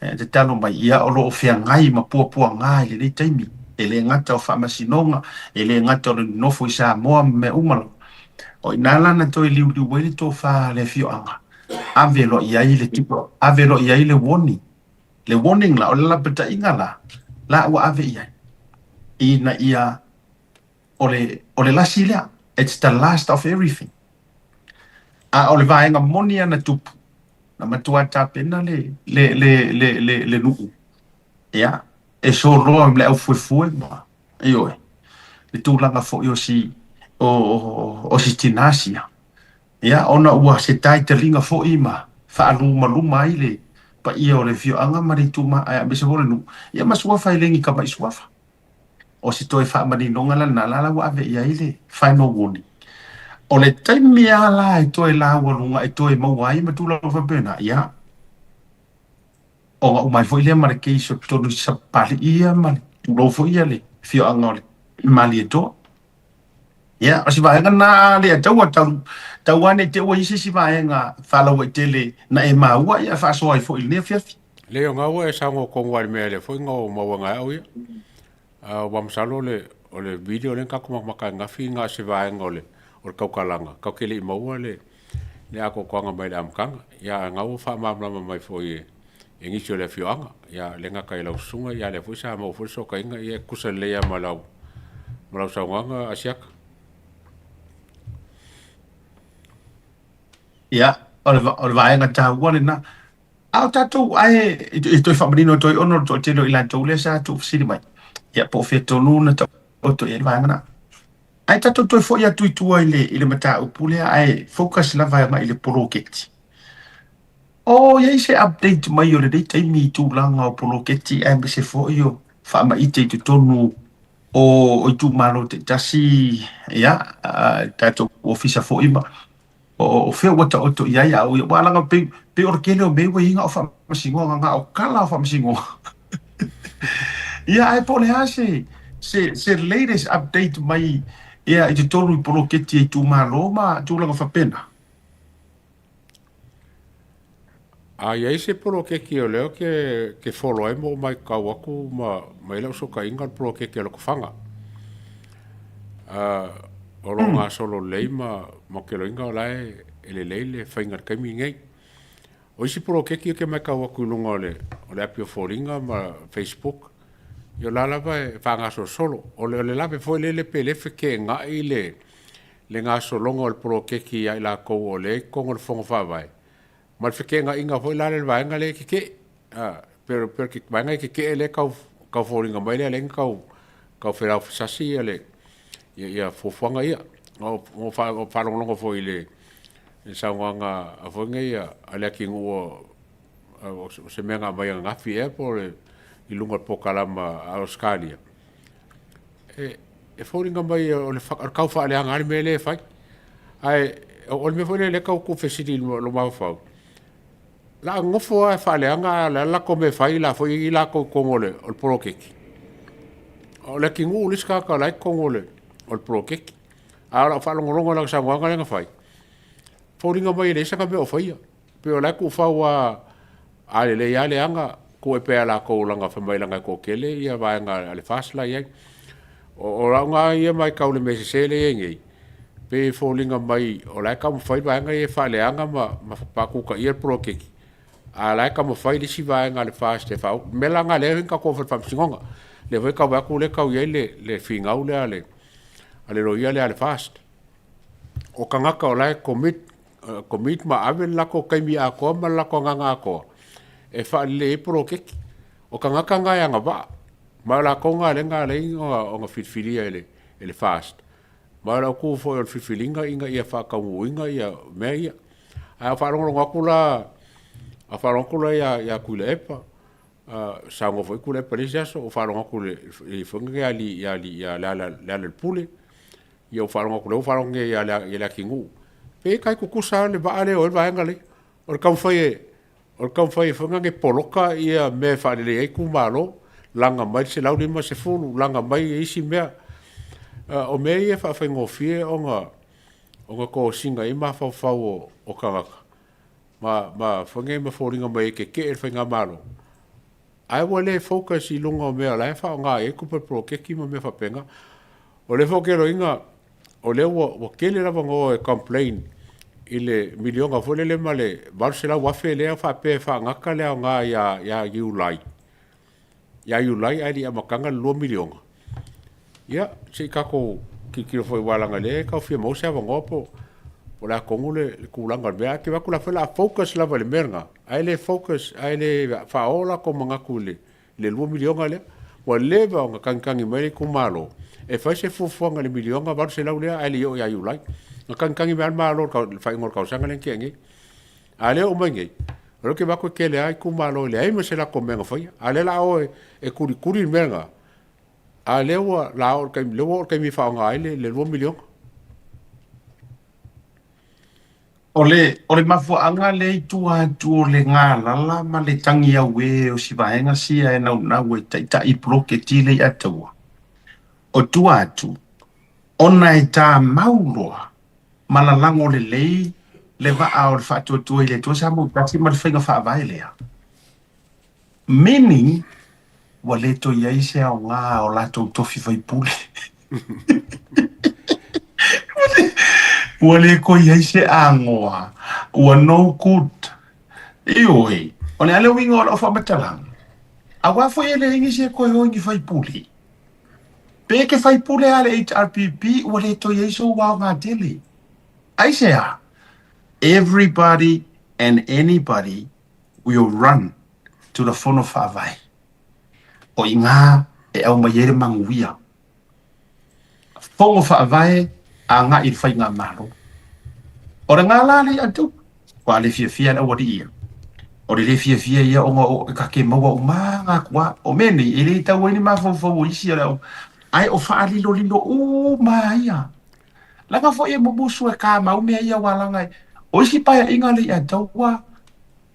[SPEAKER 4] e tatalo mai, ia o lo o feagai ma puapuaga i lenei taimi, e le gata o faamasinoga, e le gata o le nonofo i Samoa ma mea uma lava. O i ina la na toe liuliu ai le tofa a le afioaga, ave loa i ai le ave loa i ai le warning, le warning la, o le lapataiga la, la ua ave i ai, ina ia o le, o le lasi lea, it's the last of everything. A o le vaega moni lava na tupu, na matua tapena le, le, le, le, le, le nuu, ia, e soloa ma le aufuefue ma, ioe, le tulaga foi o si, o, o, o si tinā sia. Ia, ona ua se taitaliga foi ma faalumaluma ai le, paia o le afioaga ma le ituma aemaise foi o le nuu, ia ma suafa e le ni tama'i suafa. O se toe faamaninoga lena la la ua ave i ai le final warning. O le taimi lava la e toe laualuga e toe maua ai ma tulaga faapena, ia, ona uma ai foi lea ma le case o totonu i Sapapalii ia ma le tulou foi ia le afioaga o le Malietoa. Ia, o si vaega lena a le taua tau tau lava ne i te i ua i ai se isi vaega faalauaitele na e maua ia e faasoa ai foi i lenei afiafi.
[SPEAKER 7] Leai o gau e saunoa tonu lava i le mea lea foi na ou maua nai au ia. Aua masalo o le o le video lea na tatou matamata ananafi na o se vaega o le o le tautalaga tatou te le i maua le le atoatoaga mai le amataga. Ia a o lena ua faamalamalama mai foi e nisi o le afioaga. Ia le gata i lau susuga ia a o lea foi sa maua foi le fesootaiga ia e tutusa lelei lava ma lau ma lau saunoaga Asiata.
[SPEAKER 4] Ia, o le o le vaega taua lena. A o tatou ae e toe faamanino atu ai ona o le toatele o i latou lea sa tuufesili mai, ia po o fea tonu na taoto i ai le vaega lena. Ae tatou toe foi atu i tua i le, i le mataupu lea ae focus lava agai i le poloketi. O i ai se update mai o lenei taimi i tulaga o poloketi aemaise foi o faamaite i totonu o itumalo taitasi, ia, tatou ofisa foi ma O fea ua taoto i ai au ia, aua leaga pei, pei o le tele o mea ua i ai na o faamasinoga, na o tala o faamasinoga. Ia, ae po o le a se, se, se latest update mai ia i totonu i poloketi a itumalo ma tulaga faapena?
[SPEAKER 7] A i ai se poloketi o lea ke, ke follow ai ma ou matau atu ma, ma i lau sootaiga le poloketi a Lotofaga. O lo o gasolo lelei ma, ma ou te iloaina o la e, e lelei le faiga i le taimi lenei. O isi poloketi ou te matau atu i luga o le, o le api o foliga ma Facebook, ia o la lava e faagasolosolo. O le, o le lave foi lele pe le feteenai le, le gasologa o le poloketi ia i latou o lea e i totonu o le Fono Faavae, ma le feteenaiga foi la lea i le vaega lea e tetee. Pei o le vaega e tetee lea e tau, tau foliga mai lea lea na tau, tau felaufesasi ia le, ia, ia fuafuaga ia. Na ou faalogologo foi i le, le saunoaga a foi nei a le atinuu o, o se mea na aumai ananafi ea po o le, i luga o le polokalama a Ausetalia, e, e foliga mai o le, o le tau faaleaga lava le mea lea e fai. Ae o le mea foi lea lea e tau tuufesili i lou mafaufau, La a nofo lava e faaleaga a o le a le latou mea e fai la foi e i ai latou i totonu o le o le poloketi. O le atinuu le isi tagata o la e i totonu o le o le poloketi. A o lau faalogologo i lana saunoaga lea na fai, foliga mai e leai sana mea o faia. Pei o la e tuufau lava a lelei lava leaga, tuu ai pea ia latou leaga fai mai leaga e toatele ia vaega a le FAST la e i ai. O lau na ia matau i le mea sese lea e i ai nei, pei e foliga mai o la e taumafai le vaega ia e faaleaga ma faatutaia le poloketi, a o la e taumafai le isi vaega a le FAST e faauu. O le mea la lena lea na tatou o ai i le faamasinoga. Lea foi e tau vaai atu lea e tau i ai le finau lea a le loia lea a le FAST. O tagata o la e commit, commit ma ave le latou taimi atoa ma le latou agaga atoa e faalelei ai poloketi. O tagata na e agavaa, ma o latou na lea na ala ai ona filifilia e le FAST. Ma o le autu foi o le filifiliga ina ia faataunuuina ia mea ia. Ae a faalogologo atu la, a faalogo atu la ia, ia Tuilaepa, saunoa foi Tuilaepa i le isi aso, ua faalogo atu i le foi lenei ia ia ia Lealailepule, ia ua faalogo atu, lea ua faalogo atu nei ia Leatinuu. Pe tai tutusa lava le vaa lea e o ai le vaega lea. O le taumafai e, o le taumafai e foi lea poloka ia mea e faalelei ai itumalo, laga mai le 150, laga mai isi mea. O mea ia e faafaigofie ona ona tosina ai mafaufau o tagata ma foi nei ma foliga mai e tetee le faigamalo, ae ua le focus i luga o mea o la e faaaoga i ai tupe poloketi ma mea faapena. O lea foi ou te iloaina o lea ua tele lava na o e complain i le miliona foi lele ma le $800,000 lea faapea e faagata le aoga ia Iulai, ia Iulai ae le i amataga le 2 miliona. Ia, se i tatou tilotilo foi aua leaga o lea e tau fia maua se avanoa po o le a tonu le tulaga o le mea. Ae ou te vaai atu o la foi o le a focus lava i le mea lena, ae le focus, ae le faaoo o latou manatu i le 2 miliona lea. Ua leva ona tagitagi mai le itumalo e fai se fuafuaga i le miliona 800 lea ae le i oo ia Iulai. Na tagitagi mai lava le Malo i le faaiuga o le tausaga lea na tea nei. A o lea e oo mai nei, O lea ou te vaai atu e tele lava itumalo e leai ma se latou mea na faia, a o lea o le a o e tulikuli le mea lena, a o lea ua la oo i le taimi, lea ua oo i le taimi e faaaoga ai le $2 miliona.
[SPEAKER 4] O le, o le mafuaaga lea i tua atu o le galala ma le tagi auē o si vaega sia e naunau e taitai i poloketi le i'a taua, o tua atu, ona e tamau loa ma lalago lelei le vaa o le Faatuatua i le Atua Samoa Tasi ma le faiga faavae lea, meaning ua le toe i ai se aoga o latou tofi faipule. Ua le toe i ai se agoa, ua no good. Ioe, o le a le uiga o lau faamatalaga? Aua foi e leai nisi e toe o i ni faipule. Pe ke faipule a le HRPP ua le toe i ai sou aoga tele. Aisea? Everybody and anybody will run to the Fono Faavae. O i ngā e aumai ai le manuia. Fono Faavae agai i le Faigamalo. O le gala lea ia tou, ua le fiafia le aualii ia. O le le fiafia ia ona o e kake maua uma ngā kua. O mea nei, e le tau ai ni mafaufau o isi o le au. Ae o faalilolilo uma ia. Leaga foi e mumusu e kamau mea ia ua laga e. O isi paeaiga le ia taua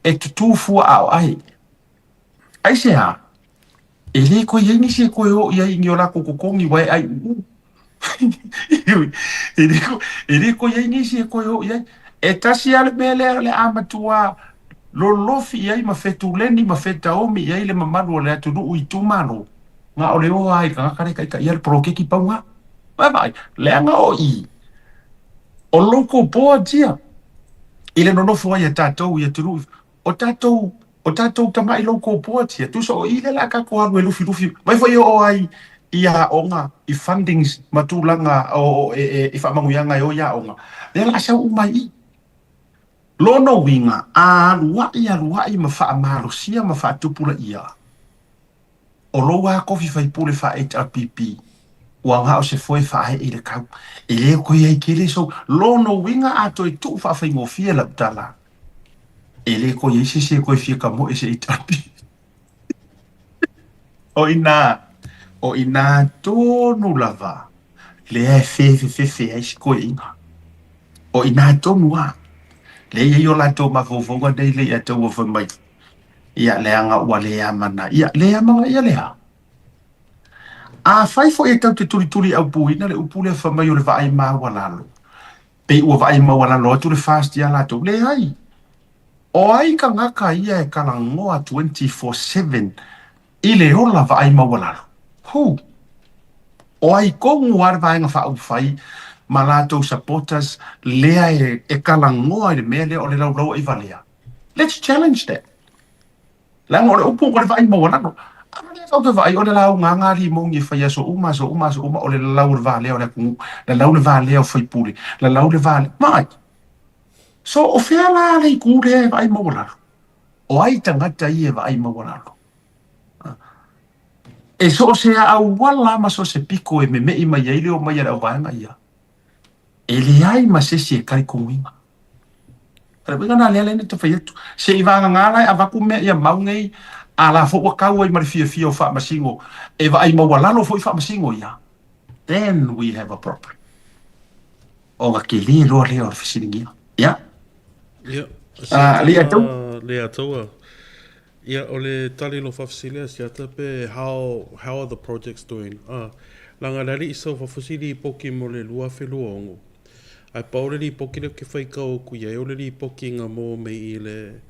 [SPEAKER 4] e tutū fua ao ai. Aisea? E le toe i ai nisi e toe o i ai i ni o latou totogi ua e ʻaiʻuʻu. E le e le toe i ai nisi e toe o i ai. E tasi lava le mea lea o le a matua lolofi i ai ma fetuleni ma fetaomi i ai le mamalu o le atunuu i itumalo, na o le o lava i le tagata lea e taitaia le poloketi pau lena. Vaavaai, leaga o i, o local boards ia i le nonofo ai a tatou i atunuu O tatou, o tatou tamai local boards ia, tusa o i lea o le a tatou alu e lufilufi mai foi e oo ai i aoga, i fundings ma tulaga o, e, e, i faamanuiaga e o i aoga, lea o le a sau uma ai i i. Lona uiga, a aluai aluai ma faamalosia ma faatupulaia, O lou lava kofi faipule faa-HRPP, ua na o se foe faaee i le kau. E le koe ai tele sou lona uiga a toe tuu faafaigofie lau tala, e le koe ai se isi e toe fia kamoe se HRPP. O inā, o inā tonu lava lea e fefefefe ai si toeaina. O inā tonu lava lea e i ai o latou mafaufauga nei lea ia taua fai mai. Ia, leaga ua le amanaia. Le amanaia le a? Afai foi e tau te tulituli aupuina le upu lea fai mai o le vaai maualalo, pei ua vaai maualalo atu le FAST iā latou. Leai. O ai tagata ia e talanoa 24/7 i le ola vaai maualalo? Who? O ai tonu lava le Vaega Faaupufai ma latou supporters lea e talanoa i le mea lea o le laulaua'i valea? Let's challenge that. Leaga o le upu o le vaai maualalo. A o lea tatou te vaai o le lauga a ngā limoni e fai aso uma, aso uma, aso uma, o le lalau o le valea o le atunuu, lalau le valea o faipule, lalau le valea, vaai. So, o fea la le itu lea e vaai maualalo? O ai tagata ia e vaai maualalo? E so o se auala ma so o se piko e memeʻi mai ai le omai a le auvaega ia, E leai ma se isi e talitonuina. O le uiga lena lea na te fai atu. Se i vagana la e avatu mea ia mau nei, a la foi ua tau ai ma le fiafia o Faamasino e vaai maualalo foi Faamasino ia, then we have a problem. Ona tele loa lea o le fesiligia. Ia.
[SPEAKER 8] Ia, Siata Leiataua. Ia, o le tali lo faafesili a Siata pe how, how are the projects doing? Ah, leaga le alii sau faafesili lipoti mo le 2026. Ae pau le lipoti lea ou te faitau atu i ai o le lipoti na maua mai i le,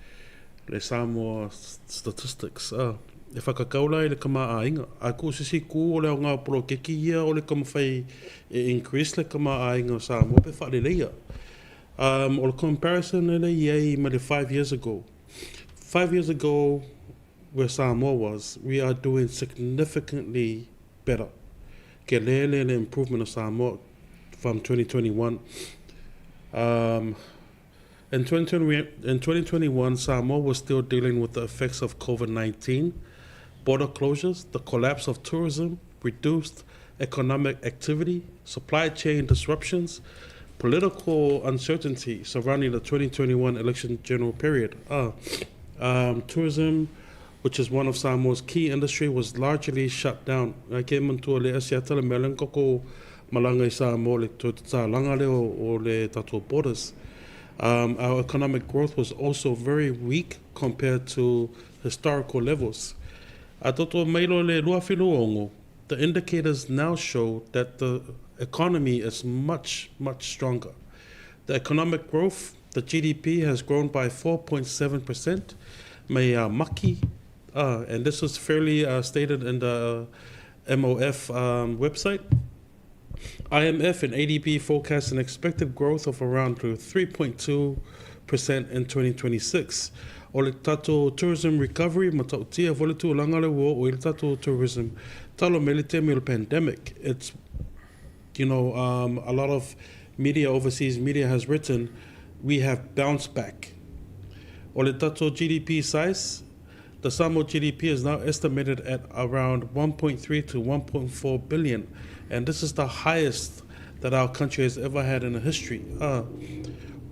[SPEAKER 8] le Samoa Statistics, ah, e whakatau la i le tamaoaiga. Ae ku se isi itu o le aoga o poloketi ia o le taumafai e increase le tamaoaiga o Samoa pe faaleleia. Um, o le comparison lea i ai ma le 5 years ago. 5 years ago, where Samoa was, we are doing significantly better. Ke lele le improvement of Samoa from 2021. In 2020, in 2021, Samoa was still dealing with the effects of COVID-19, border closures, the collapse of tourism, reduced economic activity, supply chain disruptions, political uncertainty surrounding the 2021 election general period. Um, tourism, which is one of Samoa's key industry, was largely shut down. Ai ke manatua le Asiata le mea lea na tatou malaga i Samoa le toe tatalaga lea o le tatou borders. Um, our economic growth was also very weak compared to historical levels. A toto mai loa le 2006, the indicators now show that the economy is much, much stronger. The economic growth, the GDP has grown by 4.7% mai uh, Maki, uh, and this was fairly uh, stated in the MOF um, website. IMF and ADB forecast an expected growth of around 3.2% in 2026. O le tatou tourism recovery matautia foi le tulaga lea ua oo i le tatou tourism talo mai le taimi o le pandemic. It's you know um, a lot of media overseas media has written we have bounced back. O le tatou GDP size The Samoa GDP is now estimated at around 1.3 to 1.4 billion, and this is the highest that our country has ever had in history. Uh,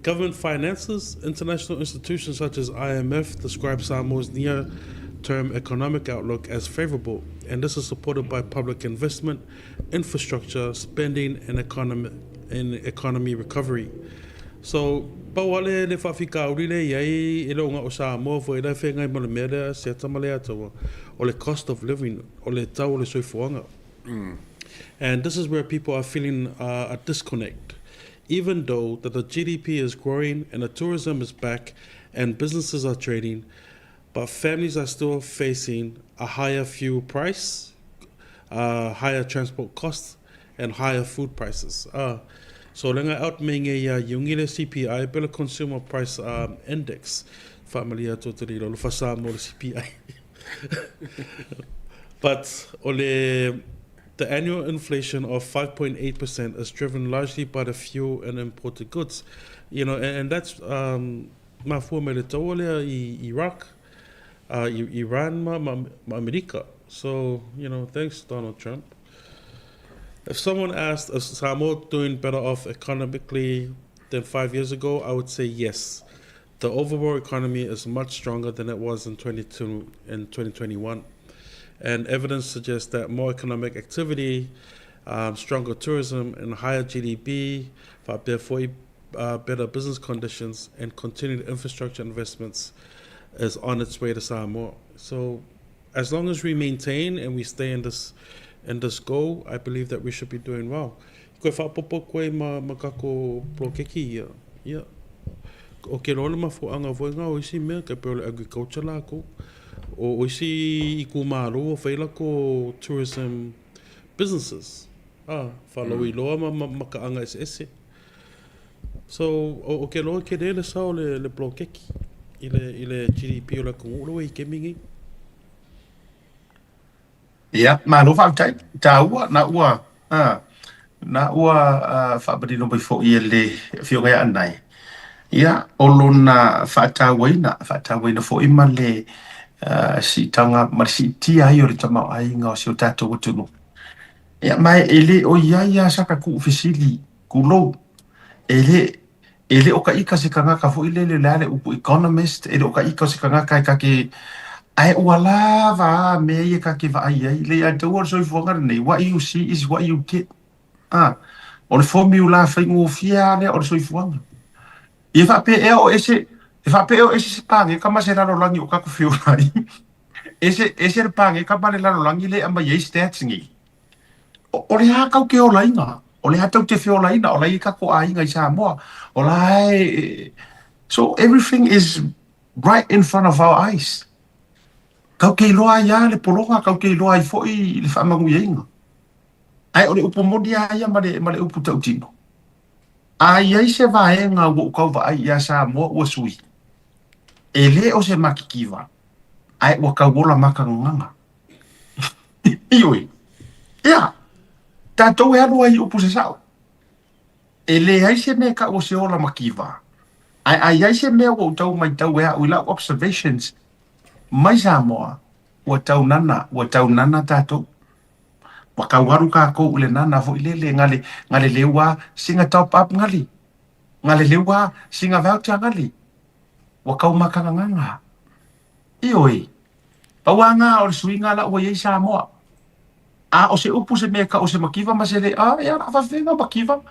[SPEAKER 8] government finances, international institutions such as IMF describe Samoa's near-term economic outlook as favorable, and this is supported by public investment, infrastructure, spending, and economy, and economy recovery. So, pau lava le, le faafitauli lea e i ai, e le o na o Samoa foi la e feagai ma le mea lea, Seata ma Leiataua, o le cost of living, o le tau o le soifuaga. And this is where people are feeling uh, a disconnect. Even though that the GDP is growing and the tourism is back and businesses are trading, but families are still facing a higher fuel price, uh, higher transport costs, and higher food prices. Uh, so lenga out me nge ia iungi le CPI pe le Consumer Price um, Index. Whaamalia atu te riro, lo whasa mo le CPI. But o le, the annual inflation of 5.8% is driven largely by the fuel and imported goods. You know, and, and that's um, mafua mai le taua lea i Iraq, uh, i Iran ma, ma, ma Amerika. So, you know, thanks Donald Trump. If someone asked, is Samoa doing better off economically than five years ago? I would say yes. The overall economy is much stronger than it was in 22 in 2021. And evidence suggests that more economic activity, um, stronger tourism, and higher GDP, therefore uh, better business conditions, and continued infrastructure investments is on its way to Samoa. So, as long as we maintain and we stay in this in this goal, I believe that we should be doing well. Koe whaapopo koe ma, ma kako polokeki ia. Ia. O ke loa le mafuaaga foi lena o isi mea, tai pei o le agriculture lakou. O o isi itumalo ua fai lakou tourism businesses, a, faalauiloa ma ma makaaga eseese. So, o o ke loa kele le sao o le le polokeki i le i le GDP o le atunuu le ua i kemi nei.
[SPEAKER 4] Ia, malo faafetai. Taua, na ua, a, na ua faamanino mai foi e le Afioga ia Anae, ia, o lona faatauaina, faatauaina foi ma le siitaga, ma le siitia ai o le tamaoaiga o si o tatou atunuu. Ia, ma e le o i ai lava saka tuufesili, tulou, e le, E le o ka ika se kanaka foi lele o le a le upu economist, e le o ka ika o se kanaka e ka ke, ae ua lava a mea ia ka ke vaai ai, le ia taua o le soifuaga lenei, what you see is what you get. A, o le formula faigofie a lea o le soifuaga. Ia faapea ea o ese, e faapea ea o ese se pageka ma se lalolagi o kako feolai. Ese, ese le pageka ma le lalolagi le e aumai ai stats nei. O le a kau ke olaina? O le a tau te feolaina? O la i kako aiga i Samoa. O la e... So everything is right in front of our eyes. Kau ke iloa ai a le pologa, kau ke iloa ai foi le faamanuiaina. Ae o le upu moni a ia ma le, ma le upu tautino. A i ai se vaega ua ou tau vaai ia Samoa ua sui, e le o se makikiva, ae ua tauola makagagaga. Ioe. Ia, tatou e alu ai i upu sasao. E leai se mea e kau o se ola makiva. Ae a i ai se mea ua ou tau maitau e a'u i la'u observations mai Samoa, ua tau nana, ua tau nana tatou. Ua tau alu kakou i le nana foi lele nga le, nga le leu a singa top up ngali. Nga le leu a singa voucher ngali. Ua kau makagagaga. Ioe, pau lava na o le suiga la ua i ai Samoa. A o se upu se mea e tau o se mativa ma se le, a, e ala faafefea mativa?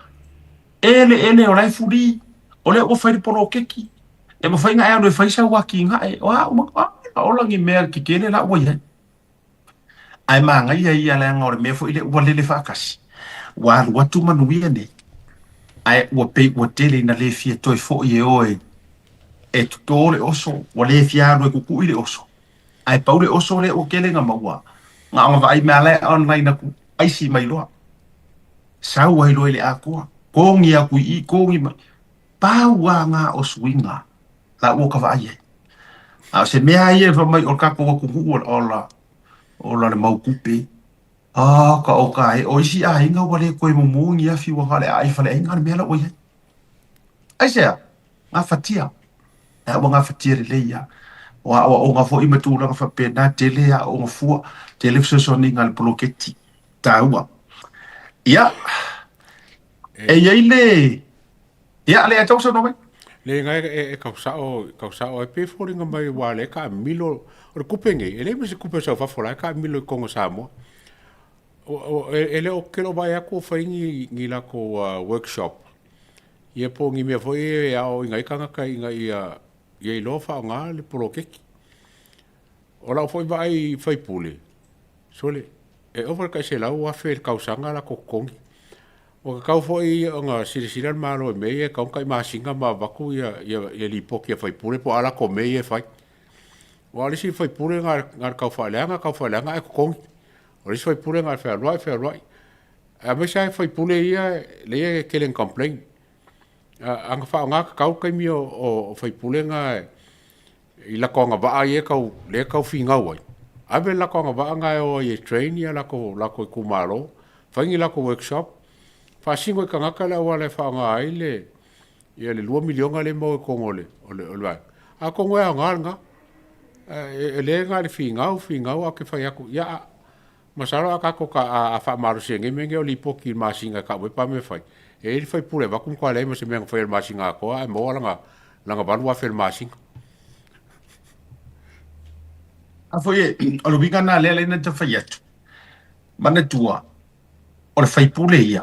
[SPEAKER 4] Eleele o la e fuli, o lea ua fai le poloketi, e mafai ona e alu e fai sau atinae, o a uma, a ola ni mea tetele la ua i ai. Ae manaia ia leaga o le mea foi lea ua lele faatasi, ua alu atu manuia nei, ae ua pei ua tele ina le fia toe foi e o e e toto le oso, ua le fia alu e kukui le oso. Ae pau le oso lea ua tele ina maua, na ona vaai mea la e online atu, aisi mai loa. Sau ai loa i le atoa, togi atu i i, togi mai. Pau lava na o suiga la ua ka vaai ai. A o se mea ia e fai mai o le tatou atunuu ola, ola le mau tupe. A ka o ka e, o isi aiga ua le toe mumu ni afi ua na o le aai faleaiga le mea la ua i ai. Aisea? Gafatia. Lea ua gafatia lelei lava. O aoaoga foi ma tulaga faapena, tele aoaoga fua, tele fesoasoaniga a le poloketi taua. Ia, e i ai le... Ia, le tau saunoa mai.
[SPEAKER 7] Le ngai e, e kau sao, kau sao ai pe foliga mai ua le ka milo o le kupe nei, e le ma se kupe sau fafo la ka milo i Kongo Samoa. O, o, e, e le o ke lo vai aku o fai ni, ni lako uh, workshop. Ia po o ni mea foi e aoaoina ai tagata ina ia ia iloa faaaoga le poloketi. O lau foi vaai i faipule, sole, e ova le tai $100,000 i le tausaga latou totogi. Ua tatau foi ona silasila le Malo i mea ia e tatau ona tai masina ma avatu ia, ia, ia lipoti a faipule po o a latou mea ia e fai. Aua o le isi faipule na o le tau faaleaga, tau faaleaga ae totogi. O le isi faipule na o le fealuai, fealuai. Aemaise lava faipule ia lea e tele ina complain. A na faaaoga tatau le taimi o faipule na i latou agavaa ia e tau, lea e tau finau ai, ave le latou agavaa na e o ai e train ia latou, latou itumalo, fai ni latou workshop, faasino i tagata le auala e faaaoga ai le, ia le $2 miliona lea e maua i totonu o le, o le, o le vaega. Atonu e aoga lena. E le na o le finau, finau, ae ou te fai atu, ia, Masalo a tatou ka a faamalosi ai nei mea nei o lipoti i le masina e tau ai pa mea fai, e i ai le faipule e avatu matua leai ma se mea na faia i le masina atoa ae maua lana lana $8,000 i le masina.
[SPEAKER 4] A foi e, o le uiga lena lea lea na ta fai atu, manatua, o le faipule ia,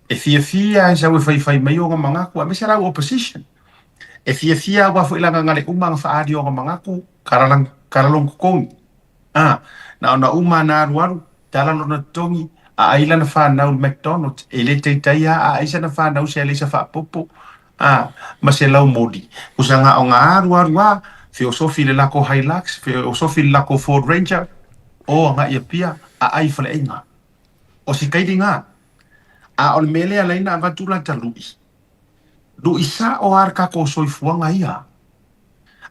[SPEAKER 4] e fiafia e sau e faifai mai ona manatu, aemaise la au opposition. E fiafia aua foi lana gale uma na faaali ona manatu, kala kala lona totogi. A, na ona uma ana alualu, tala lona totogi, a ai lana fanau i le McDonald's, e le taitai a a ai sana fanau se alaisa faapopo, a, ma se laumoli. Kusa na o nga alualu a, feosofi i le lako Hilux, feosofi i le lako Ford Ranger, o agai Apia, a ai i faleaiga. O se kaili nga. A o le mea lea alai na avatu lata lui. Lui sao a le tatou soifuaga ia.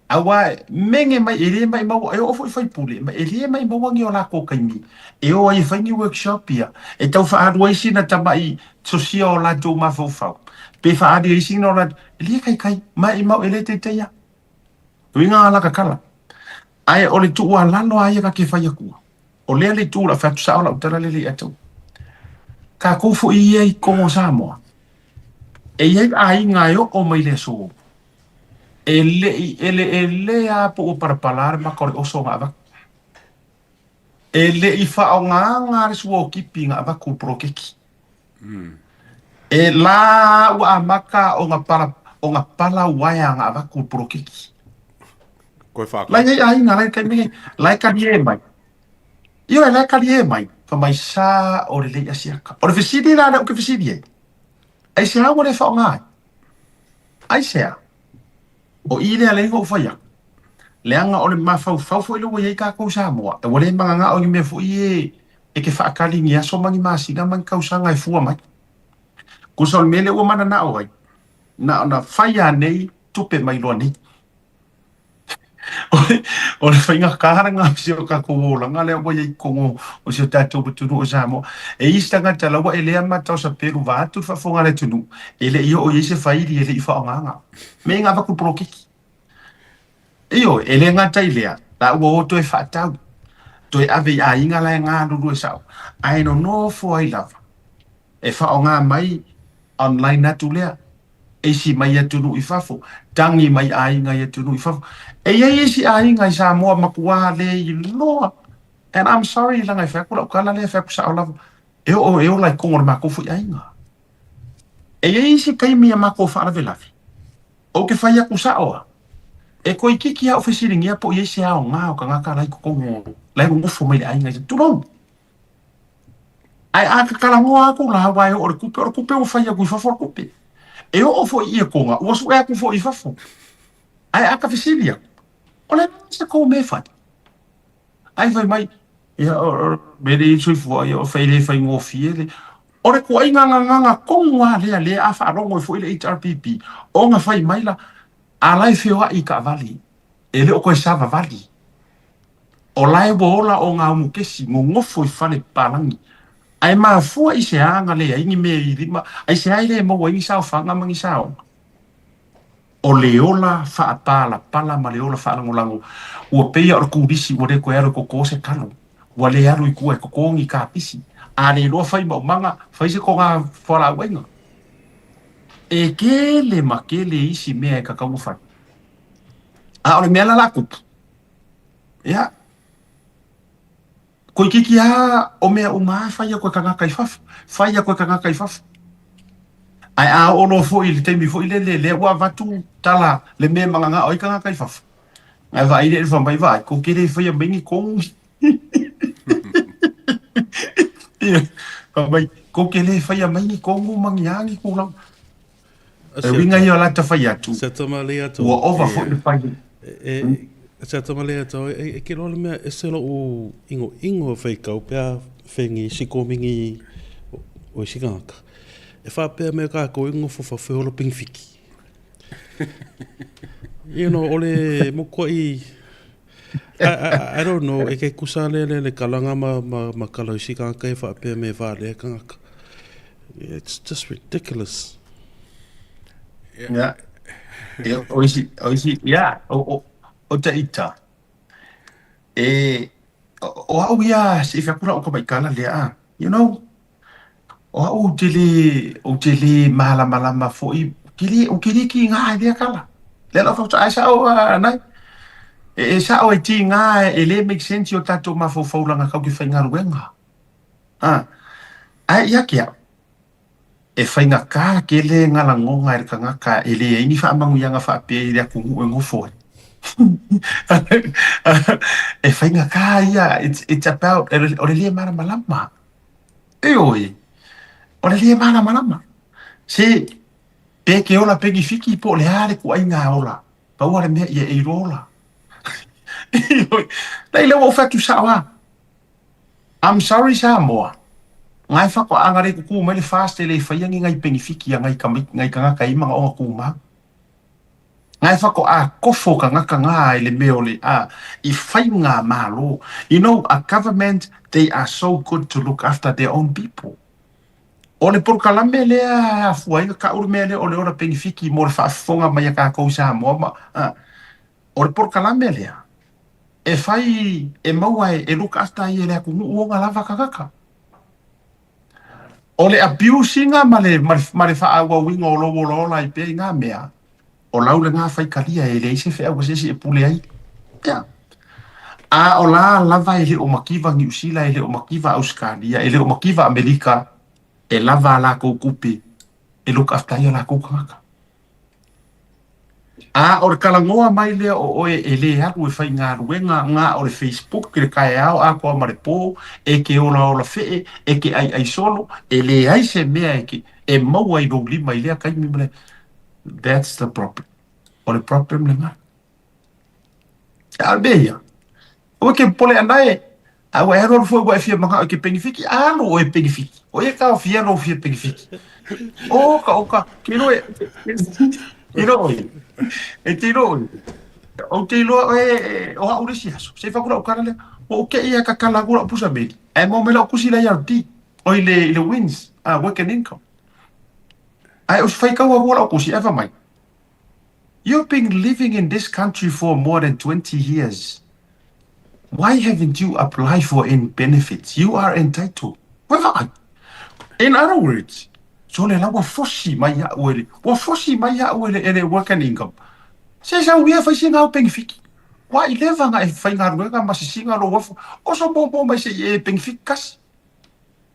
[SPEAKER 4] Aua e mege mai, e le maimau, e oo foi faipule, ma e le maimau ni o latou taimi e o ai e fai ni workshop ia, e tau faaalu ai sina tamai sosia o latou mafaufau, pe faaali ai sina o latou, e le taitai, maimau, e le taitai lava. Uiga alakakala. Ae o le tuualalo lava ia ta te fai atua, o lea le itu o le a fai atu sao lau tala lea ia te au. Tatou foi ia i totonu o Samoa, e i ai aiga e oo mai le aso, e le i eleelea lava po ua palapala le maka o le oso na avatu. E le i faaaogaina le suotipi na avatu i le poloketi. E la ua amata ona pala, ona pala uaea na avatu i le poloketi.
[SPEAKER 7] Koe whākau.
[SPEAKER 4] La i ai aiga, la i taimi nei, la e kalie mai. Ioe, la e kalie mai, fai mai sa o lelei asiaka. O le fesili la lea ou te fesili ai, aisea ua le faaaoga ai? Aisea? O i lea lea na ou fai atu, leaga o le mafaufau foi lea ua i ai tatou Samoa, ua le mananao i ni mea foi e e te faatali i ni aso ma ni masina ma ni tausaga e fua mai. Tusa o le mea lea ua mananao ai, na ona fai lava nei tupe mai loa nei. O le faigata lena o si o tatou olaga lea ua i ai i totonu o si o tatou atunuu o Samoa. E i ai isi tagata la ua elea mata o sapelu vaeatu le faafofoga a le atunuu, e le i oo i ai se faili e le i faaaogaina. Mea ia na avatu i le poloketi. Ioe, e le gata i lea, la ua o toe faatau, toe ave i aiga la e galulue sao, ae nonofo ai lava e faaaoga mai online atu lea. Esi mai atunuu i fafo, tagi mai aiga i atunuu i fafo. E i ai isi aiga i Samoa matua le iloa. And I'm sorry leaga e fai atu lau tala lea e fai atu sao lava, e oo e ola i totonu o le matou foi aiga. E i ai isi taimi a matou faalavelave, ou te fai atu sao lava, e toeitiiti lava ou fesiligia po o i ai se aoga o tagata la i totonu la e nonofo mai i le aiga i tulou. Ae a ka talanoa atu la aua e oo i le tupe, o le tupe ua fai atu i fafo le tupe. E oo foi i Iekoga, ua sue atu foi i fafo. Ae a ka fesili atu, o le a se kou mea e fai? Ae fai mai, ia, o, me le soifua, ia, o fai le faigofie le. O le tuuaiga gagaga tonu lava lea, lea a faalogo ai foi le HRPP, ona fai mai la, a la e feoai i taavale, e le o toe savavali. O la e ua ola o ngā umukesi, nonofo i fale papalagi. Ae mafua i se a na leai ni mea i lima, aisea e le maua ai ni saofaga ma ni saoga? O le ola faapalapala ma le ola faalagolago, ua pei a o le turisi ua le toe alu e totō se talo, ua le alu i tua e totō ni kapisi, a le iloa fai maumaga, fai se toga fualaau aina. E tele ma tele isi mea e tatau ona fai. A o le mea la la tupu, ia, Koikiki a o mea uma a fai atu e tagata i fafo, fai atu e tagata i fafo. Ae a oo loa foi i le taimi foi lele lea ua avatu tala le mea e mananao ai tagata i fafo, ae vaai lea i le fai mai, vaai, kou te le faia mai ni kogu. Ia, fai mai, kou te le faia mai ni kogu ma ni a ni tulaga. E uiga ia o la ta fai atu, ua ova foi le fai.
[SPEAKER 8] E, se ata male ata e, e ke loa le mea ese lo'u igoigo e faitau pe a fegi sikomingi o isi tagata. E faapea mea kākou e nofo fafo e ola pengifiki. You know, o le mokua'i I don't know, e ke kusa le le le kalanga ma ma ma kala isi tagata e faapea me whaalea tagata. It's just ridiculous.
[SPEAKER 4] Yeah. Yeah. O isi, o isi, yeah, o, o, o te ita. E, o, o au ia, se i whakura o ka maikala lea, ah, you know, o au ou te le, ou te le mālamalama foi, ke le, ou ke le ki ngā e lea kala. Lea lau whakauta, ai sao, uh, nai, e, e sao e ti ngā, e le make sense i o tātou mafaufau kau ke whaingaruenga. Ah, ae ia ke au, e faigata tele ngā lagoga e le tagata e leai ni faamanuiaga faapea i le atunuu e nofo ai. E faigata ia, it's, it's about, o le le malamalama. Ioe, o le le malamalama. Se, pe ke ola pe ni fiki po o le a le tuuaiga ola, pau lava le mea ia e iloa ola. Ioe, leai lea ua ou fai atu sao lava. I'm sorry Samoa, ngai whakoaanga le kuku mai le fast e le whaia ni ngai penifiki a ngai tamaiti ngai tangata i manaoga tumau. Ngai whakoa kofo kangaka ngā i le mea o le a i whai ngā malo. You know, a government, they are so good to look after their own people. O le polokalame lea e afua ai ka uru mea lea o le ora penifiki mo le faafofoga mai a kākou i Samoa ma, a, o le polokalame lea, E whai, e maua e, e look after ai e le atunuu ona lava tagata. O le abuse ina ma le, ma le, ma le faaauauina o lou olaola ai pea i ngā mea, o lau lena faitalia e leai se feau a se isi e pule ai. Ia. A o la lava e le o mativa Niu Sila, e le o mativa Ausetalia, e le o mativa Amerika, e lava a latou tupe e look after ai o latou tagata. A o le talanoa mai lea o oe e le alu e faigaluega na o le Facebook i le taeao atoa ma le po, e te olaola fee, e te aiai solo, e leai se mea e te e maua i lou lima i lea taimi ma le That's the problem. O le problem lena. A o le mea ia, Aua ke popole ana e, a ua e alualu foi ua e fia manao i ke penifiki, alu oe e penifiki. O ia taofia lou fia penifiki. Oka, oka, ke iloa e, ke iloa oe, e te iloa oe. Ou te iloa oe, o au le isi aso, se i fai atu lau tala lea, ua ou te'i lava e tatala atu lau pusa meli, ae maua mai lau tusi la ERD, oi le, i le WINZ, Work and Income. Ae ou faitau atu lau tusi, ae fai mai, You've been living in this country for more than 20 years. Why haven't you applied for any benefits? You are entitled. Ua vaai. In other words, Sole la ua fosi mai a'u e le, ua fosi mai a'u e le, e le Work and Income. Se sau ia fai sina au penifiki. Ua i leva na e faigaluega ma sisiga lou afu, oso momo mai se i e penifiki kasi.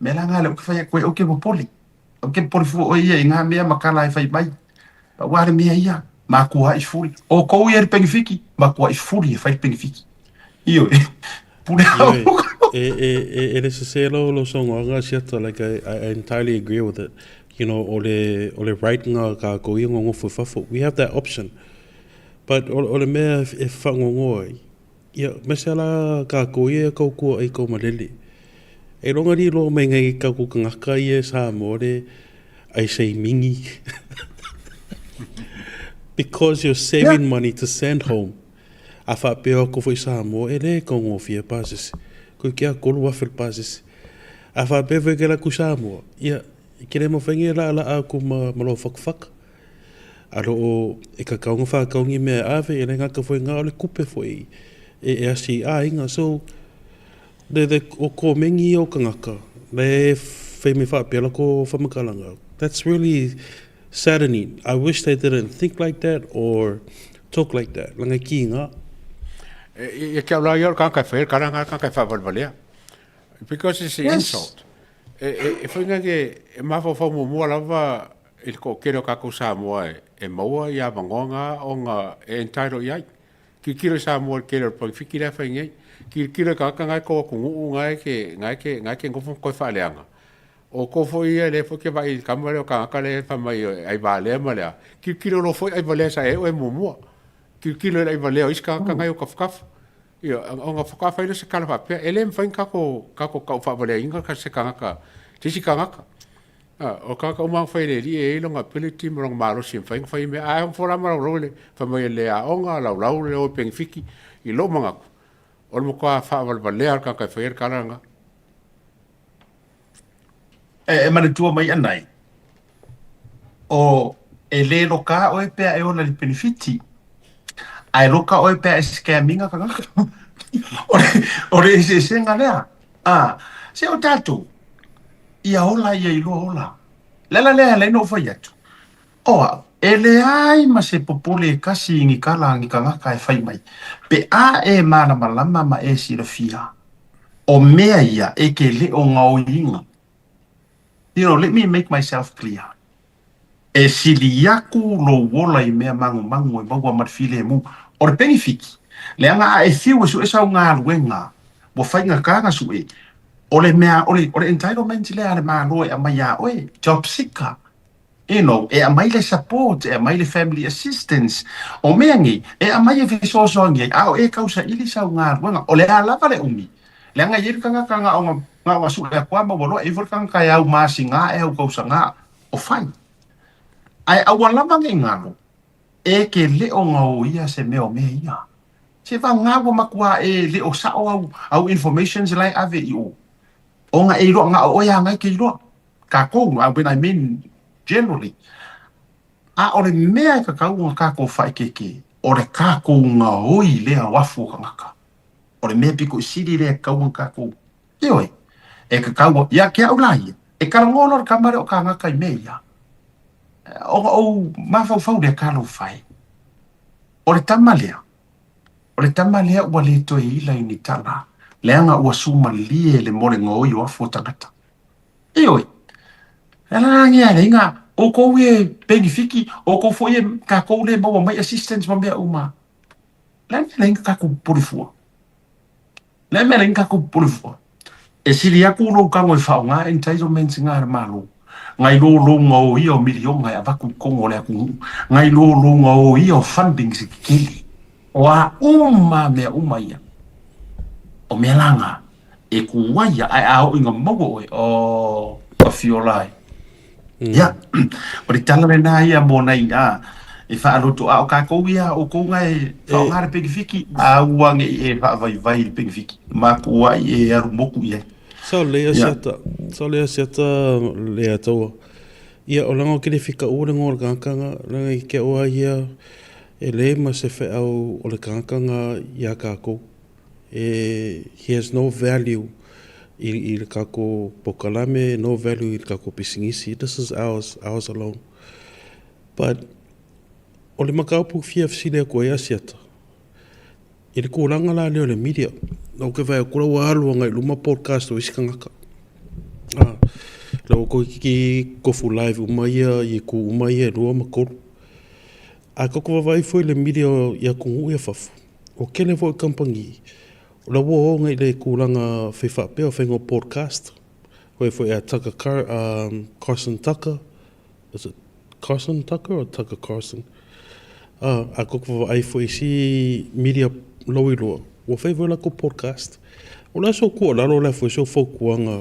[SPEAKER 4] Mea la nga le ke fai atu ai, ou te popole. Ou te popole fua oe ia i ngā mea ma kala e fai mai. Pau a le mea ia, makuaʻi fuli. O kou ia le penifiki, makuaʻi fuli e fai le penifiki. Ioe, pule au.
[SPEAKER 8] Ioe, e, e, e, e le sese lau lau saunoaga Siata, like I, I entirely agree with it. You know, o le, o le right nga kākou ia ngongofo i fafo. We have that option. But o, o le mea e whangongoa ai, ia, mese la kākou ia kau kua ai kau malele. E longa ni lo mai ngai kau ku kangaka ia Samoa le ai sei mingi. Because you're saving yeah. money to send home. A faapea atu foi Samoa, e le taugofie pasese. Koe kia 3000 le pasese. A faapea foi ke laku Samoa, ia, ke le mawhai nge la la aku ma, ma lo whakawhaka. A lo o, e kakau nga whakau ngi mea ave, e le ngaka foi ngā o le kupe foi e, e asi a inga. So, le, le, o ko mengi o kangaka, le whai me whaapea la ko whamakalanga. That's really saddening. I wish they didn't think like that or talk like that. Langa ki nga.
[SPEAKER 7] E kia ula ia o le kanaka e whai, karanga le kanaka e whaawalevalea. Because it's an insult. E, e, e whainga ke e mawhawhau muamua lava i le toatele o kakou Samoa e, e maua i avanoa nga ona e entitle i ai. Kilokilo i Samoa i le tele o le panifiki la e fai nei. Kilokilo i tagata nga e tou atunuu nga e ke, nga e ke, nga e ke nofo ma toe faaleaga. O outou foi ia lea foi ke vaai i le tama lea o tagata lea e fai mai ai valea ma le a. Tilotilo loa foi ai valea sa e oe muamua. Tilotilo i le ai valea o isi tagata nai o tafatafa. Ia, ona faatoa fai lea o se tala faapea, e le mafai ona tatou, tatou tau faavaleaina se tagata, se isi tagata. A, o tagata uma lava na fai e le alii e i ai lona ability ma lona malosi e mafai ona fai mea. Ae fola ma laulau le fai mai e le aoga, laulau le o i penefiti. I lou manatu, o le matua faavalevalea le tagata e faia le tala lena.
[SPEAKER 4] E manatua mai ana ai, o e le loka oe pea e ola i le penefiti, ae loka oe pea e scam inga tagata. O le, o le eseesega lea. A, se o tatou, ia ola ia iloa ola. Le ala lea e ala ai ona ou fai atu, o au, e leai ma se popole e kasi i ni kala a ni tagata e fai mai, pe a e malamalama ma e silafia, o mea ia e ke le o gaoiiga. You know, let me make myself clear. E sili aku lou ola i mea magumagu e maua ma le filemu. O le penefiti, leaga a e fiu e sue sau galuega, ua faigata na sue, o le mea, o le, o le entitlement lea a le Malo e aumai iā oe, job seeker. You know, e aumai le support, e aumai le family assistance. O mea nei, e aumai e fesoasoani ai, a o e tausaili sau galuega. O le a lava le umi, leaga e i ai le tagata na ona, na ona sue atu lava ma ua loa, e i ai foi le tagata e au masina, e au tausaga, o fai. Ae aua lava nei galo, e ke le o gaoia se mea o mea ia. Se vagā ua matua e le o sao au, au informations la e ave i o. Ona e iloa na o oe a ngai ke iloa. Kākou, when I mean generally, a o le mea e kakau ona kākou whaikeke, o le kākou gaoi lea o afu o kangaka. O le mea piko i sili lea e kakau ona kākou. Ioe, e kakau, ia ke au la ia, e karangoa loa le kama lea o kāngaka i mea ia. Ona ou mafaufau lea talofa e. O le tama lea, o le tama lea ua le toe ila i ni tala, leaga ua sumalie le mole gaoi o afu o tagata. Ioe, e lagia ai nga oukou e penifiki, oukou foi e kakou le maua mai assistance ma mea uma. Le a mea le kakou popole fua? Le a mea le kakou popole fua? E sili aku lou kago e faaaoga entitlements nga a le Malo, ngai lo lou gaoia o miliona e avatu i totonu o le atunuu, ngai lo lou gaoia o fundings e tetele. O a uma mea uma ia, o mea la nga e ku ai ia, ae a oo ina maua oe, oh, ua fiola ai. Ia, o le tala lena ia mo nai a, e faaloto, a o kākou ia, oukou nga e faaaoga le penefiki, a ua nge i e faavaivai i le penefiki, maku ai e alu moku i ai.
[SPEAKER 8] Sao lea siata, sao lea siata lea taua. Ia, o langa o ke le fika ua le ngoa o le kangaka nga, langa i ke oa ia, e le ma se wheau o le kangaka nga ia kākou. E, he has no value. i, i le kākou polokalame, no value i le kākou pisinisi. This is ours, ours alone. But, o le mataupu fia fesili atu ai Asiata, i le tulaga la lea o le media, ou te vaai atu la ua alu agai i luma podcast o isi tagata. Ah, la ua toeitiiti tofu live uma ia i itu uma ia e lua ma tolu. A tatou vaavaai foi i le media i atunuu ia fafo, ua tele foi kamupani o la ua o agai i le tulaga fai faapea o faiga o podcast. Koe foi a Tucker Car, Carson Tucker, is it Carson Tucker or Tucker Carson? Ah, a tatou vaavaai foi i isi media lauiloa, ua fai foi latou podcast. O le a sou tuualalo la foi sou fautuaga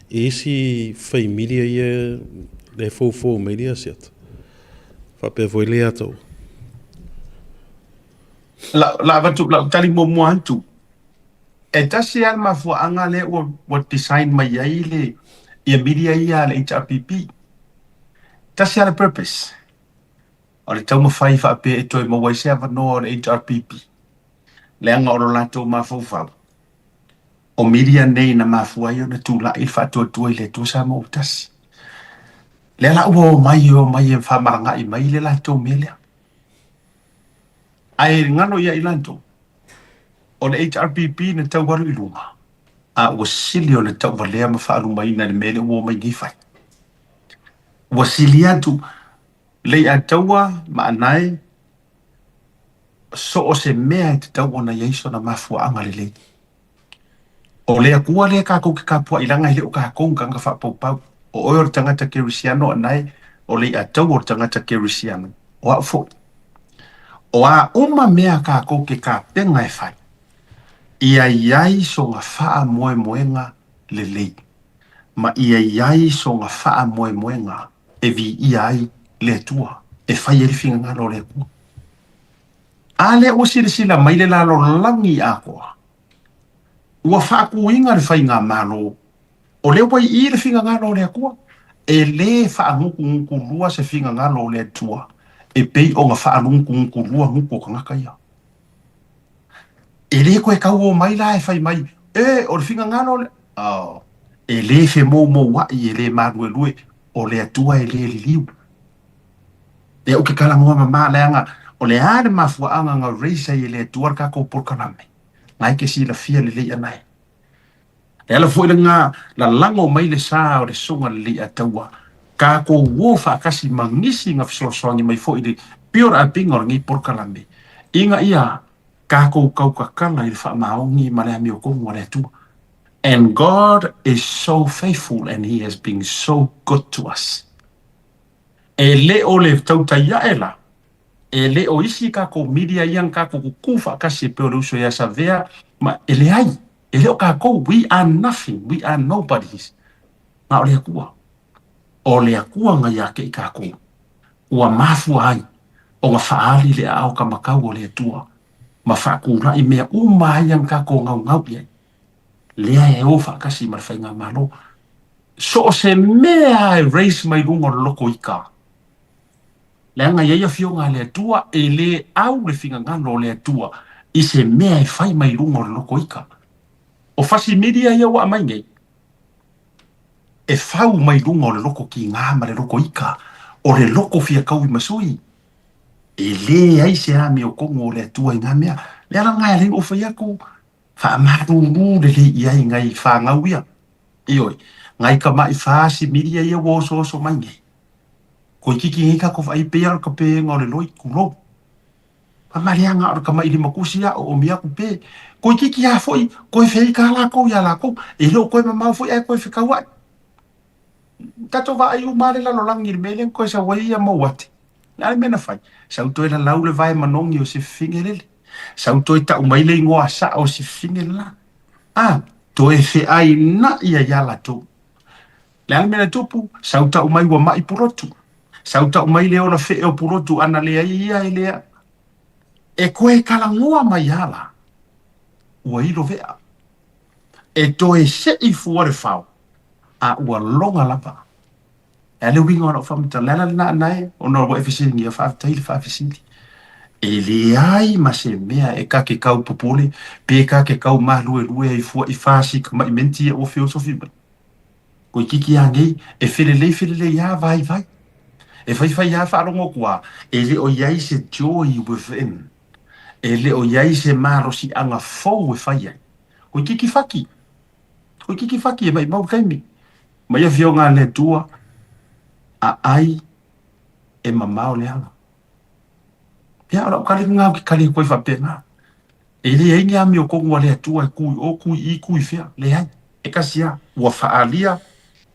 [SPEAKER 8] i isi fai media ia e foufou mai le Asiata? Faapea foi le ata ua.
[SPEAKER 4] La, la avatu, lau tali muamua atu. E tasi lava le mafuaaga lea ua, ua design mai ai le, ia media ia a le HRPP. Tasi lava le purpose. O le taumafai faapea e toe maua ai se avanoa o le HRPP. Leaga o lo latou mafaufau, o media nei na mafua ai ona tulai le faatuatua i le Atua Samoa ua tasi. Lea la ua omai e omai e faamalaga'i mai le latou mea lea. Ae galo ia i latou, o le HRPP na tau alu i luma, a ua sili ona tauvalea ma faalumaina i le mea lea ua omai nei fai. Ua sili atu Lei'ataua ma Anae, so o se mea e tatau ona i ai sona mafuaaga lelei. O le Atua lea kākou te kapuaʻi leaga e le o kākou ni tagata faapaupau. O oe o le tagata Kerisiano Anae, o Lei'ataua o le tagata Kerisiano, o a'u foi. O a uma mea kākou te kapena e fai, ia i ai sona faamoemoega lelei, ma ia i ai sona faamoemoega e viia ai le Atua, e fai ai le finagalo o le Atua. A lea ua silasila mai le lalolagi atoa, ua faatuina le faigamalo, o lea ua i i le finagalo o le Atua. E lē faagutugutu-lua se finagalo o le Atua e pei ona faalugutugutu-lua gutu o tagata ia. E lē toe tau omai la e fai mai, E, o le finagalo o le. Oh, e lē femoumouaʻi, e lē maluelue, o le Atua e lē liliu. Lea ou te talanoa mamā leaga o le a le mafuaaga na raise ai e le Atua le tatou polokalame, na e te silafia lelei anae. E ala foi lena lalago mai le sa o le Susuga Leleiataua, tatou uo faatasi ma nisi na fesoasoani mai foi i le pioraapina o lenei polokalame, ina ia tatou tautatala i le faamaoni ma le amiotonu a le Atua. And God is so faithful and He has been so good to us. E le o le tautai ae la, e le o isi tatou media ia na tatou kukū faatasi e pei o le uso ia Savea ma, e leai, e le o tatou, we are nothing, we are nobodies. Na o le Atua. O le Atua na ia te i tatou. Ua mafua ai ona faaali le aao kamakau o le Atua ma faatula'i mea uma ai ia na tatou gaugau i ai. Lea e o faatasi ma le faigamalo. So o se mea e raise mai luga o le loko ika, leaga e i ai afioga a le Atua, e le au le finagalo o le Atua i se mea e fai mai luga o le loko ika. O fasi media ia ua aumai nei, e fau mai luga o le loko kigā ma le loko ika, o le loko fia kauimasui. E leai se amiotonu o le Atua i ngā mea. Le ala lena e ala ai ona ou fai atu, Faamalulu lelei i ai ngai fanau ia. Ioe, ngai kamaʻi fasi milia ia ua osooso mai nei. Koikiki nei kako vaai pei a o le kapega o le loi, tulou. Pamaleaga o le kamaʻi limakusi ia o omi aku pe. Koikiki a foi, koe feika a lakou ia lakou, e le o koe mamao foi ae koe fekauaʻi. Tatou vaai uma a le lalolagi i le mea lea na koe sau ai ia mou ate. Le a le mea na fai? Sau toe lalau le vae manogi o se fafine lele. Sau toe tau mai le igoa sao o se fafine lela. A, toe feainaʻi ai ia latou. Le a le mea na tupu? Sau tau mai ua maʻi pulotu. Sau tau mai le ola fee o pulotu ana leai ia e lea. E koe talanoa mai a la, ua ilo vea. E toe seʻi fua le fao, a ua loga lava. E a le uiga o lau faamatalaga? Le ala lena anae, ona ua e fesiligia, faafetai le faafesili. E leai ma se mea e ka ke kau popole pe ka ke kau maluelue ai fua i fasi ka mai menti ia ua feosofi mai. Koe kiki a nei, e felelei felelei a vaivai. E faifai a faalogo atu a, e le o i ai se joy within. E le o i ai se malosiaga fou e fai ai. Koe kiki faki. Koe kiki faki e maimau taimi. Mai afioga a le Atua, aai e mamao le ala. Ia, o lau kali lena ou te kali atu ai faapena. E leai ni amiotonu a le Atua e tu i o, tu i i, tu i fea. Leai. E tasi lava. Ua faaalia,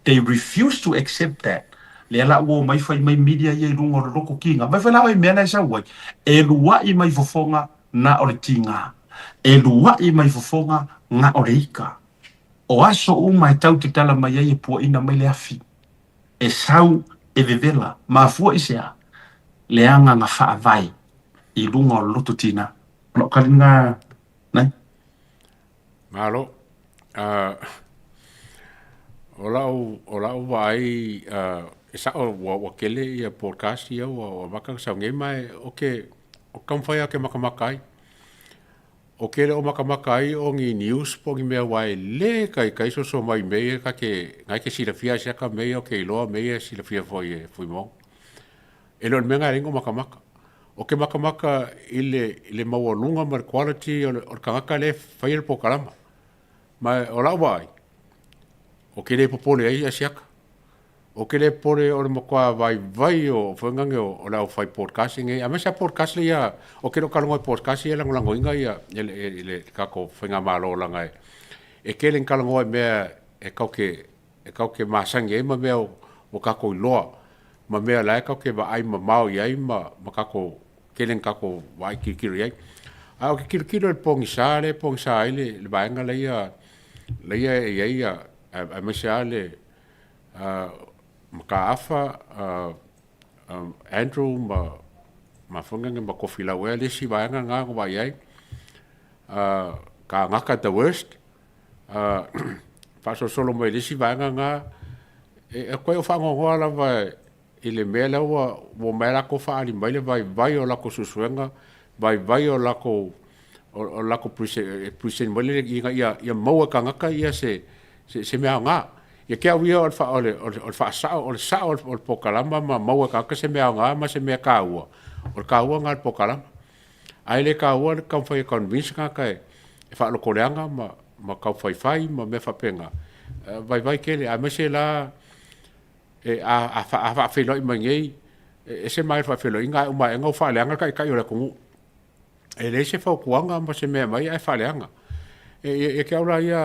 [SPEAKER 4] they refuse to accept that. Lea la ua omai fai mai media ia i luga o le loto tiga. Mai foi la oe i mea na e sau ai, e lua'i mai fofoga na o le tiga. E lua'i mai fofoga na o le ika. O aso uma e tau te tala mai ai e puaina mai le afi. E sau, e vevela, mafua i se a? Leaga na faavae i luga o le loto tina. O lau kali lena nai.
[SPEAKER 7] Malo. O lau, o lau vaai, e sao ua, ua kele ia podcast ia ua, ua maka na sau nei, ma e, o ke, o ke taumafai lava ke makamaka ai. O ke le o makamaka ai o ni news po o ni mea aua e le taitai soso mai mea ia ta te, na e te silafia ai siaka mea ia o ke iloa mea ia e silafia foi e Fuimoga. E le o le mea na e leai ni makamaka. O ke makamaka i le, i le maualuga ma le quality o le, o le tagata lea e faia le polokalama. Ma o lau vaai, o ke le popole ai a siaka. Ou te le popole o le matua vaivai o fuainage o le aufai podcast nei, aemaise lava podcast ia, ou te le o talanoa i podcast ia e lagolagoina ia le tatou faigamalo leaga e tele ina talanoa i mea e tatou te e tatou te masani ai ma mea ua tatou iloa ma mea la e tatou te vaai mamao i ai ma tatou tele ina tatou vaai tilotilo i ai. Ae ou te tilotilo i le pogisa lea e pogisa ai le vaega lea e i ai aemaise lava le Mataafa, Andrew ma Mafuga ma Kofi Lauea le isi vaega lena na vaai ai. Ka gata the worst, faasolosolo mai le isi vaega lena, e toe o faanoanoa lava i le mea lea ua omai latou faaali mai le vaivai o latou suesuega, vaivai o latou o latou present mai le ina ia maua e tagata ia se se mea aoga. Ia te au ia o le o le faasao o le sao o le polokalama ma maua e tagata se mea aoga ma se mea taua, o le taua lena o le polokalama. Ae le taua le taumafai e convince tagata e faalotoleaga ma taufaifai ma mea faapena, vaivai tele aemaise la E, a, a, a faafeiloai mai nei, e ese mai le faafeiloaiga ae uma aega ua faaleaga le taitai o le atunuu. E leai se fautuaga ma se mea mai ae faaleaga. E, e, e te au la ia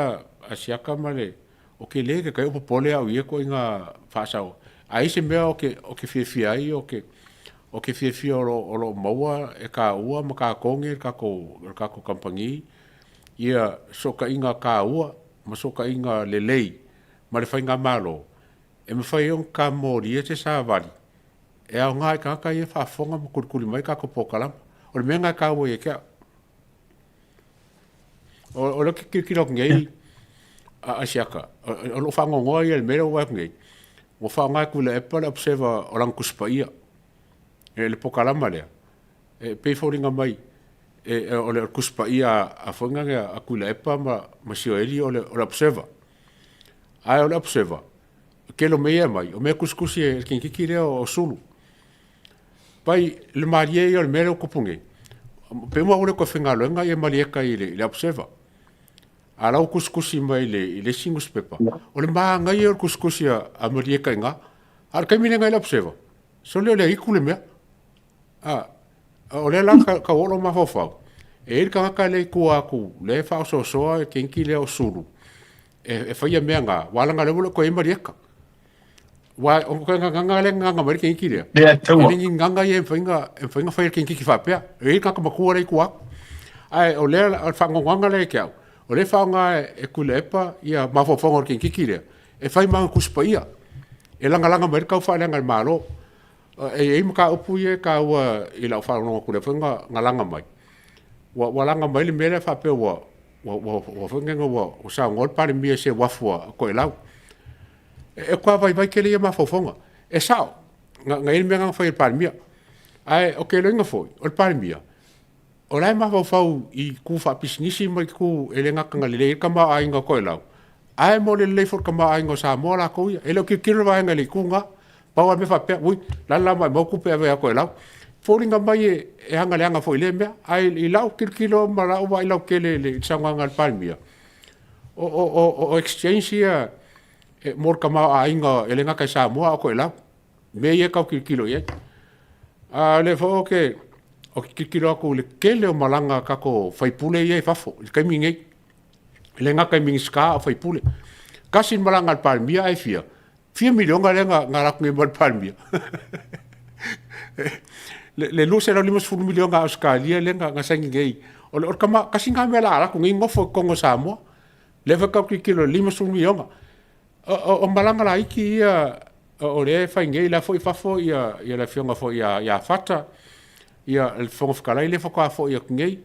[SPEAKER 7] a siaka ma le, o ke le ke kai o popole au ia ituaiga faasao. A i se mea o ke, o ke fiafia ai, o ke, o ke fiafia o lo, o lo o maua e kāua ma kākogi le kākou, le kākou kamupani, ia sootaiga kāua ma sootaiga lelei ma le faigamalo, e mafai ai ona kamolia se savali e aoga i tagata ia e faafofoga ma kulikuli mai tatou polokalama. O le mea lena e taua ia te au. O lea ou te tilotilo atu nei a Asiata, o loo faanoanoa ia i le mea lea ua vaai atu nei, ua faaaoga e Tuilaepa le Observer o lana Tusi Paia i le polokalama lea, e pei e foliga mai o le Tusi Paia a foi lea a Tuilaepa ma Sioeli o le Observer. Ae o le Observer, kelo mea ia e aumai, o mea tusitusi e le kinititi lea o Sulu. Pai, le malie ia o le mea lea ua tupu nei, pe uma ua le toe faigaluega ia Malieta i le Observer. A la ua tusitusi mai i le isi nusipepa, o le manaia o le tusitusi a Malieta i ina. A o le taimi lea na i le Observer, sole o le aitu le mea. A, o lea la ka oo lou mafaufau, e i ai le tagata lea i tua atu, lea e faaosoosoa le teineiti lea o Sulu, e faia mea na, aua leaga o lea ua le o toe i ai Malieta. Aua o le gagana lea e gagana mai ai le teineiti lea, e le ni gagana ia e mafai ona fai e le teineiti faapea. E i ai le tagata matua lea i tua atu. Ae o lea, o le faanoanoaga lea ia te au, o lea e faaaoga e Tuilaepa ia mafaufauga o le teineiti lea, e fai ma ana Tusi Paia, e lagalaga mai ai le taufaaleaga e le Malo. E i ai mataupu ia e taua i lau faalogologo atu lea foi na laga mai. Ua laga mai le mea lea faapea ua ua foi lea ua saunoa le Palemia i se uafu a Toelau. E matua vaivai tele ia mafaufauga. E sao, na i ai le mea na fai e le Palemia. Ae ou te iloaina foi, o le Palemia, O la e mafaufau i ku faapisinisi ma i ku e le gata na lelei ai le tamaoaiga o Toelau, ae mo le lelei foi o le tamaoaiga o Samoa latou ia. E le o tilotilo le vaega i le itu lena. Pau lava le mea faapea, ui, la le la maumau tupe e ave ia Toelau. Foliga mai e aga leaga foi i lea mea. Ae i lau tilotilo ma lau vaai lautele i le saunoaga a le Palemia, o exchange ia mo le tamaoaiga e le gata i Samoa a o Toelau. Mea ia e tau tilotilo i ai. A o lea foi ou te ou te tilotilo atu i le tele o malaga a tatou faipule ia i fafo i le taimi lenei. E le gata i Minisita a o faipule. Tasi le malaga a le Palemia ae fia? Fia miliona lea na na alu atu nei ma le Palemia. Le 250 miliona Ausetalia lea na saini nei. O le, o le tama, tasi lena mea o le a alu atu nei nofo i totonu o Samoa. Lea foi tau tilotilo i le 50 miliona. O malaga laiti ia o lea e fai nei, la foi fafo ia le afioga foi ia Fata, ia le Fofoga Fetalai lea faatoa foi atu nei.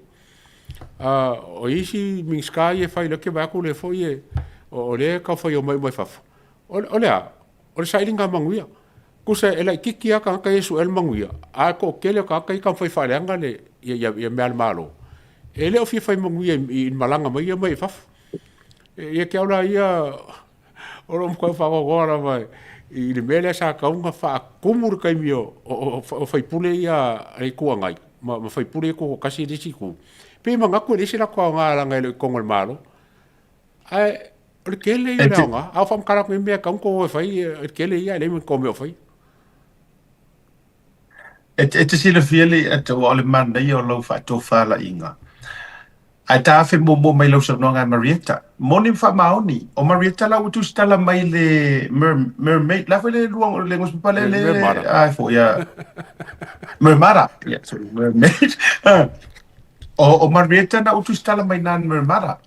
[SPEAKER 7] O isi Minisita ia e fai, lea ou te vaai atu lea foi o lea e tau fai omai uma i fafo. O le a? O le sailiga manuia. Tusa e laitiiti lava tagata ia e suea le manuia, ae toatele o tagata ia e taumafai e faaleaga ia mea a le Malo. E le o fia fai manuia i malaga mai ia mai fafo. Ia te au la ia, o lo o matua faanoanoa lava i le mea lea sa tatau ona faatumu i le taimi o faipule ia a le Itu Agai ma faipule ia tutoatasi i le isi itu. Pei e manatu e leai se latou aoga leaga e le o i totonu o le Malo. Ae o le tele ia o le aoga, a o faamatala atu nei mea e tatau ona outou o e fai, o le tele ia ae leai ma ni tou mea o faia.
[SPEAKER 4] E te silafia le iata ua o le manaia o lau faatofalaiga. Ae taafe muamua mai lau saunoaga e Marietta. Moni ma faamaoni, o Marietta la ua tusitala mai le mer, mermaid, la foi le lua le nusipepa le le
[SPEAKER 7] Mermara.
[SPEAKER 4] ai foi ia Mermara. Yeah, sorry, mermaid. O, o Marietta na ua tusitala mai na Mermara.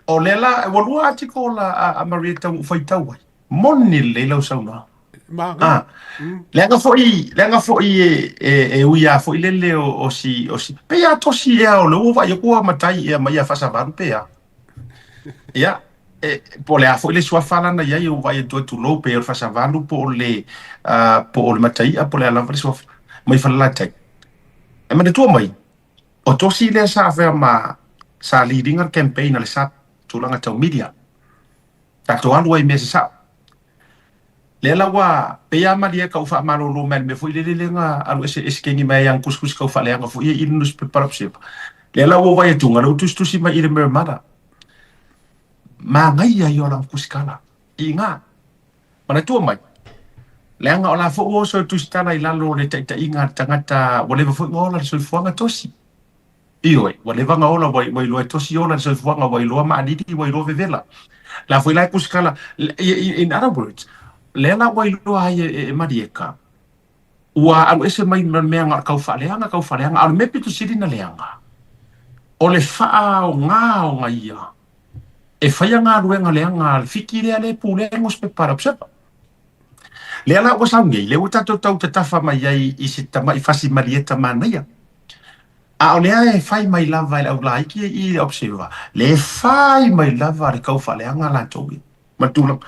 [SPEAKER 4] O lea la, ua lua article la a, a Marietta ua faitau ai. Moni lelei lau saunoaga.
[SPEAKER 7] Manaia.
[SPEAKER 4] Ah, leaga foi, leaga foi e, e, e ui a foi lele o, o si, o si, pe a tosi ea o le ua vaai atu ua matai ea mai ia Faasavalu pe a. Ia, e, po o le a foi le suafa lana i ai ua vaai atu ai tulou pe o le Faasavalu po o le, uh, po o le Mataia po o le a lava le suafa mai Falelatai. E manatua mai, o tosi lea sa avea ma, sa lead ina le campaign a le SAP, tulaga tau media. Tatou alu ai i mea sasao. Lea la ua pei a malie ka u faamalolo mai le mea foi lele lea na alu ese esekeigi mai ai ana tusitusi tau faaleaga foi ia i le nusipepa Observer. Lea la ua ou vaai atuga lea ua tusitusi mai i le Mermada. Manaia ia o lana tusikala. Iga. Manatua mai, leaga o la foi ua oso e tusitala i lalo o le taitaiga a le tagata ua leva foi ona ola le soifuaga tosi. Ioe, ua leva ona ola, ua, ua iloa e tosi ola le soifuaga, ua iloa maalili, ua iloa vevela. La foi la e tusitala, in other words, lea la ua iloa ai e, e Marieka, ua alu ese mai ma le mea na o le tau faaleaga, tau faaleaga, a o le mea pito sili na leaga, o le faaaoga ia e faia galuega leaga a le Fiti lea lea e pulea le nusipepa a le Observer. Lea la ua sau nei, lea ua tatou tau tatafa mai ai i se tama'i fasi malieta manaia. A o lea e fai mai lava e le au laiti ia i le Observer, le fai mai lava le tau faaleaga latou ia ma le tulaga.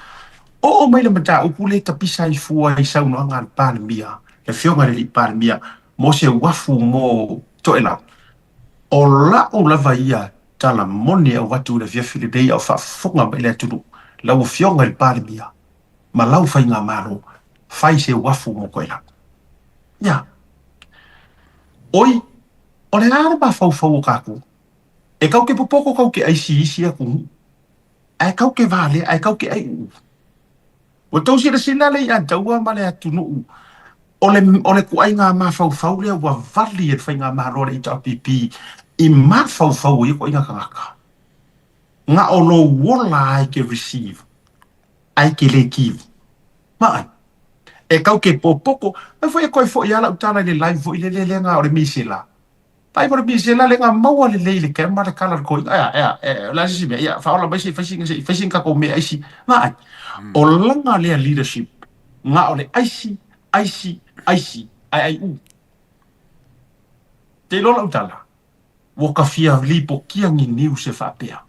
[SPEAKER 4] Oo mai le mataupu lea e tapisa ai fua i saunoaga a le Palemia, le Afioga i le Alii Palemia, mo se uafu mo Toelau. O la'u lava ia tala moni e avatu i le afiafi lenei a o faafofoga mai le atunuu, lau Afioga i le Palemia ma lau Faigamalo, fai se uafu mo Toelau. Ia. Oi, o le a le mafaufau o tatou? E kau ke popoto kau ke aisi isi atunuu, ae kau ke valea, ae kau ke ai uu. Ua tou silasila le ia taua ma le atunuu, o le, o le kuaiga mafaufau lea ua vali e le faigamalo a le HRPP i mafaufau o ia kuaiga tagata. Na o lou ola a e ke receive, a e ke le give. Vaai. E kau ke popoto, mai foi e koe foi a lau tala i le live foi lele lea na o le misela. Vaai mo le misela lea na maua lelei i le camera le kala le koiga. Ea, ea, ea, o le a se isi mea? Ia, faaola mai se i fai sina, se i fai sina tatou mea aisi. Vaai, o lana lea leadership, na o le aisi, aisi, aisi, ae ai u. Te iloa lau tala, ua ka fia lipotia ni news e faapea,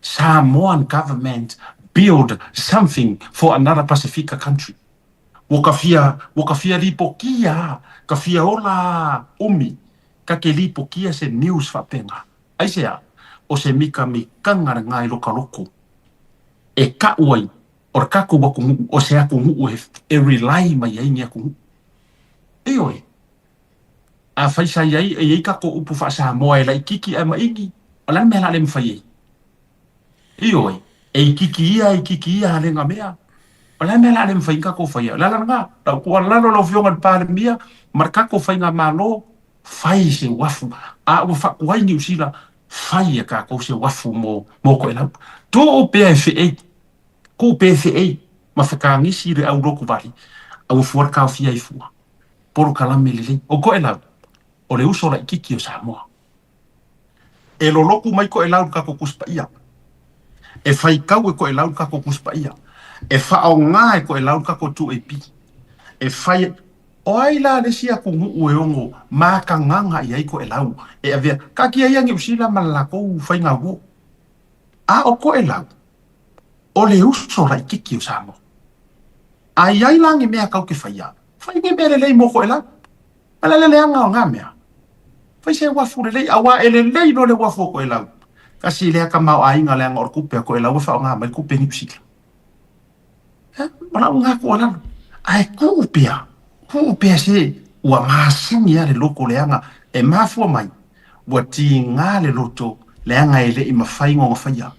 [SPEAKER 4] Samoan government build something for another Pasifika country. Ua ka fia, ua ka fia lipotia, ka fia ola umi. Ka ke lipotia se news faapena. Aisea? O se mikamikaga lena i loka loko e ka'u ai o le tatou atunuu o se atunuu e rely mai ai ni atunuu. Ioe. Afai sa i ai e i ai tatou upu faa-Samoa e laitiiti ae maini, o le a le mea o le a le mafai ai? Ioe, e itiiti ia, itiiti ia alega mea. O le a le mea o le a le mafai ai ona tatou faia? O le ala lena, lau tuualalo lau Afioga i le Palemia ma le tatou Faigamalo, fai se uafu. A ua faatuai Niu Sila, fai e tatou se uafu mo mo Toelau. Tuu pea e feei, tuu pea e feei ma fetagisi le au lotu vale, a ua fua le taofia ai fua. Polokalame lelei. O Toelau, o le uso laitiiti o Samoa. E lolotu mai Toelau i le tatou Tusi Paia. E faitau e Toelau le tatou Tusi Paia. E faaaoga e Toelau le tatou 2AP. E fai O ai la le isi atunuu e ono matagaga i ai Toelau e avea? Taatia ia Niu Sila ma le latou faiga uo. A o Toelau, o le uso laitiiti o Samoa. A i ai la ni mea kau te faia, fai ni mea lelei mo Toelau. O le a le leaga o na mea? Fai se uafu lelei, auā e lelei loa le uafu o Toelau, kasi lea tamaoaiga leaga o le tupe a Toelau e faaaoga mai le tupe Niu Sila. O lau lena tuualalo. Ae tuu pea, tuu pea se ua masani lava le loto leaga e mafua mai, ua tiga le loto leaga e le i mafai ona faia.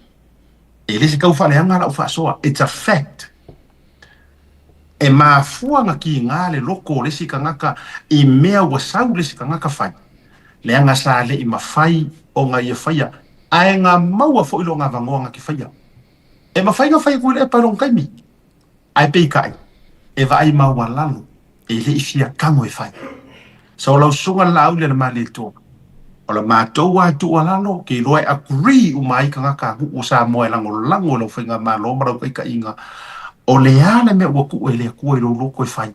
[SPEAKER 4] E le se tau faaleaga lau faasoa, it's a fact. E mafua ona tiga le loto o le isi tagata i mea ua sau le isi tagata fai, leaga sa le i mafai ona ia faia, ae na maua foi lona avanoa na te faia. E mafai ona fai atu i le epa i lona taimi, ae peitai, e vaai maualalo, e le i fia tago e fai. So lau susuga le Laauli a le Malietoa, o le matou lava tuualalo, ke iloa e agree uma ai tagata nuu o Samoa e lagolago i lau faigamalo ma lau taitaiga, o le a le mea ua tuu e le Atua i lou loto e fai,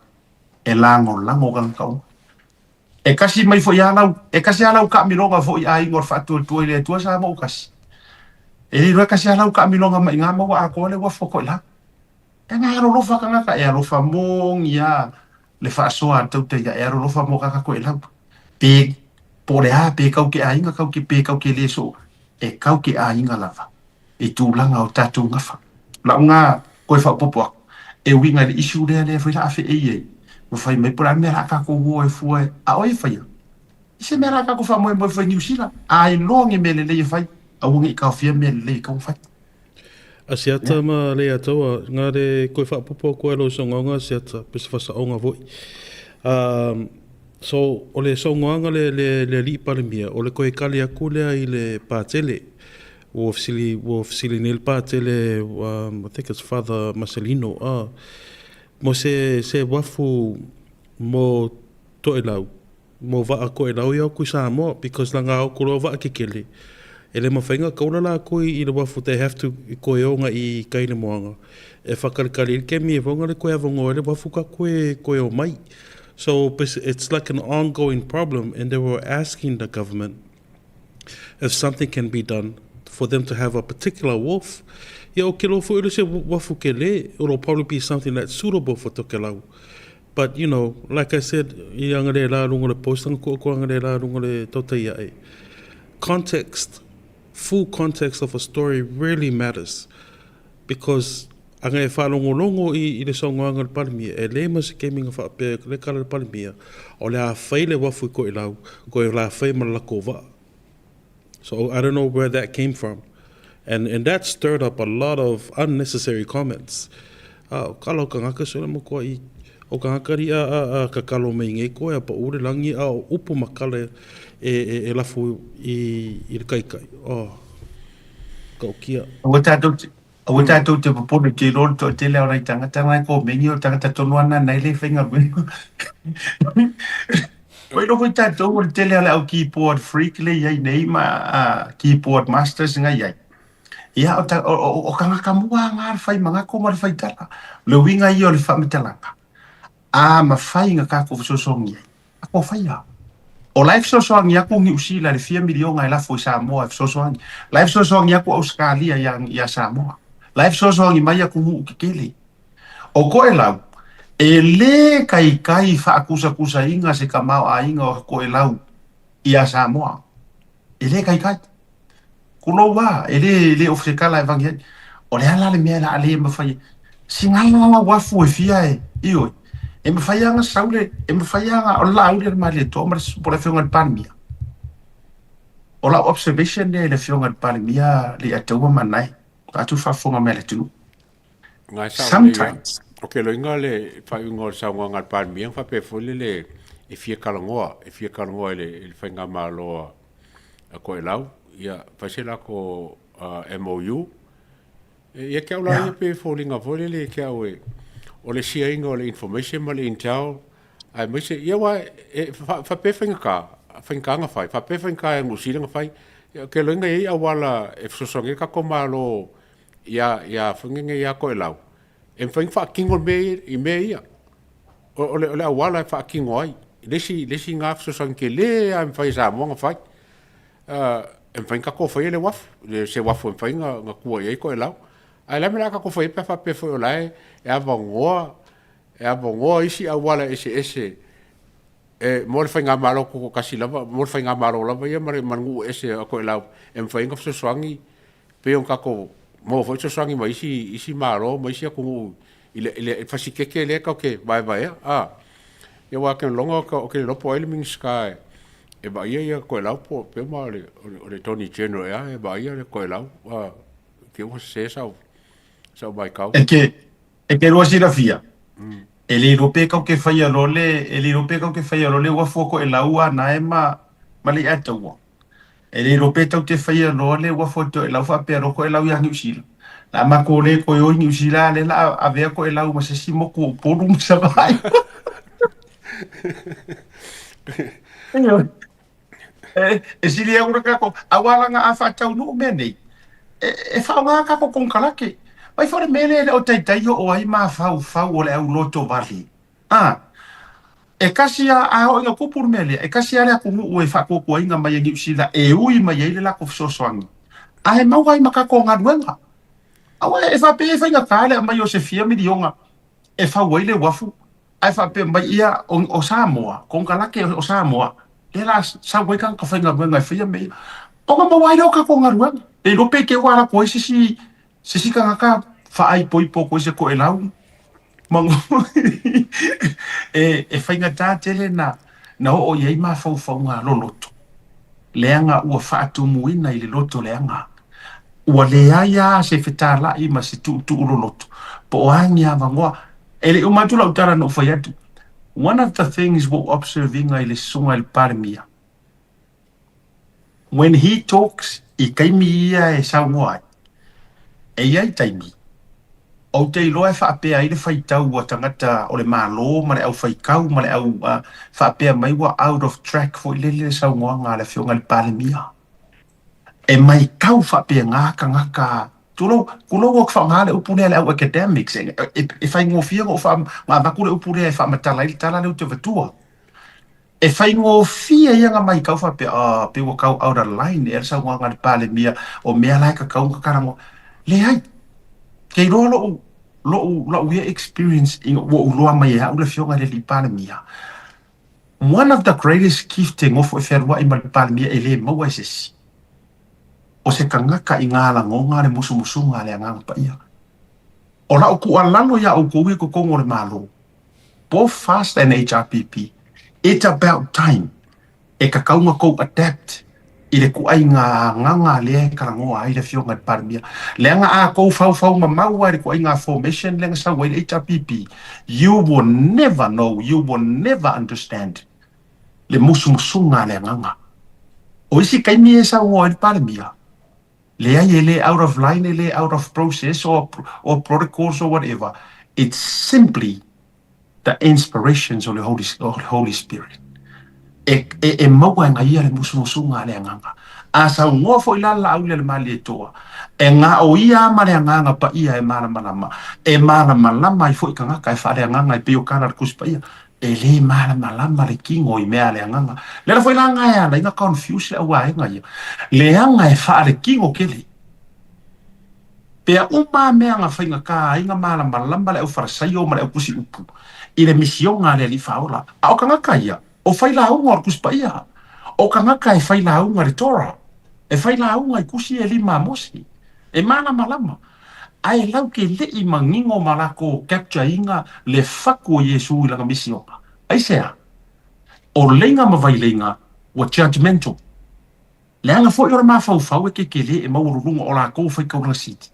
[SPEAKER 4] e lagolago tagata uma. E kasi mai foi a lau, e kasi a lau taamiloga foi i aiga o le Faatuatua i le Atua Samoa ua kasi. E le iloa e kasi a lau taamiloga mai iga ma ua atoa le uafu o Toelau. E na alolofa tagata, e alofa moni a le faasoa a le tautaia, e alolofa mo tagata Toelau. Pe po o le a, pe kau ke aiga, kau ke, pe kau ke le soo, e kau ke aiga lava i tulaga o tatou gafa. Lau na koe faaopoopo aku, e uiga i le issue lea lea foi la a feei ai, ma fai mai po o le a le mea la a tatou o ai fua e, a o ai e faia? I se mea la a tatou faamoemoe fua i Niu Sila, a iloa ni mea lelei e fai, aua ne i taofia mea lelei e tatau ona fai.
[SPEAKER 8] Asiata ma Leiataua, nga le koe faaopoopo aku ai lou saunoaga Asiata, pe se faasaoga foi. So, o le saunoaga le, le, le alii Palemia, o le koe kali aku lea i le Patele. Ua fesili, ua fesili nei le Patele, I think it's Father Marcelino, mo se, se uafu mo Toelau, mo vaa Toelau ia aku i Samoa, because langa o ku loa vaa kekele, e le mafai na kaula lakou i le uafu, they have to koe o nga i kai le moana, e whakalikali i le kemi e wonga le koe avongoa le uafu ka koe, koe o mai. So, it's like an ongoing problem, and they were asking the government if something can be done for them to have a particular wharf. Ia o ke lofu se wafu ke le, it'll probably be something that's suitable for Tokelau. But, you know, like I said, i anga le la runga le postanga ko ko anga le la runga le tautai ai. Context, full context of a story really matters because anga e whaalongolongo i, i le saunoaga le Palemia, e le ma se keminga whaapea le kala le Palemia, o le a whai le wafu i ko i lau, ko e la whai ma le lako waa. So I don't know where that came from. And, and that stirred up a lot of unnecessary comments. Ah, kala o ka ngaka sole mo koa i, o ka ngaka ri a, a, a ka kalo mei ngei koe a pa ure langi a o upu ma kale e, e, e lafu i, i le kai kai. Oh, ka okia.
[SPEAKER 4] Aua tatou te, aua tatou te popole ke iloa le toatele o nai tagata nai komeni o tagata tonu ana nei le faigaluega. Ua iloa foi tatou o le tele o le au keyboard freak le i ai nei ma keyboard masters nga i ai. Ia, o, ta, o, o, o tagata mua nga le whai mangako ma le whai tala. Le uiga ia o le whaamatalaga. A mafai na tatou fesoasoani ai, tatou faia. O la e fesoasoani atu Niu Sila i le fia miliona e lafo i Samoa e fesoasoani. La e fesoasoani atu Ausetalia ia, ia Samoa. La e fesoasoani mai atunuu tetele. O Toelau, e lē kaikai faakusakusaina se tamaoaiga o Toelau. Iā Samoa, e le kaikai. Kulou lava, e le, e le o se tala e vagi ai. O le a la le mea o le a le mafai ai? Siga uafu e fia e, ioe, e mafai lava ona sau le, e mafai lava ona, o le laau lea a le Malietoa ma le, po o le Afioga i le Palemia. O lau observation lea i le Afioga i le Palemia Leiataua Manae, vaeatu le faafofoga mai a le atunuu.
[SPEAKER 7] Nga e sao lelei lava.
[SPEAKER 4] Sometimes.
[SPEAKER 7] O ke loiga le faaiuga o le saunoaga a le Palemia na faapea foi lele e fia talanoa, e fia talanoa i le, i le faigamalo a, a Toelau, ia fai se lako MOU. E, ia te au la ia pe foliga foi lele ia te au e, o le siaina o le information ma le intel, aemaise, ia aua e faapea faigata, faigata ona fai, faapea faigata e Niu Sila ona fai. Ia, ou te iloaina e i ai auala e fesoasoani ai le tatou Malo ia, ia foi nei ia Toelau, e mafai ona faatino mea ia, i mea ia. O, o, le, o le auala e faatino ai. Le isi, le isi na fesoasoani tele lava e mafai e Samoa ona fai. E mafai ona tatou faia le uafu, le, se uafu e mafai ona, ona tua i ai Toelau. Ae o le a le mea o le a tatou faia ai pe a faapea foi o la e, e avanoa, e avanoa isi auala eseese e mo le faigamalo tutoatasi lava, mo le faigamalo lava ia ma le, ma le nuu ese o Toelau e mafai ona fesoasoani pei ona tatou maua foi fesoasoani mai isi, isi Malo ma isi atunuu i le, i le fasikeke lea tatou te vaevaea. A, ia aua ou te lagona ou te le iloa po o ai le Minisita e vaaia ia Toelau po o pei ma o le, o le Attorney General ea e vaaia le Toelau. A, te i ua sese sau, sau matau.
[SPEAKER 4] E ke, e ke lua silafia, e le iloa pe kau ke faia loa le, e le iloa pe kau ke faia loa le uafu o Toelau a nae ma, ma Leiataua. E le iloa pe tau te faia loa le uafu o Toelau faapea loa Toelau ia Niu Sila. La matou le toe o i Niu Sila lea la avea Toelau ma se isi motu o Upolu ma Savaii. E, e sili au le tatou, aua laga a faataunuu mea nei, e, e faaaoga tatou konekarate. Mai foi le mea lea e le o taitai oo ai mafaufau o le aulotovale. A, e kasi a, a oo ina tupu le mea lea, e kasi a le atunuu e faatuatuaina mai e Niu Sila e ui mai ai le latou fesoasoani, ae maua ai ma tatou galuega. Aua e faapea e faigata le aumai o se fia miliona e fau ai le uafu, ae faapea mai ia o, o Samoa, konekarate o Samoa, lea la sau ai tagata faigaluega e faia mea ia. Ona maua ai lea o tatou galuega. Le iloa pe te i ua alu atu ai se isi, se isi tagata faaipoipo atu ai se toelau E, e faigata tele na, na oo i ai mafaufauga loloto, leaga ua faatumuina i le loto leaga. Ua leai lava se fetalai ma se tuutuu loloto, po o a ni avanoa. E le i uma atu lau tala na ou fai atu, one of the things ua ou observe-ina i le susuga i le Palemia, When he talks i taimi ia e saunoa ai, e i ai taimi, ou te iloa e faapea ai le faitau a tagata o le Malo ma le aufaitau ma le au faapea mai ua out of track foi lele le saunoaga a le Afioga i le Palemia. E maitau faapena tagata, tulou, tulou ou te faaaoga le upu lea le au academics, e faigofie ona ou avatu le upu lea e faamatala ai le tala lea ou te avatua. E faigofie ia ona matau faapea, ah, pei ua tau out of line ea le saunoaga a le Palemia, o mea la e tatau ona talanoa. Leai. Ke iloa lo'u, lo'u, la'u ia experience ina ua ou iloa mai e a'u le Afioga i le Alii Palemia, one of the greatest gift e nofo e fealua'i ma le Palemia e le maua e se isi, o se tagata i galagoga le musumusuga a le Agaga Paia. O la'u tuualalo iā ʻoukou i totonu o le Malo, both FAST and HRPP, it's about time e tatau ona tou adapt i le tuaiga agaga lea e talanoa ai le Afioga i le Palemia. Leaga a tou faufau mamau lava i le tuaiga formation lea na sau ai le HRPP, you will never know, you will never understand le musumusuga a le agaga. O isi taimi e saunoa ai le Palemia, leai e le out of line, e le out of process or, or protocols or whatever. It's simply the inspirations o le Holy, o le Holy Spirit. E, e, e maua e ngaia le musumusuga a le agaga. A saunoa foi la le Laauli a le Malietoa, e na o ia ma le agaga paia e malamalama, e malamalama ai foi tagata e faaleagaga e pei o tala a le Tusi Paia. E le malamalama le tino i mea a le agaga. Le ala foi la na e ala ai na confuse le auvaega ia. Leaga e faaletino tele. Pea uma a mea na faigata ai na malamalama le aufalasaio ma le autusi upu i le misioga a le Alii Faaola. A o tagata ia, o failauga o le Tusi Paia. O tagata e failauga i le Torah, e failauga i tusi e lima a Mose, e malamalama, ae lau te le i manino ma latou capture ina le fatu o Iesu i lana misiona. Aisea? O leiga ma vaileiga ua judgemental. Leaga foi o le mafaufau e kekelē e maualuluga o latou faitaulaga sili.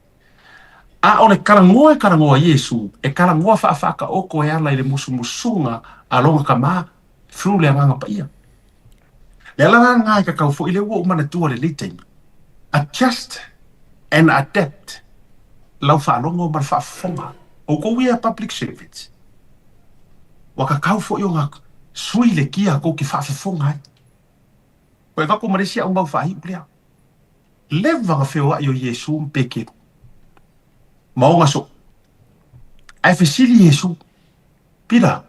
[SPEAKER 4] A o le talanoa e talanoa ai Iesu, e talanoa faafaataoto e ala i le musumusuga a lona Tama through le Agaga Paia. Le ala la lena e tatau foi lea ua ou manatua lenei taimi, adjust and adapt lau faalogo ma le faafofoga. Outou ia public servants, ua tatau foi ona sui le kia tou te faafofoga ai. Ua avatu ma le isi au mau faaiu lea. Leva na feoai o Iesu ma Peteru ma ona soo. Ae fesili Iesu, Pita,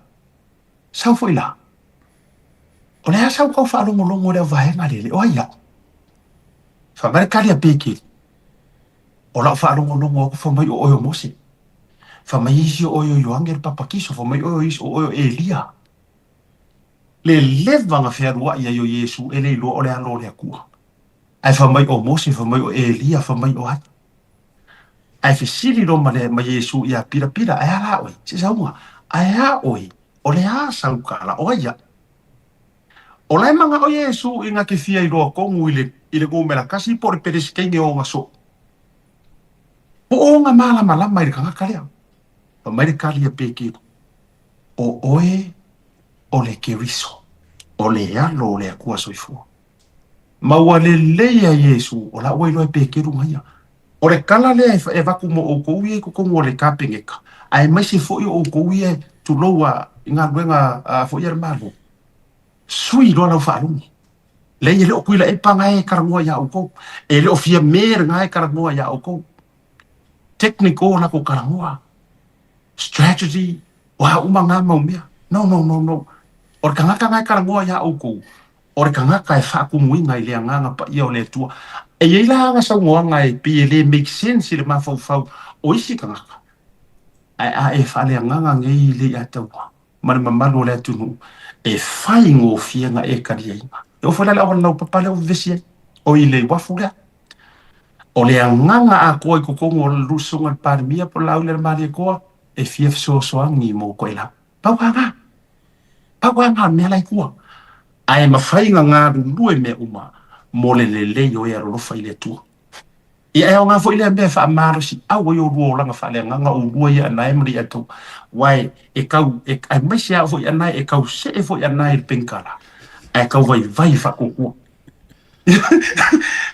[SPEAKER 4] sau foi la. O le a sau tau faalogologo i le auvaega lele, o ai au? Fai mai le tali a Peteru, O lau faalogologo atu fai mai o oe o Mose. Fai mai isi o oe o Ioane le Papatiso, fai mai oe o oe o Elia. Le leva na fealuai ai o Iesu e le iloa o le alo o le Atua. Ae fai mai o Mose, fai mai o Elia, fai mai o ai. Ae fesili loa ma le ma Iesu ia Pita, Pita, ae a la oe? Se sauga, ae a oe? O le a sau tala? O ai au? O la e manao Iesu i na te fia iloa tonu i le i le numera kasi po o le peresetene o ona soo. Po o ona malamalama i le tagata lea. Fai mai le tali a Peteru, O oe o le Keriso, o le Alo o le Akua Soifua. Ma ua lelei a Iesu, o la ua iloa e Peteru ma ia. O le tala lea e avatu mo outou ia i totonu o le Kapeneta, aemaise foi o outou ia tulou a i galuega foi a le Malo, sui loa lau faalogo. Leai, e le o Tuilaepa na e talanoa ia outou. E le o Fiame lena e talanoa ia outou. Technical latou talanoa. Strategy, o a uma na mau mea. No, no, no, no. O le tagata na e talanoa ia outou, o le tagata e faatumuina i le Agaga Paia o le Atua. E i ai la ana saunoaga e pei e le make sense i le mafaufau o isi tagata, ae a e faaleagaga nei i le Ataua ma le mamalu o le atunuu, e faigofie ona e taliaina. E oo foi la i le auala laupapa lea ua vevesi ai, o i le uafu lea. O le agaga atoa i totonu o le Susuga i le Palemia po o le Laaulialemalietoa e fia fesoasoani mo Toelau. Pau lava lena. Pau lava lena o le mea la e i tua. Ae mafai ona galulue mea uma mo le lelei o e alolofa i le Atua. Ia e aoga foi lea mea e faamalosiau ai oulua olaga faaleagaga oulua ia anae ma Leiataua, aua e tau, aemaise lava foi anae, e tau see foi anae i le penikala, ae tau vaivai le faatuatua.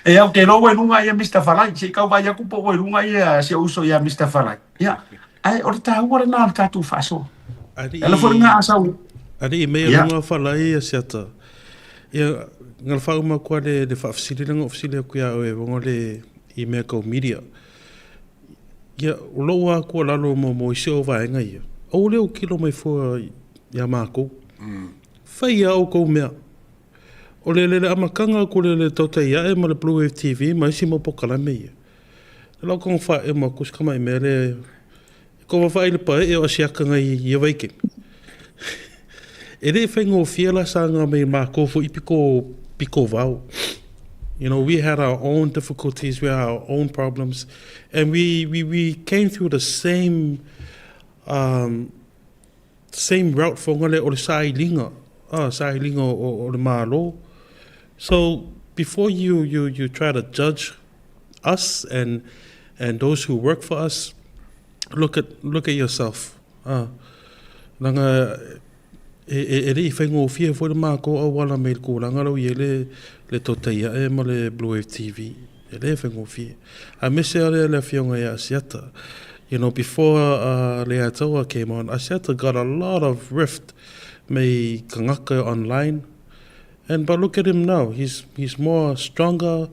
[SPEAKER 4] E au te iloa ua i luga ia Mister Falai, se i tau vaai atu po ua i luga ia si ou uso ia Mister Falai. Ia, ae o le taua lena o le tatou faasoa. E ala foi lena a sau.
[SPEAKER 8] Alii mea ia luga Falai ia Siata. Ia, ngala whauma kua le, le whaafisili lenga ofisili aku ia oe, wongo le i mea kau media. Ia, o lou a kua lalo mo mo isi o vaenga ia. Au le o kilo mai fua ia mākou. Whai ia au kou mea. O le le amataga aku le le tautai ae ma le Blue Wave TV ma isi mau polokalame ia. Le lau konga whae ma kusi kama i mea le ko wa le pae e o asiaka ngai ia vaike. E le whaingofie la sa ngā mei mākou fo i piko, piko vau. You know, we had our own difficulties, we had our own problems, and we, we, we came through the same um, same route for ngale o le sailiga, ah, sailiga o, o le Malo. So before you, you, you try to judge us and, and those who work for us, look at, look at yourself. Ah, langa e, e, e le i whaingofie foi le mākou auala mei le kūlanga lau i le, le tautai ae ma le Blue Wave TV. E le faigofie. Aemaise a le le afioga ia Asiata. You know, before uh, Leiataua came on, Asiata got a lot of rift mei kangaka online. And but look at him now, he's he's more stronger.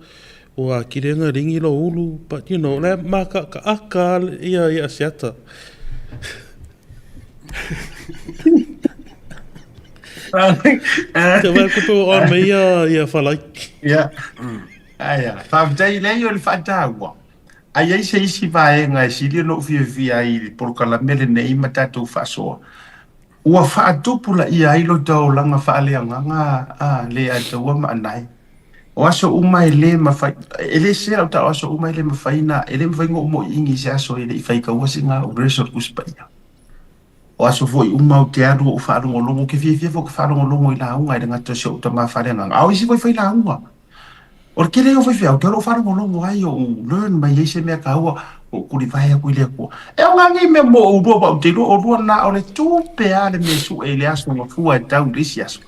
[SPEAKER 8] Ua kirenga ringi lo ulu, but you know, le maka ka aka ia ia Asiata. Te wai kupu on me ia ia whalai.
[SPEAKER 4] Ia. Aia, faafetai leai o le faataua. A i ai se isi vaega e sili ona ou fiafia ai i le polokalame lenei ma tatou faasoa. Ua faatupulaia ai lota olaga faaleagaga a le Ataua ma Anae. O aso uma e le mafai, e le sese lau tala o aso uma e le mafai na, e le mafai ona ou moiiga i se aso e le i faitaua sina au verse o le Tusi Paia. O aso foi uma ou te alu ou faalogologo, ou te fiafia foi ou te faalogologo i lauga e le gata o si ou tama faaleagaga, a o isi foi failauga. O le tele ia o faifeau, ou te alu ou faalogologo ai, ou learn mai ai se mea taua, ou tulivae atu i le Atua. E aoga nei mea mo oulua, aua ou te iloa oulua na o le tupe lava le mea sue i le aso gafua e tau i le isi aso.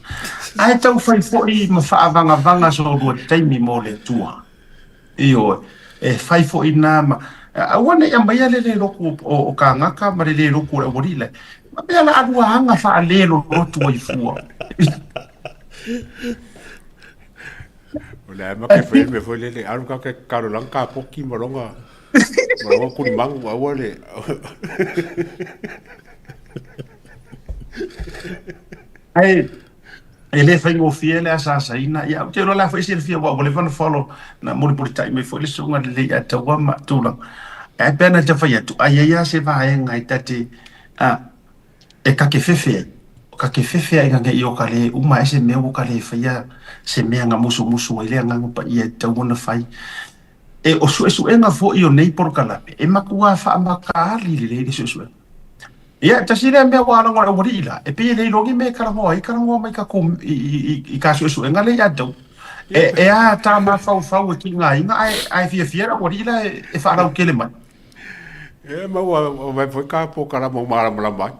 [SPEAKER 4] Ae tau fai foi ma faavagavaga so oulua taimi mo le Atua. Ioe, e fai foi na ma, aua ne i aumaia le le lotu o kānaka ma le le lotu o le aualii la, ma mea la alua aga faalelolotu ai fua.
[SPEAKER 7] O le a ma ke fai me foi lele alu ka ke kalo lang ka poki ma longa ma longa kuli mangu aua le
[SPEAKER 4] Ai e le faigofie le asaasaina ia ou te iloa la foi silafia aua ua leva ona follow na mulimulitai mai foi le susuga lelei ia Taua ma tulaga ae pei ona ta fai atu a i ai lava se vaega e ta te e kake fefe ai o kake fefe ai ina ne i o ka le uma ai se mea ua ka le faia se mea na musumusu ai le Agaga Paia e tatau ona fai. E o suesuega foi o nei polokalame e matua faamataali lelei le suesuega. Ia, tasi lea mea ua alaga o le aualii la, e pei e le iloa ni mea e talanoa ai, talanoa mai tatou i, i, i, i ka suesuega lea ia te E, e a tā mafaufau e tigaina ae, ae fiafia le aualii la e, e faalautele mai.
[SPEAKER 7] E ma ua ua mai foi ka polokalame ua malamalama ai.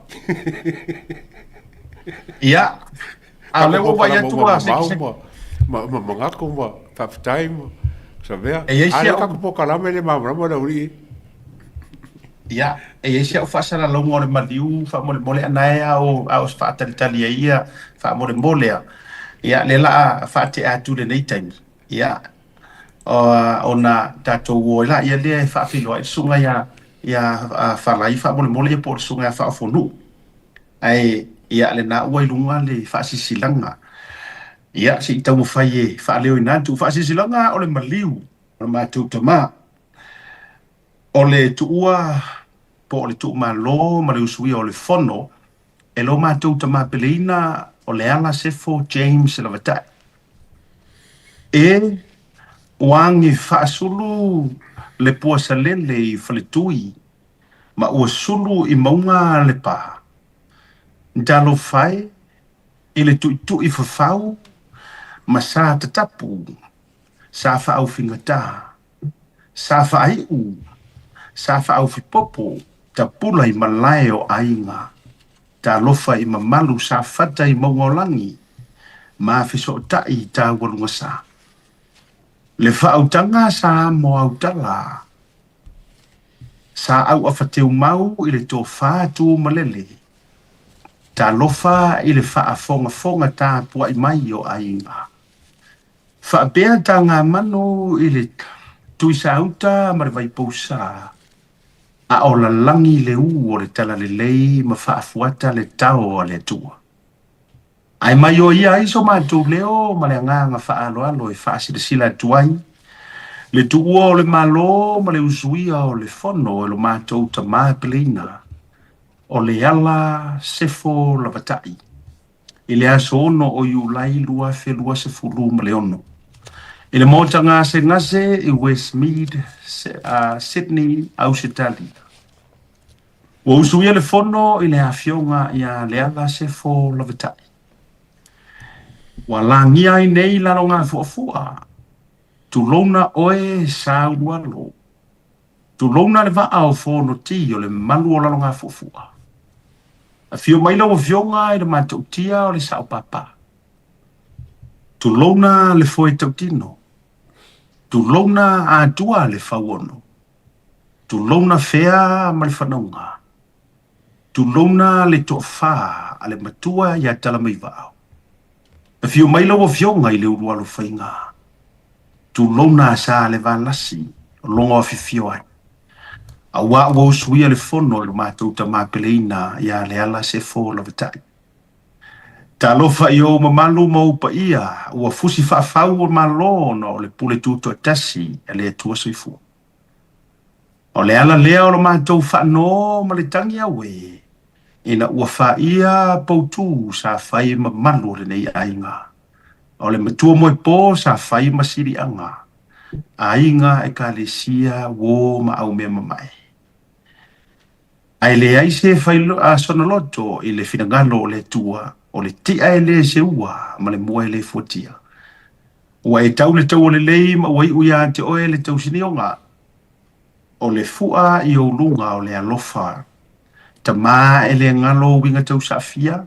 [SPEAKER 4] Ia, a o lea ua vaai atu ua se, se,
[SPEAKER 7] ma ma ma manatu ma faafetai ma savea.
[SPEAKER 4] E i ai
[SPEAKER 7] A
[SPEAKER 4] si
[SPEAKER 7] le
[SPEAKER 4] au
[SPEAKER 7] tatou polokalame le malamalama le aualii.
[SPEAKER 4] Ia, e i ai si au faasalalauga o le maliu faamolemole a na e a o, a o faatalitali ai ia faamolemole a. Ia, lea la a faatea atu i lenei taimi. Ia, ona tatou o ai laia lea e faafeiloai le susuga ia, ia Falai faamolemole ia po o le susuga ia Faaofonuu. Ae, ia, lena ua i luga le faasilasilaga. Ia, se i taumafai e faaleoina atu. Faasilasilaga o le maliu o le matou tama. O le tuua po o le tuumalo ma le usuia o le fono e lo matou tama peleina o Leala Sefo James Lavatai. E ua agi faasulu le puasalele i Faletui ma ua sulu i mauga le pa. Talofa e i le tuitui fafau ma sa tatapu, sa faaufigatā. Sa faaiu, sa faaufipopo, tapula i malae o aiga, talofa i mamalu sa fata i mauga o lagi, ma fesootai i taualugasa. Le faautaga sa amo autala, sa auafateumau i le tofa tumalele, talofa i le faafogafoga tapuai mai o aiga. Faapea Tagamanu i le Tuisauta ma le Vaipousa, a o lalagi le u o le talalelei ma faafuata le tao a le Atua. Ae maioia ai so matou leo ma le agaga faaaloalo e faasilasila atu ai le tuua o le Malo ma le usuia o le Fono e lo matou tama peleina, o Leala Sefo Lavatai. i le aso 6 o Iulai 2026 i le Maota Gasegase i Westmead, Sydney, Ausetalia. Ua usuia le fono i le afioga ia Leala Sefo Lavatai. Ua lagia ai nei lalogafuafua, tulouna oe Saulualo. Tulouna le vaa o Fonoti o le malu o Lalogafuafua. Afio mai lau Afioga i le Matautia o le Sao Papa. Tulouna le foe tautino. Tulouna Atua le fauono. Tulouna Fea ma le fanauga. Tulouna le toafa a le matua ia Talamaivao. Afio mai lau Afioga i le Ulualofaiga. Tulouna Salevalasi o logo afifio ai. Aua ua usuia le fono e lo matou tama peleina ia Leala Sefo Lavatai. Talofa i ou mamalu ma ou paia, ua fusi faafau o Malo ona o le pule tutoatasi a le Atua Soifua. O le ala lea o lo matou faanō ma le tagi auē. Ina ua faia poutū sa fai ma malu o lenei aiga. O le matua moepo sa fai ma siliaga, aiga, ekalesia, uō ma au mea mamae. Ae leai se fai sona loto i le finagalo o le Atua, o le ti'a e le seua ma le mua e le fuatia. Ua e tau le taua lelei ma ua iu ia te oe le tausinioga o le fu'a i ou luga o le alofa. Tama e le galo uiga tausaafia,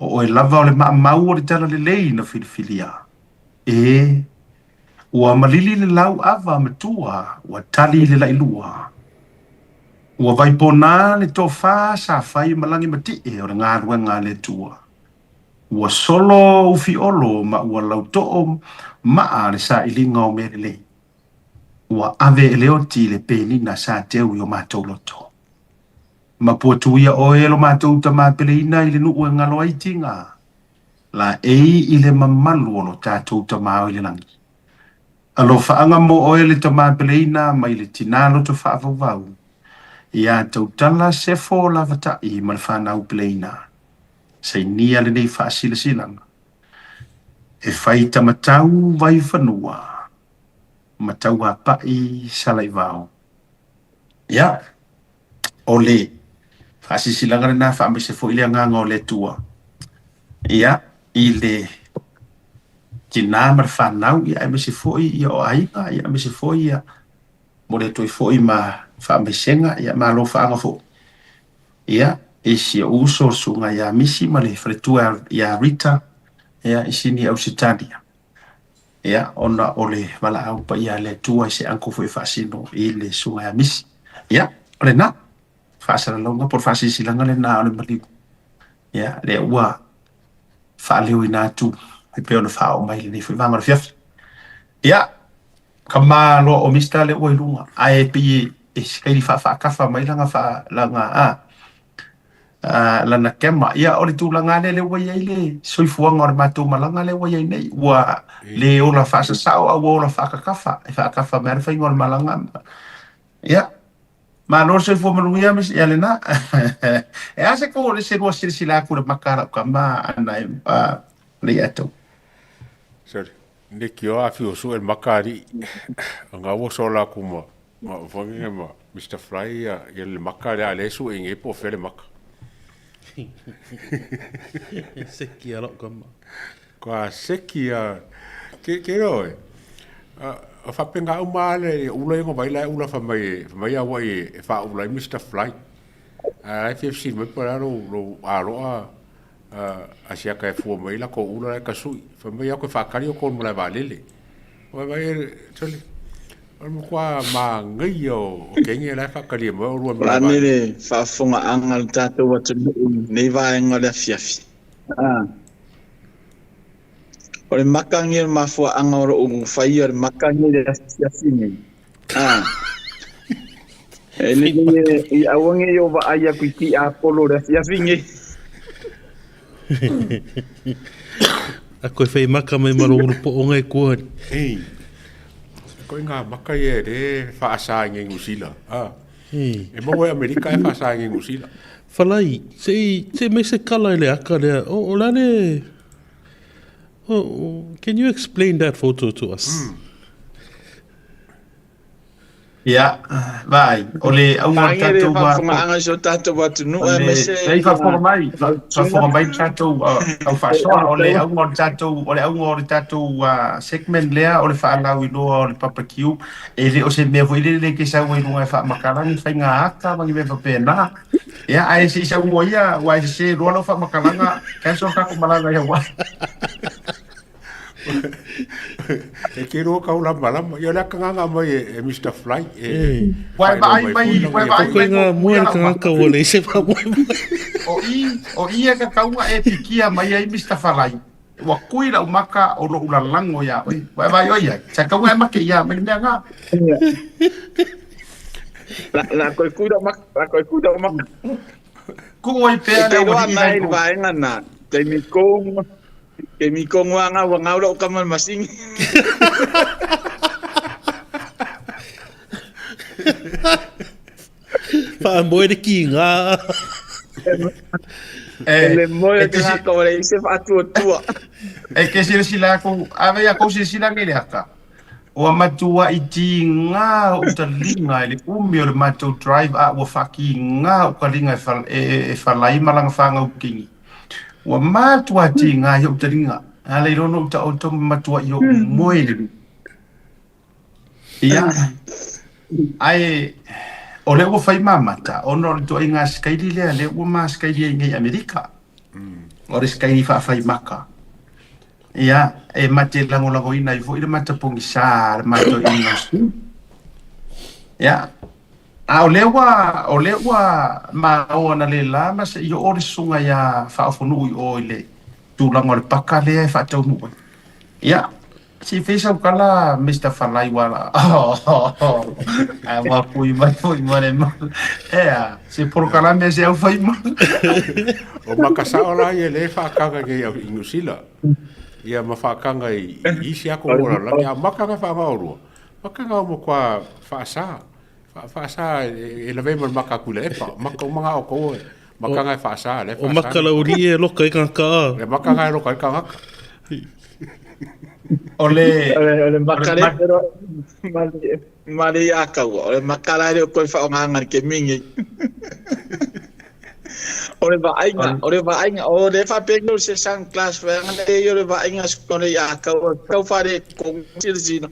[SPEAKER 4] o oe lava o le maamau o le talalelei na filifilia. E, ua malili le lau ava matua, ua tali le lailua. Ua vaipona le tofa sa fai ma lagi matie o le galuega a le Atua. Ua solo ufiolo ma ua lautoo maa le sailiga o mea lelei. Ua ave e le oti le penina sa teu i o matou loto. Mapuatuia oe e lo matou tama peleina i le nuu e galo ai tiga, laei i le mamalu o lo tatou Tama o i le lagi. Alofaaga mo oe le tama peleina mai le tina loto faavauvau, ia tautala sefo lavatai ma le fanau peleina. Sainia lenei faasilasilaga e fai tamatau Vaifanua ma Tauapa'i Salaivao. Ia, o le faasilasilaga lena faamaise foi le agaga o le Atua, ia, i le tina ma le fanau, ia, aemaise foi ia o aiga, ia, aemaise foi ia momoli atu ai foi ma faamaisega, ia, malo faaga foi. Ia, i si ou uso le susuga ia Misi ma le faletua ia Rita, ia, i Sini Ausetalia. Ia, ona o le valaau paia a le Atua i se uncle foi e faasino i le susuga ia Misi. Ia, o lena faasalalauga po o le faasilasilaga lena o le maliu. Ia, lea ua faaleoina atu e pei ona faaoo mai i lenei foi vaega o le afiafi. Ia, kama loa o Mister lea ua i luga, ae pei e kaili faafaakafa mai lana faa, lana a, lana kema. Ia, o le tulaga lea lea ua i ai le soifuaga o le matou malaga lea ua i ai nei. Ua le ola faasasao a ua ola faakakafa. E faakafa mai lava le faiga o le malaga. Ia, malo le soifua manuia, ia lena. E a se ko se lua silasila atu i le maka a lau tama ana e le ia tou.
[SPEAKER 7] Sorry. Neki o afi o sue le maka alii. Anga ua sola aku ma ma fangege ma Mr Fly ia ia le maka lea le sue nge po fe le maka.
[SPEAKER 8] Seki a lau kama.
[SPEAKER 7] Kua seki a ke ke ro e. A fapenga uma ale ula ingo vai la ula fa mai fa mai a wai e fa ula Mr Fly. A lai fia fesili mai po o le a lou, lou aloa a siaka e fua mai ai lakou ula la e kasui. Fai mai aku e faakali o kou i le malae vaalele. Ua vaai e sole, o le matua magaia o kenge la e faakalia mai olua i le
[SPEAKER 9] O le a
[SPEAKER 7] malae
[SPEAKER 9] nei
[SPEAKER 7] vaalele.
[SPEAKER 9] le faafofogaaga a le tatou atunuu i lenei vaega o le afiafi? A. O le maka lenei o le mafuaaga o lou faia o le maka lenei i le afiafi lenei. A. E lelei e, aua ne i ou vaai atu i tiapolo i le afiafi lenei.
[SPEAKER 8] A koe whai maka mai ma lou ulupoonga e kua.
[SPEAKER 7] Ei, koe ngā maka ia e le whaasa i ngai Nusila. Ah. E maua e Amerika e whaasa i ngai Nusila.
[SPEAKER 8] Falai, se i, se mai se kala i le aka lea. O, o la le... O, o, can you explain that photo to us? Mm.
[SPEAKER 4] Ia, vaai, o le auga o le
[SPEAKER 9] Tāngia le
[SPEAKER 4] tatou a
[SPEAKER 9] faafofogaaga i si o tatou atunuu
[SPEAKER 4] o le
[SPEAKER 9] aemaise
[SPEAKER 4] leai faafofoga mai, faafofoga mai le tatou au faasoa, o le auga o le tatou, o le auga o le tatou segment lea o le faalauiloa o le barbecue, e le o se mea foi lele e te sau ai i luga e faamatala ni faiga ata ma ni mea faapena. Ia, ae se i saunoa ia, aua e sese loa lau faamatalaga, cancel le tatou malaga i Hawaii.
[SPEAKER 7] E ke roa kau lama lama. Ia le akanganga mai e, e Mr. Fly. E,
[SPEAKER 4] Ua e vaai mai, ua e vaai
[SPEAKER 8] Koe
[SPEAKER 4] mai
[SPEAKER 8] ngā
[SPEAKER 4] mō
[SPEAKER 8] mua
[SPEAKER 4] ia
[SPEAKER 8] le
[SPEAKER 4] lau
[SPEAKER 8] tangata ua lei se faamoemoe.
[SPEAKER 4] O i, o i e ka taunga e pikia mai ai Mr. Falai. Ua kui lau maka o lo'u lalago iā oe. Ua e vaai oe iai. Sa taunga e make iā mai le mea ngā.
[SPEAKER 9] La, la koe kui lau maka, la koe kui lau maka.
[SPEAKER 4] Kuu ai
[SPEAKER 9] E
[SPEAKER 4] pea le
[SPEAKER 9] te roa
[SPEAKER 4] aualii
[SPEAKER 9] mai
[SPEAKER 4] lai
[SPEAKER 9] le
[SPEAKER 4] kou.
[SPEAKER 9] vaega na, taimi kongo, taimi kongo anga ua ngau lou kama i le masini.
[SPEAKER 8] Whaamoe le ki ngā.
[SPEAKER 9] E le moe o te ngaka o le ise faatuatua.
[SPEAKER 4] E ke silasila aku, ave ia kou silasila nge le aka. Ua matuaʻi tigā oʻu taliga i le umi o le matou drive a ua faakigā oʻu kaliga e falai ma lana fanau kini. Ua matuā tigā ai oʻu taliga, a le iloa na ou taoto ma matuaʻi oʻu moe i le lumi. Ia, ae o lea ua fai mamata ona o le ituaiga sikaili lea lea ua masikaili ai nei i Amerika. O le sikaili faafai maka. Ia, e mate lagolagoina ai foi le mata pogisā a le matou University. Ia, a o lea ua, o lea ua maoa analeila ma se i oo le susuga ia Faaofonuu i o i le tulaga o le paka lea e faataunuu ai. Ia, se i fai sau tala Mister Falai ua ae ua pui mai foi ma le ea, se polokalame a se aufaima.
[SPEAKER 7] O maka sao la ia le faakaga nei i New Zealand. Ia ma faakaga i isi aku mo lalolagi, a o makaga e faagaolua, makaga o matua faasa, faasa e lavea ma le maka atu i le epa, maka uma ga o kou e, makaga e faasa, le
[SPEAKER 8] O
[SPEAKER 7] faasa.
[SPEAKER 8] maka lauli e loka i kangaka a.
[SPEAKER 7] Le makaga e loka i kangaka.
[SPEAKER 4] O le,
[SPEAKER 9] O le, o le
[SPEAKER 4] o le
[SPEAKER 9] maka le,
[SPEAKER 4] maka,
[SPEAKER 9] pero, mali, mali ia kaua. O le maka la le o koe whaonganga ke mingi. O le vaaiga, o le vaaiga, o le faapea o se sunglass vaega le o le vaaiga o le ia kaua, kau whare kong silasila.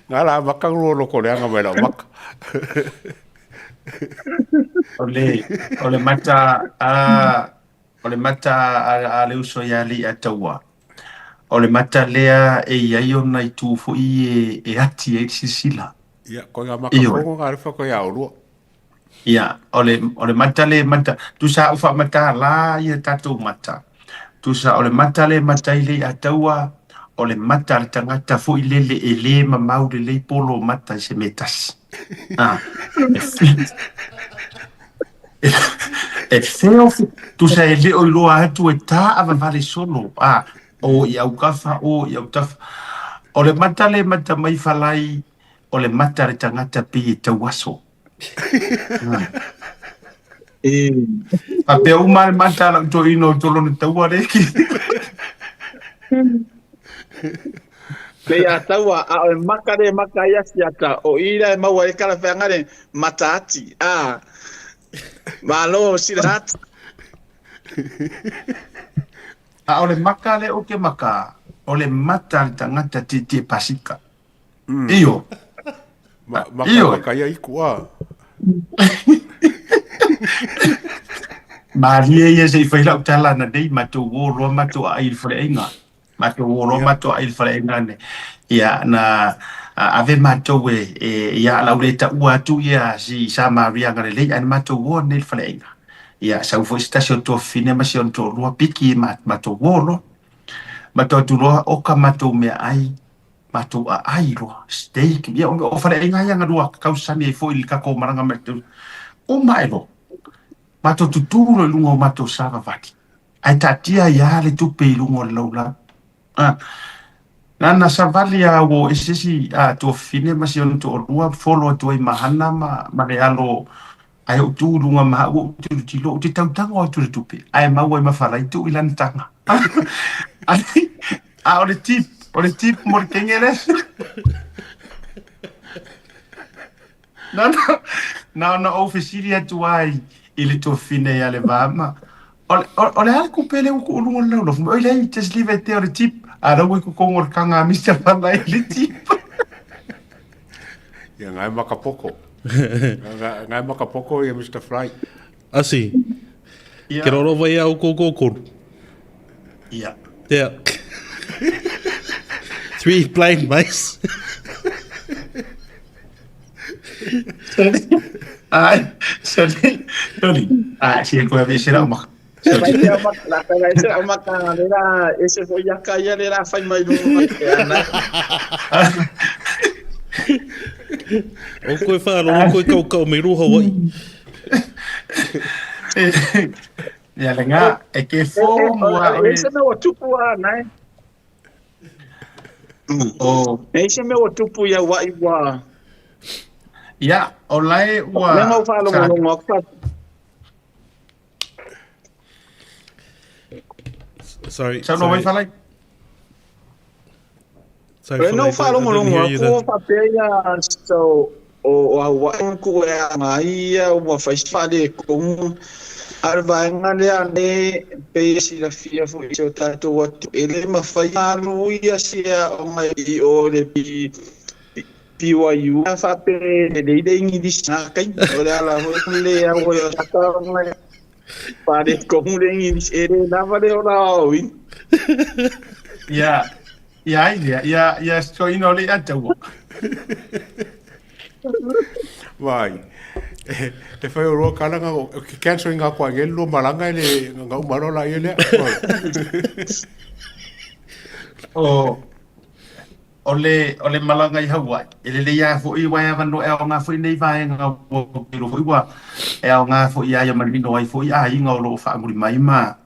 [SPEAKER 7] Nga la maka ro loko le anga mai lau maka.
[SPEAKER 4] O le, o le mata a, o le mata a, a le uso ia li a taua. O le mata lea e i ai ona i tu foi e, e ati ai le silasila.
[SPEAKER 7] Ia, koe ngā maka
[SPEAKER 4] Ioe.
[SPEAKER 7] fongo ngā refa koe a olua.
[SPEAKER 4] Ia, o le, o le mata le mata, tusa u whaamata la ia tātou mata. Tusa o le mata le mata i le a taua, o le mata le tangata foi lele e le mamau le lei polo mata i se me tasi. Ah, e, e, e feo, tusa e leo i loa atu e tā avavale solo. Ah, o i au kafa, o i au tafa. O le mata le mata mai falai, o le mata le tangata pi e tauaso.
[SPEAKER 9] E,
[SPEAKER 4] A pea uma le mata lau to ino tolo na taua le ki.
[SPEAKER 9] le ia taua, a o le maka le maka ia siata, o ira e maua e kala whaanga le mata ati. A, malo sila ati.
[SPEAKER 4] A o le maka le o ke maka, o le mata le tangata te te pasika. Io.
[SPEAKER 7] Ma, maka,
[SPEAKER 4] Io.
[SPEAKER 7] maka ia iku a.
[SPEAKER 4] Malie ia se i whai lau tala na nei, matou o loa matou ai le whareaiga. Matou o loa matou ai le whareaiga ne. Ia, na ave matou e, e ia lau le taua atu ia si sa Maria ngare lei, ana matou o nei le whareaiga. Ia, sau foi se tasi o toa fine ma si ona toalua piki matou o loa. Matou atu loa o ka matou mea ai, matou aai loa, steak, ia o whareaiga ia ngalua kausani ai foi le kako maranga mai te o mae loa. Matou tutū loa i luga o matou savavali. Ae taatia ai lava le tupe i luga o le laulau. Ah, na na savali a ua ese isi a tuafafine ma si ona toalua folo atu ai ma Hana ma, ma le alo ae ou tu i luga ma au ou tilotilo ou te tautago atu i le tupe ae maua ai ma falai tuu i lana taga. A o le tip, o le tip mo le kenge le. Na na na ona ou fesili atu ai i le tuafafine ia le va ma o le, o, o le a le kupe le ua tuu i luga o le laulau. Fai mai, oi leai, just leave it there o le tip. A o la ua i totonu o le taga a Mr. Falai le tip.
[SPEAKER 7] Ia, ngai makapoko. Ngai makapoko ia Mr. Fly.
[SPEAKER 8] Asi.
[SPEAKER 4] Ia.
[SPEAKER 8] Ke roro vai au kou kou koru.
[SPEAKER 4] Ia.
[SPEAKER 8] Yeah. Three blind mice.
[SPEAKER 4] Ai, sorry, sorry. Ah, si koe ave se lau maka.
[SPEAKER 9] Mai te ama, la ka ese ama ka le la ese fo ia ka ia le la fai mai lunga mai te ana.
[SPEAKER 8] O koe whaaro, o koe kau kau me ruha wai.
[SPEAKER 4] Ia le ngā, e ke fō mua
[SPEAKER 9] E se mea ua tupu a nai.
[SPEAKER 4] O,
[SPEAKER 9] E se mea ua tupu ia wai ua.
[SPEAKER 4] Ia, o lae ua
[SPEAKER 9] Lea na ou
[SPEAKER 4] sa
[SPEAKER 9] faalogologo atu fa
[SPEAKER 8] Sorry,
[SPEAKER 4] saunoa mai
[SPEAKER 8] sorry.
[SPEAKER 4] Falai.
[SPEAKER 8] Sorry,
[SPEAKER 9] Lea na
[SPEAKER 8] Falai,
[SPEAKER 9] ou
[SPEAKER 8] I didn't
[SPEAKER 9] faalogologo
[SPEAKER 8] hear you
[SPEAKER 9] atu
[SPEAKER 8] there.
[SPEAKER 9] o faapea ia so o o Hawaii ku e aga ia ua fai si faaletonu. A o le vaega lea le pei e silafia foi i si o tatou atunuu e le mafai ona alu ia se aoga i o le BYU a faapea e lelei le Igilisi i na taimi. O le ala foi le au ai o sata ona e faaletonu le Igilisi e le lava le ola aoaoina.
[SPEAKER 4] Ia, ia ai lea, ia, ia soina o le ia taua.
[SPEAKER 7] Vai. E fai o roa kalanga o ke cancel inga kwa ngel lo malanga le nga umalo la ia lea.
[SPEAKER 4] O, o le, o le malaga i Hawaii, e lelei lava foi aua e avanoa, e aoga foi nei vaega ua ou iloa foi ua e aoga foi ia ia manino ai foi aiga o lo o faamuli mai ma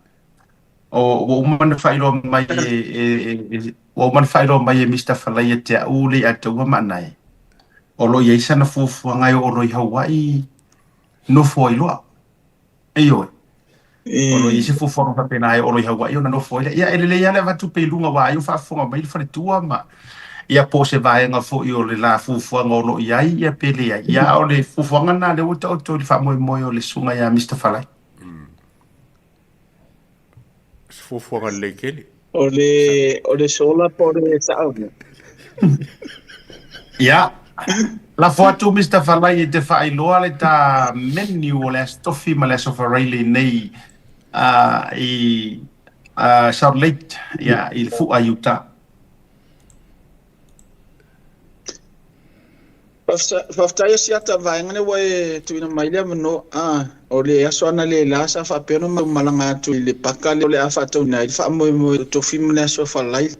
[SPEAKER 4] o ua uma ona faailoa mai e, e, e, e ua uma ona faailoa mai e Mister Falai ia te au le ia taua ma anae o lo o i ai sana fuafuaga e oo loa i Hawaii nofo ai loa. Ioe. O lo o i ai se fuafuaga faapena e oo loa i Hawaii ona nofo ai lea. Ia, e lelei lava le avatu pea i luga aua ai o faafofoga mai le faletua ma ia po o se vaega foi o le la fuafuaga o lo o i ai ia pe leai. Ia, a o le fuafuaga lena lea ua taoto i le faamoemoe o le susuga ia Mister Falai.
[SPEAKER 7] Se fuafuaga lelei tele.
[SPEAKER 9] O le, o le sola po o le sao lea.
[SPEAKER 4] Ia, lafo atu Mister Falai e te faailoa le ta menu o le Aso Tofi ma le Aso Faraile nei i Salt Lake, ia, i le Fu'a i uta.
[SPEAKER 9] Faafetai Asiata vaega lea ua e tuuina mai le avanoa. A, o le aso analeila sa faapea ona matou malaga atu i le paka lea o le a faatauina ai le faamoemoe o Tofi ma le aso Falaili.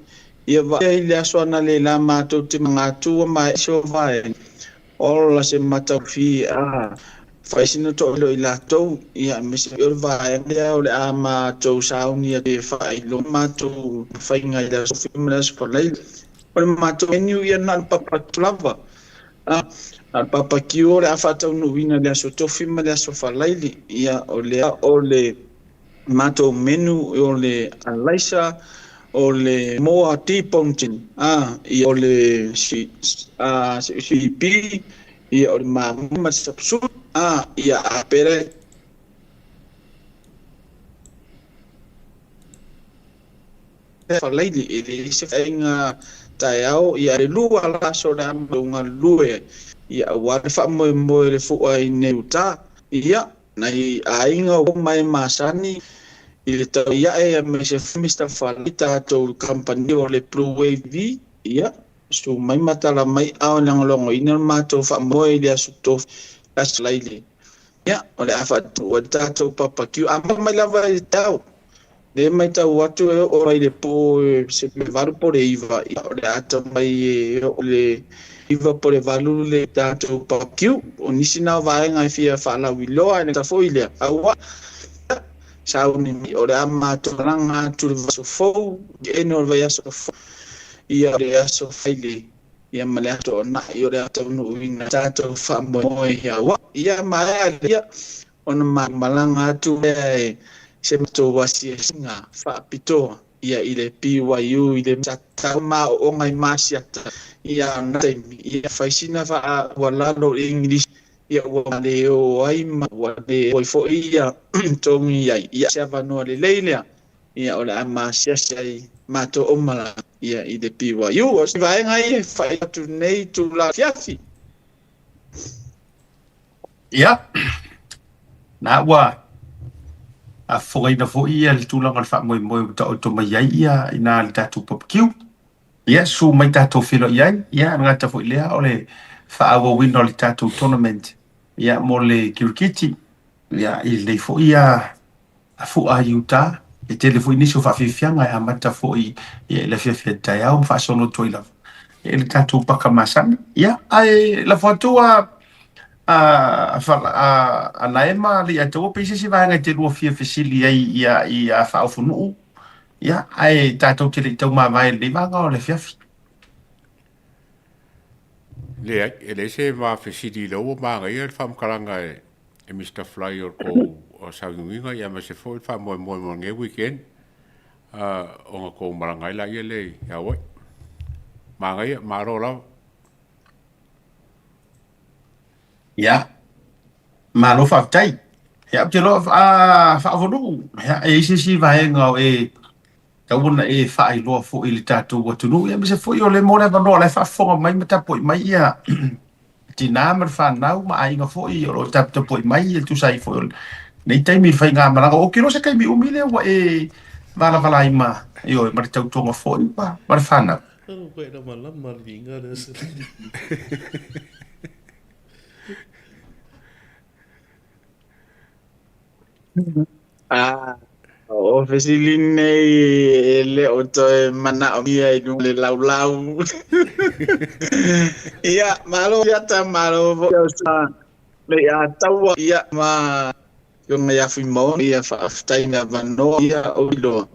[SPEAKER 9] Ia vaai i le aso analeila matou te malaga atu ua maea se o vaega. Ola se matagofie a fai sina toailo i latou, ia aemaise foi o le vaega lea o le a matou sauni atu e faailoa matou faiga i le aso Tofi ma le aso Falaili. O le matou menu ia na o le papatu lava. A, na o le barbecue o le a faataunuuina i le aso Tofi ma le aso Falaili. Ia, o lea o le matou menu o le alaisa, o le moa deboning, a, ia, o le si, a, siusiuipi, ia, o le mamoe ma le sapsui, a, ia, a pera Falaili, e leai se faiga taeao, ia e lua la aso o le a matou galulue ai, ia aua le faamoemoe o le fua i nei uta, ia, nai aiga ua mae masani i le tau ae aemaise foi Mister Falai tatou kamupani o le Blue Wave, ia, su mai ma tala mai ao e lagolagoina le matou faamoemoe i le aso Tofi, aso Falaili, ia, o le a faataunuu ai le tatou barbecue amata mai lava i le taeao. Lea e matau atu e oo mai le po se 8 po o le 9, ia o le a atamai e oo i le 9 po o le 8 le tatou barbecue. O nisi na o vaega e fia faalauiloa e le gata foi lea, aua sauni mai o le a matou malaga atu i le vaiaso fou, le ene o le vaiaso fou, ia o le aso Faile, ia ma le aso Toonai o le a taunuuina tatou faamoemoe ia aua ia maea lea ona malaga atu lea e se matou asiasiga faapitoa ia i le BYU i le tau maooga i Masiata ia na taimi ia fai sina faaaualalo i English ia ua le o ai ma ua le o ai foi ia togi ai ia se avanoa lelei lea ia o le a masiasi ai matou uma la ia i le BYU. O se vaega ia e fai atu nei itula afiafi.
[SPEAKER 4] Ia, na ua afofogaina foi ia le tulaga o le faamoemoe ua taoto mai ai ia ina le tatou barbecue. Ia, susu mai tatou feiloai ai. Ia, le gata foi lea o le faaauauina o le tatou tournament ia mo le kirikiti. Ia, i lenei foi ia fua i uta, e tele foi nisi o faafiafiaga e amata foi i le afiafi taeao ma faasolo atu ai lava i le tatou paka masani. Ia, ae lafo atu a a Naema le ia taua pe i se isi vaega e te lua fia fesili ai ia i a faaofonuu. Ia, ae tatou te le i taumavae i lenei vaega o le afiafi.
[SPEAKER 7] Leai, e leai se ma fesili i lea ua manaia le faamatalaga e e Mister Fly o le tou sauniuniga aemaise foi le faamoemoe mo lenei weekend ona tou malaga ai laia lea i Hawaii. Manaia, malo lava.
[SPEAKER 4] Ia, malo faafetai. Ia, ou te iloa faaavanoa, ia, e i ai se isi vaega o e tatau ona e faailoa foi i le tatou atunuu, aemaise foi o le mo le avanoa o la e faafofoga mai ma tapuai mai ia tina ma le fanau ma aiga foi o lo o taputapuai mai e tusa ai foi o lenei taimi i le faigamalaga. Ou te iloa se taimi umi lea ua e valavala ai ma, ioe, ma le tautoga foi ma le fanau.
[SPEAKER 9] Ah, o fesili nei e le o toe manaomia i luga o le laulau. Ia, malo ia ta malo foi au sa le ia taua ia ma Afioga ia Fuimaono ia faafetai le avanoa ia o iloa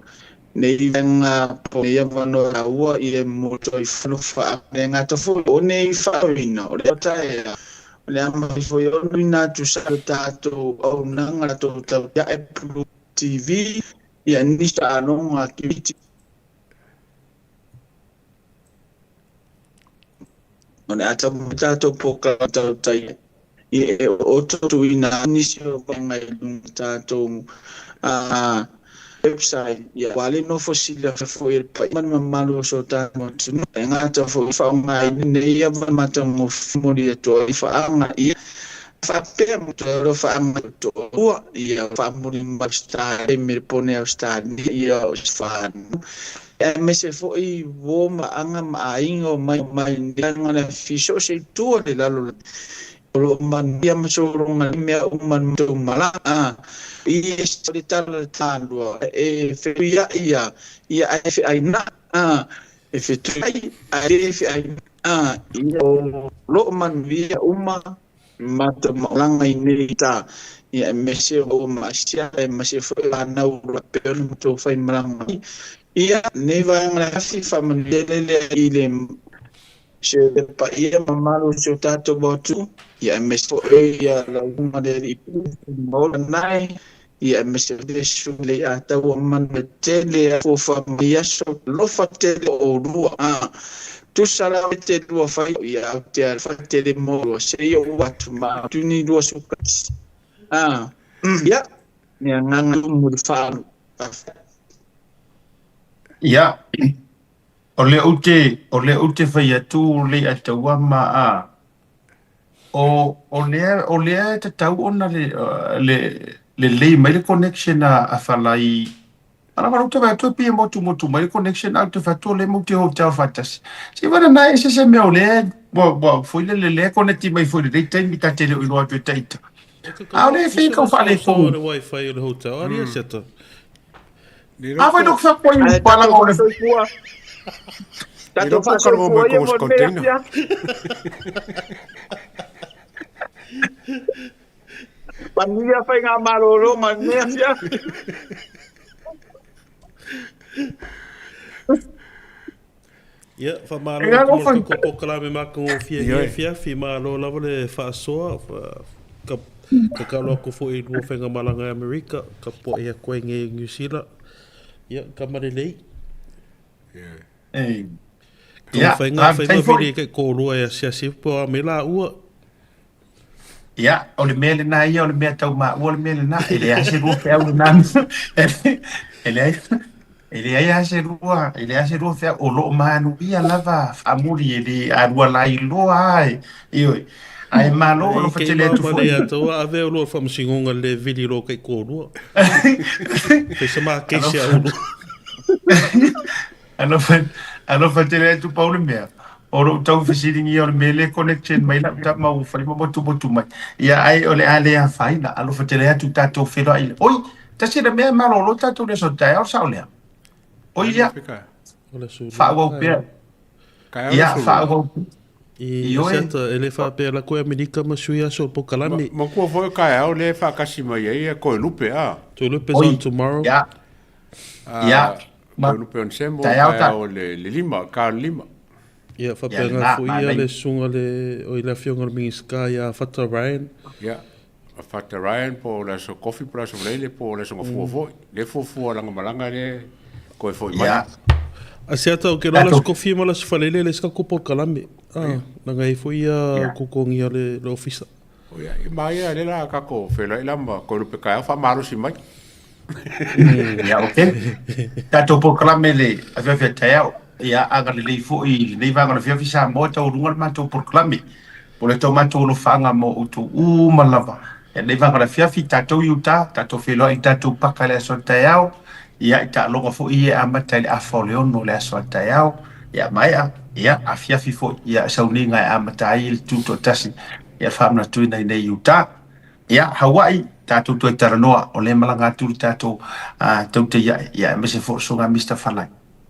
[SPEAKER 9] nei vaega po nei avanoa taua ia mo toe falofa le gata foi o nei faatoina o le taea O le a mafai foi ona tuuina atu sa le tatou auaunaga tatou tau ia Apple TV ia nisi taaloga aktiviti. O le a tau mai tatou polokalame tautai ia e oto tuuina atu nisi o vaega i luga o tatou website ia aua le nofo silafia foi e le paia ma le mamalu o so tatou atunuu. E gata foi i faaaogaina nei ava matagofie moli atu ai faaga ia faapea ma toe alofaaga toalua ia faamuli mai Ausetalia me le pone Ausetalia ia o se fanau aemaise foi uo ma aga ma aiga o mai mai nei le fiso se i tua le lalolagi O lo o manuia ma sologa i mea uma na matou malaga. I o le tala le talua e fetuiai ia ia ae feaina e fetuiai ae le feaina ia o lo o manuia uma matou malaga i nei ta ia aemaise o ma Asia aemaise foi fanau o lo o faapea ona matou faimalaga ai ia nei vaega le afi faamanuia lele i le Se paia mamalu o si o tatou atunuu, ia aemaise foi ia lauga le Alii Pule Maola nae, ia aemaise foi le susuga i le Ataua Manuia tele a fofa mai aso alofa tele o oulua. A tusa la oe te lua fai ia au te alofa tele mo lua se i ou atu ma tuni lua sukasi. A ia le agaga tumu le faalu. Faafetai.
[SPEAKER 4] Ia, O lea ou te, o lea ou te fai atu Leiataua ma a, o, o lea, o lea e tatau ona le, le, lelei mai le connection a, a Falai. Ala wala te whai pia motu motu mai le connection au te whai le mo te hotel whatasi. Se wala na e se se mea o lea, wa, wa, foi le le le connecti mai foi le le taimi ta te leo i loa tu e taita. A o le whai kau whale
[SPEAKER 8] fou. Le wifi o le hotel, ari mm. seta.
[SPEAKER 4] A foi no que foi
[SPEAKER 9] Ae
[SPEAKER 4] pala
[SPEAKER 9] tatou
[SPEAKER 4] o le
[SPEAKER 9] faasoifua. Tatou faasoifua ia mo le mea fia. Manuia faigamalolo ma le mea fia.
[SPEAKER 8] Ia, faamalo atu mo le tatou polokalame matagofie i lenei afiafi. Malo lava le faasoa. Ka tatalo atu foi i lua faigamalaga i Amerika, tapuai atu ai nei i Niu Sila. Ia, tama lelei.
[SPEAKER 4] Ia,
[SPEAKER 8] Taumafaiga, faiga vili e taitoalua e asiasi po o a mai laua.
[SPEAKER 4] Ia, o le mea lena ia, o le mea tau maua le mea lena. E leai se lua feau lena. E leai, e leai lava se lua, e leai se lua feau. O lo o manuia lava faamuli e le a lua lailoa lava e, ioe. Ae malo
[SPEAKER 8] Ai,
[SPEAKER 4] alofa
[SPEAKER 8] kei
[SPEAKER 4] tele atu
[SPEAKER 8] mama
[SPEAKER 4] foi.
[SPEAKER 8] le ataua, ave o lua faamasinoga le vili i lo taitoalua. Fai se ma keisi a
[SPEAKER 4] Alofa.
[SPEAKER 8] ulu.
[SPEAKER 4] Alofa, alofa tele atu pau le mea. O lou tau fesiligia o le mea lea connection mai lau tama ua fai ma motumotu mai. Ia ai o le a le afaina. Alofa tele atu tatou feiloai. Oi, tasi le mea e malolo tatou le aso taeao sao lea. Oi ia,
[SPEAKER 8] O le aso lua
[SPEAKER 4] faaauau pea.
[SPEAKER 8] taeao.
[SPEAKER 4] Ia, faaauau pea.
[SPEAKER 8] I
[SPEAKER 4] Ioe.
[SPEAKER 8] Asiata, e le faapea la koe Amerika ma sui aso o polokalame.
[SPEAKER 7] Matua foi o taeao lea e faatasi mai ai ia Toelupe a.
[SPEAKER 8] Toelupe is on tomorrow.
[SPEAKER 4] Ia. Ia.
[SPEAKER 7] Toelupe on Semo,
[SPEAKER 4] Taeao ta.
[SPEAKER 7] taeao le lima, ka le lima.
[SPEAKER 8] Ia, faapena foi ia le susuga le, oi le afioga i le Minisita ia Fata Ryan.
[SPEAKER 7] Ia, a Fata Ryan po o le aso kofi po o le aso faleile po o le aso gafua foi. Le fuafua lana malaga lea toe foi mai.
[SPEAKER 4] Ia.
[SPEAKER 8] Asiata ou te iloa le aso kofi ma le aso faleile e leai se tatou polokalame. Ah, leaga e i ai foi ia totogi a le ofisa.
[SPEAKER 7] Ia, ia maia lea la tatou feiloai la ma Toelupe taeao faamalosi mai.
[SPEAKER 4] Ia, ok. Tatou polokalame le afiafi a taeao. Ia, agalelei foi i lenei vaega o le afiafi Samoa e taualuga le matou polokalame. Po o le tau matou alofaaga mo outou uma lava. Ia, lenei vaega o le afiafi, tatou i uta, tatou feiloai i tatou paka i le aso a taeao. Ia, i taaloga foi ia e amata i le afa o le 6 i le aso a taeao. Ia, maea, ia, afiafi foi, ia, sauniga e amata ai le tutoatasi, ia, faamanatuina i nei i uta. Ia, Hawaii, tatou toe talanoa, o lea e malaga atu le tatou Tautaiae, ia, aemaise foi o le Susuga Mister Falai.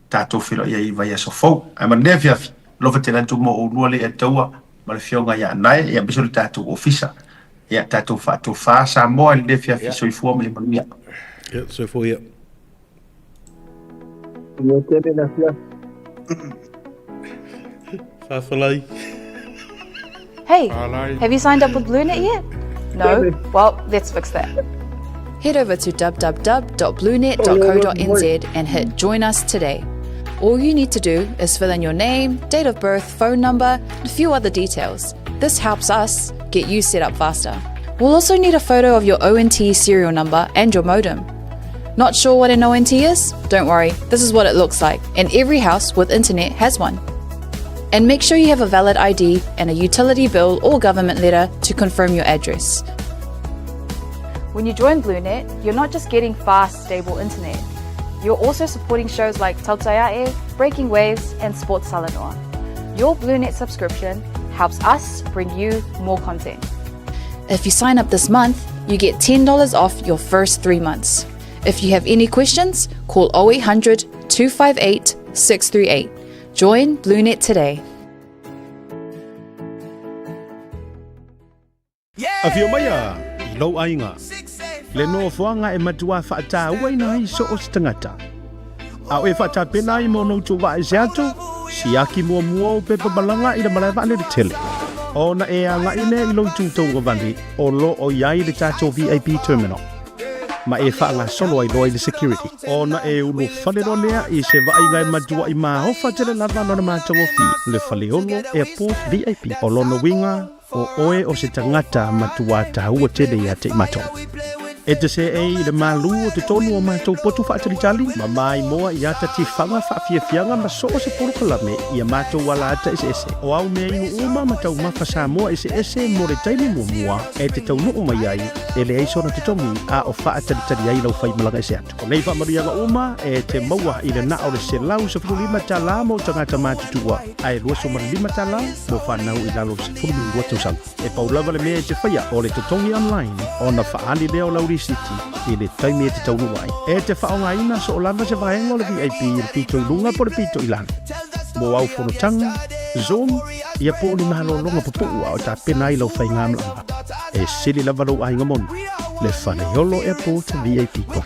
[SPEAKER 4] Tatou feiloai ai i vaiaso fou. Ae ma lenei afiafi, alofa tele atu mo oulua le Taua ma le Afioga ia Anae, ia, aemaise o le tatou Ofisa. Ia, tatou faatofa Samoa i lenei afiafi, soifua ma ia manuia.
[SPEAKER 8] Ia, soifua ia.
[SPEAKER 9] Ia tele le afiafi.
[SPEAKER 8] Faafalai.
[SPEAKER 1] Hey, have you signed up with BlueNet yet? No? Well, let's fix that. Head over to www.bluenet.co.nz and hit Join Us Today. All you need to do is fill in your name, date of birth, phone number, and a few other details. This helps us get you set up faster. We'll also need a photo of your ONT serial number and your modem. Not sure what an ONT is? Don't worry, this is what it looks like, and every house with internet has one. And make sure you have a valid ID and a utility bill or government letter to confirm your address. When you join BlueNet, you're not just getting fast, stable internet. You're also supporting shows like Tautaiae, Breaking Waves, and Sports Salanoa. Your BlueNet subscription helps us bring you more content. If you sign up this month, you get $10 off your first three months. If you have any questions, call 0800 258 638. Join BlueNet today.
[SPEAKER 2] Afio mai a i lou aiga, le nofoaga e matua faatauaina ai so o se tagata. A o e faatapena ai mo ona utu vaa ese atu, siaki muamua ou pepa malaga i le malae vaalele tele. Ona e agai lea i lou itu tauagavale o lo o i ai le tatou VIP terminal, ma e faagasolo ai loa i le security. Ona e ulufale loa lea i se vaaiga e matuai maofa tele lava lona matagofie, le Faleolo Airport VIP. O lona uiga, O oe o se tagata matua taua tele ia te i matou. E te seei i le malū o totonu o matou potu faatalitali, ma maimoa i ata tifaga faafiafiaga ma so o se polokalame i a matou ala ata eseese. O au mea inu uma ma taumafa Samoa eseese mo le taimi muamua e te taunuu mai ai, e leai sona totogi a o faatalitali ai lau faimalaga ese atu. O nei faamanuiaga uma e te maua i le na o le $115 mo tagata matutua, ae $25 mo fanau i lalo o le 12 tausaga. E pau lava le mea e te faia o le totogi online ona faaali lea o lau risiti i le taimi e te taunuu ai. E te faaaogaina soo lava se vaega o le VIP i le pito i luga po o le pito i lalo. Mo au fonotaga, Zoom, ia po o ni malologa pupuu a o tapena ai lau faigamalaga. E sili lava lou aiga moni, le Faleolo Airport VIP Club.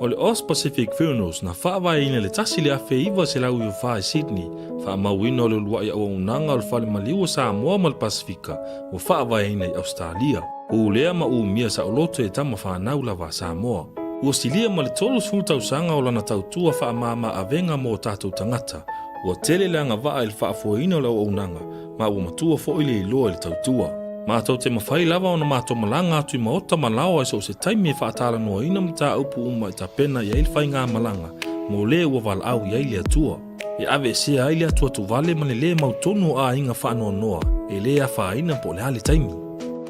[SPEAKER 3] O le Aus Pacific Funerals na faavaeina i le 1994 i Sydney, faamauina o le uluai auaunaga o le Fale Maliu o Samoa ma le Pasefika ua faavaeina i Ausetalia. Ulea ma umia saoloto e tama fanau lava a Samoa. Ua silia ma le 30 tausaga o lana tautua faamama avega mo o tatou tagata. Ua tele le agavaa i le faafoeina o le auaunaga, ma ua matua foi le iloa i le tautua. Matou te mafai lava ona matou malaga atu i maota ma laoa i so o se taimi e faatalanoaina mataupu uma e tapena i ai le faigamalaga mo le ua valaau i ai le Atua. E aveesea ai le atuatuvale ma le lē mautonu o aiga faanoanoa e lē afaina po o le a le taimi.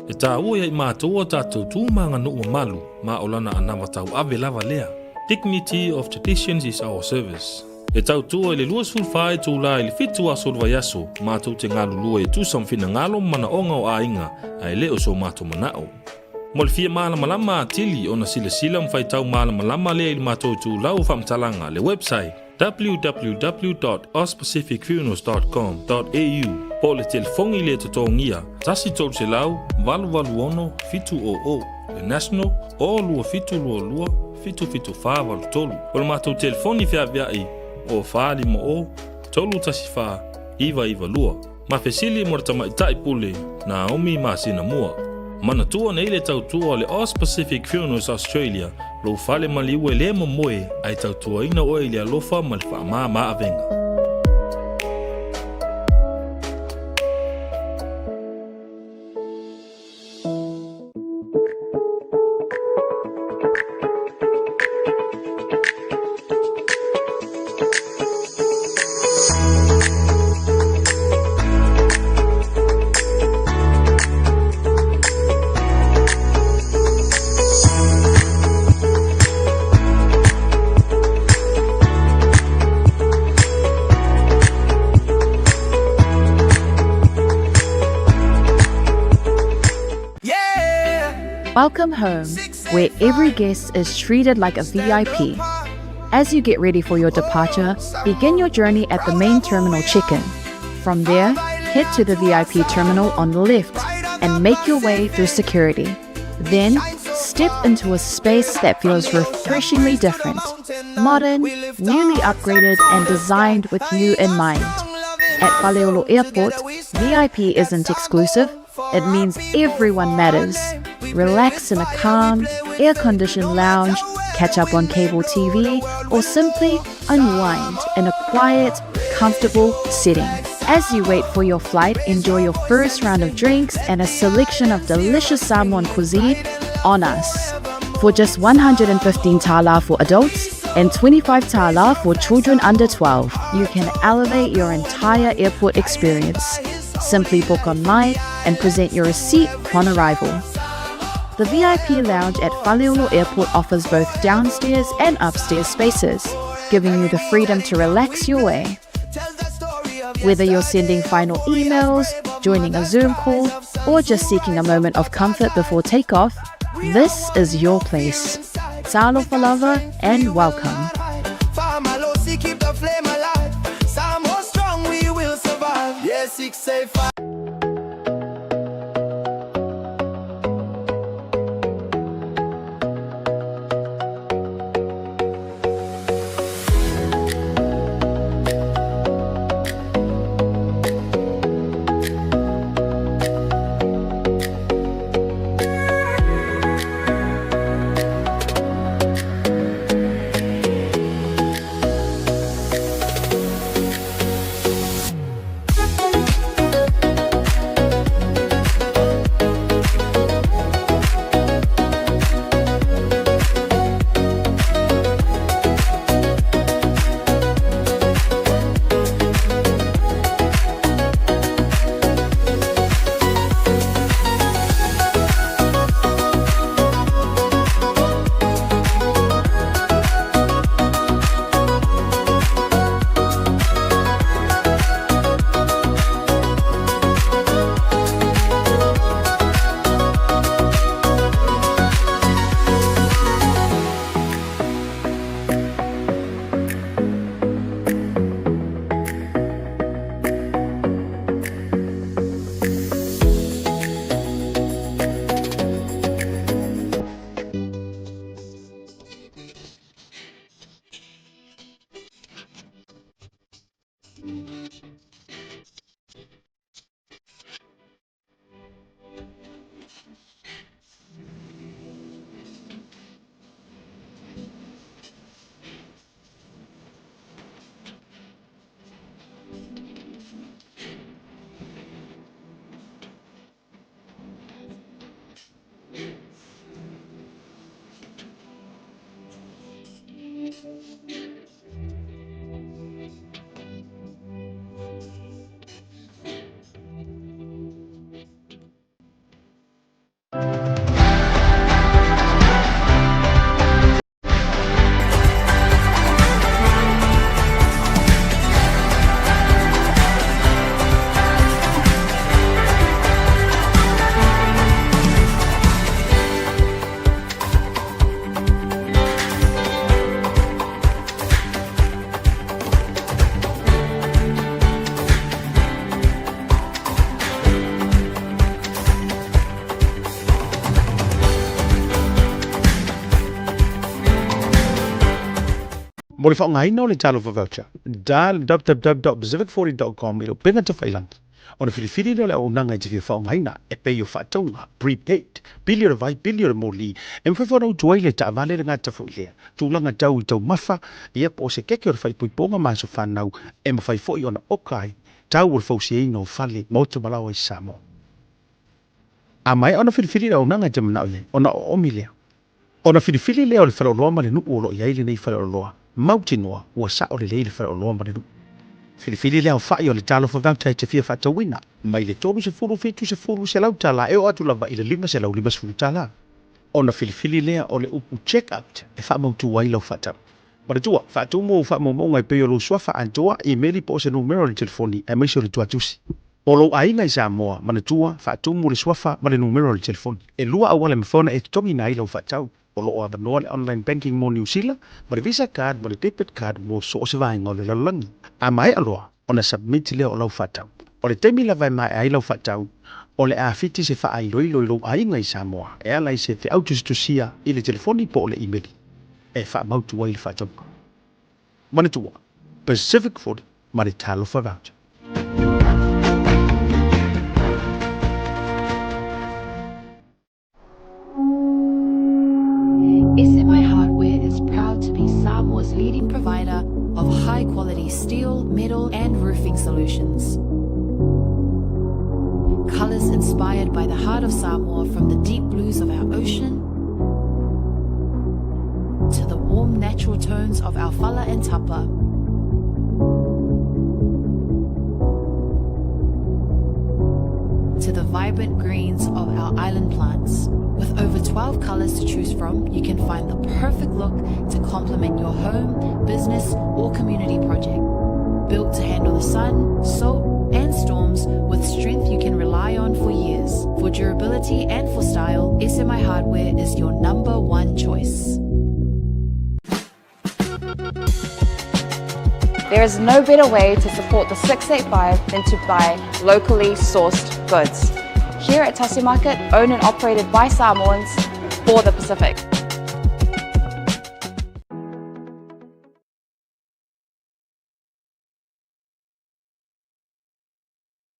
[SPEAKER 3] E taua ia i matou a tatou tu ma aganuu mamalu ma o lana anava tauave lava lea. Dignity of traditions is our service. E tautua i le 24 itulā i le 7 aso o le vaiaso, matou te galulue e tusa ma finagalo ma manaoga o aiga, ae le o so matou manao. Mo le fia malamalama atili ona silasila ma faitau malamalama lea i le matou itulau o faamatalaga, le website, www.auspacificfunerals.com.au. Po o le telefoni le totogia 1 300 886 700, le national o 2722 77483. O le matou telefoni feavea'i o 450 314 992. Ma fesili mo le tamaita'i pule Naomi Masina Mua. Manatua nei le tautua le Aus Pacific Funerals Australia, lou fale maliu e lē momoe ae tautuaina oe i le alofa ma le faamāmā avega.
[SPEAKER 1] Welcome home, where every guest is treated like a VIP. As you get ready for your departure, begin your journey at the main terminal check-in. From there, head to the VIP terminal on the left and make your way through security. Then, step into a space that feels refreshingly different, modern, newly upgraded, and designed with you in mind. At Faleolo Airport, VIP isn't exclusive, it means everyone matters. Relax in a calm, air conditioned lounge, catch up on cable TV, or simply unwind in a quiet, comfortable setting. As you wait for your flight, enjoy your first round of drinks and a selection of delicious Samoan cuisine on us. For just 115 tala for adults and 25 tala for children under 12, you can elevate your entire airport experience. Simply book online and present your receipt upon arrival. The VIP lounge at Faleolo Airport offers both downstairs and upstairs spaces, giving you the freedom to relax your way. Whether you're sending final emails, joining a Zoom call, or just seeking a moment of comfort before takeoff, this is your place. Talofa lava and welcome.
[SPEAKER 6] Famalosi, keep the flame alive. Samoa strong, we will survive. Yeah, 685.
[SPEAKER 2] Mo le faaaogaina o le Talofa Voucher, dial www.pacific40.com i le upega tafailagi ona filifili lea o le auaunaga e te fia faaaogaina, e pei o faatauga, prepaid, pili o le vai, pili o le moli, e mafai foi ona utu ai le taavale le gata foi lea, tulaga tau i taumafa, ia po o se keke o le faaipoipoga ma aso fanau, e mafai foi ona oka ai tau o le fausiaina o fale, maota ma laoa i Samoa. A maea ona filifili le auaunaga e te manao i ai, ona oomi lea. Ona filifili lea o le faleoloa ma le nuu o lo o i ai lenei faleoloa, mautinoa ua sao lelei le faleoloa ma le nuu. Filifili le aofai o le talofa voucher e te fia faatauina, mai le 30, 70, $100 e oo atu lava i le $550. Ona filifili lea o le upu check out e faamautu ai lau faatau. Manatua, faatumu ou faamaumauga e pei o lou suafa atoa, imeli po o se numera o le telefoni aemaise o le tuatusi. O lou aiga i Samoa, manatua, faatumu le suafa ma le numera o le telefoni. E lua auala e mafai ona e totogiina ai lau faatau. O lo o avanoa le online banking mo Niu Sila, ma le Visa card ma le debit card mo so o se vaega o le lalolagi. A maea loa ona submit lea o lau faatau. O le taimi lava e maea ai lau faatau, o le a fiti se faailoilo i lou aiga i Samoa e ala i se feau tusitusia i le telefoni po o le imeli e faamautu ai le faatauga. Manatua, Pacific 40 ma le Talofa Voucher.
[SPEAKER 1] SMI Hardware is proud to be Samoa's leading provider of high quality steel, metal, and roofing solutions. Colors inspired by the heart of Samoa from the deep blues of our ocean to the warm natural tones of our fala and tapa. To the vibrant greens of our island plants. With over 12 colors to choose from, you can find the perfect look to complement your home, business, or community project. Built to handle the sun, salt, and storms with strength you can rely on for years. For durability and for style, SMI Hardware is your number one choice. There is no better way to support the 685 than to buy locally sourced goods. Here at Tasi Market, owned and operated by Samoans for the Pacific.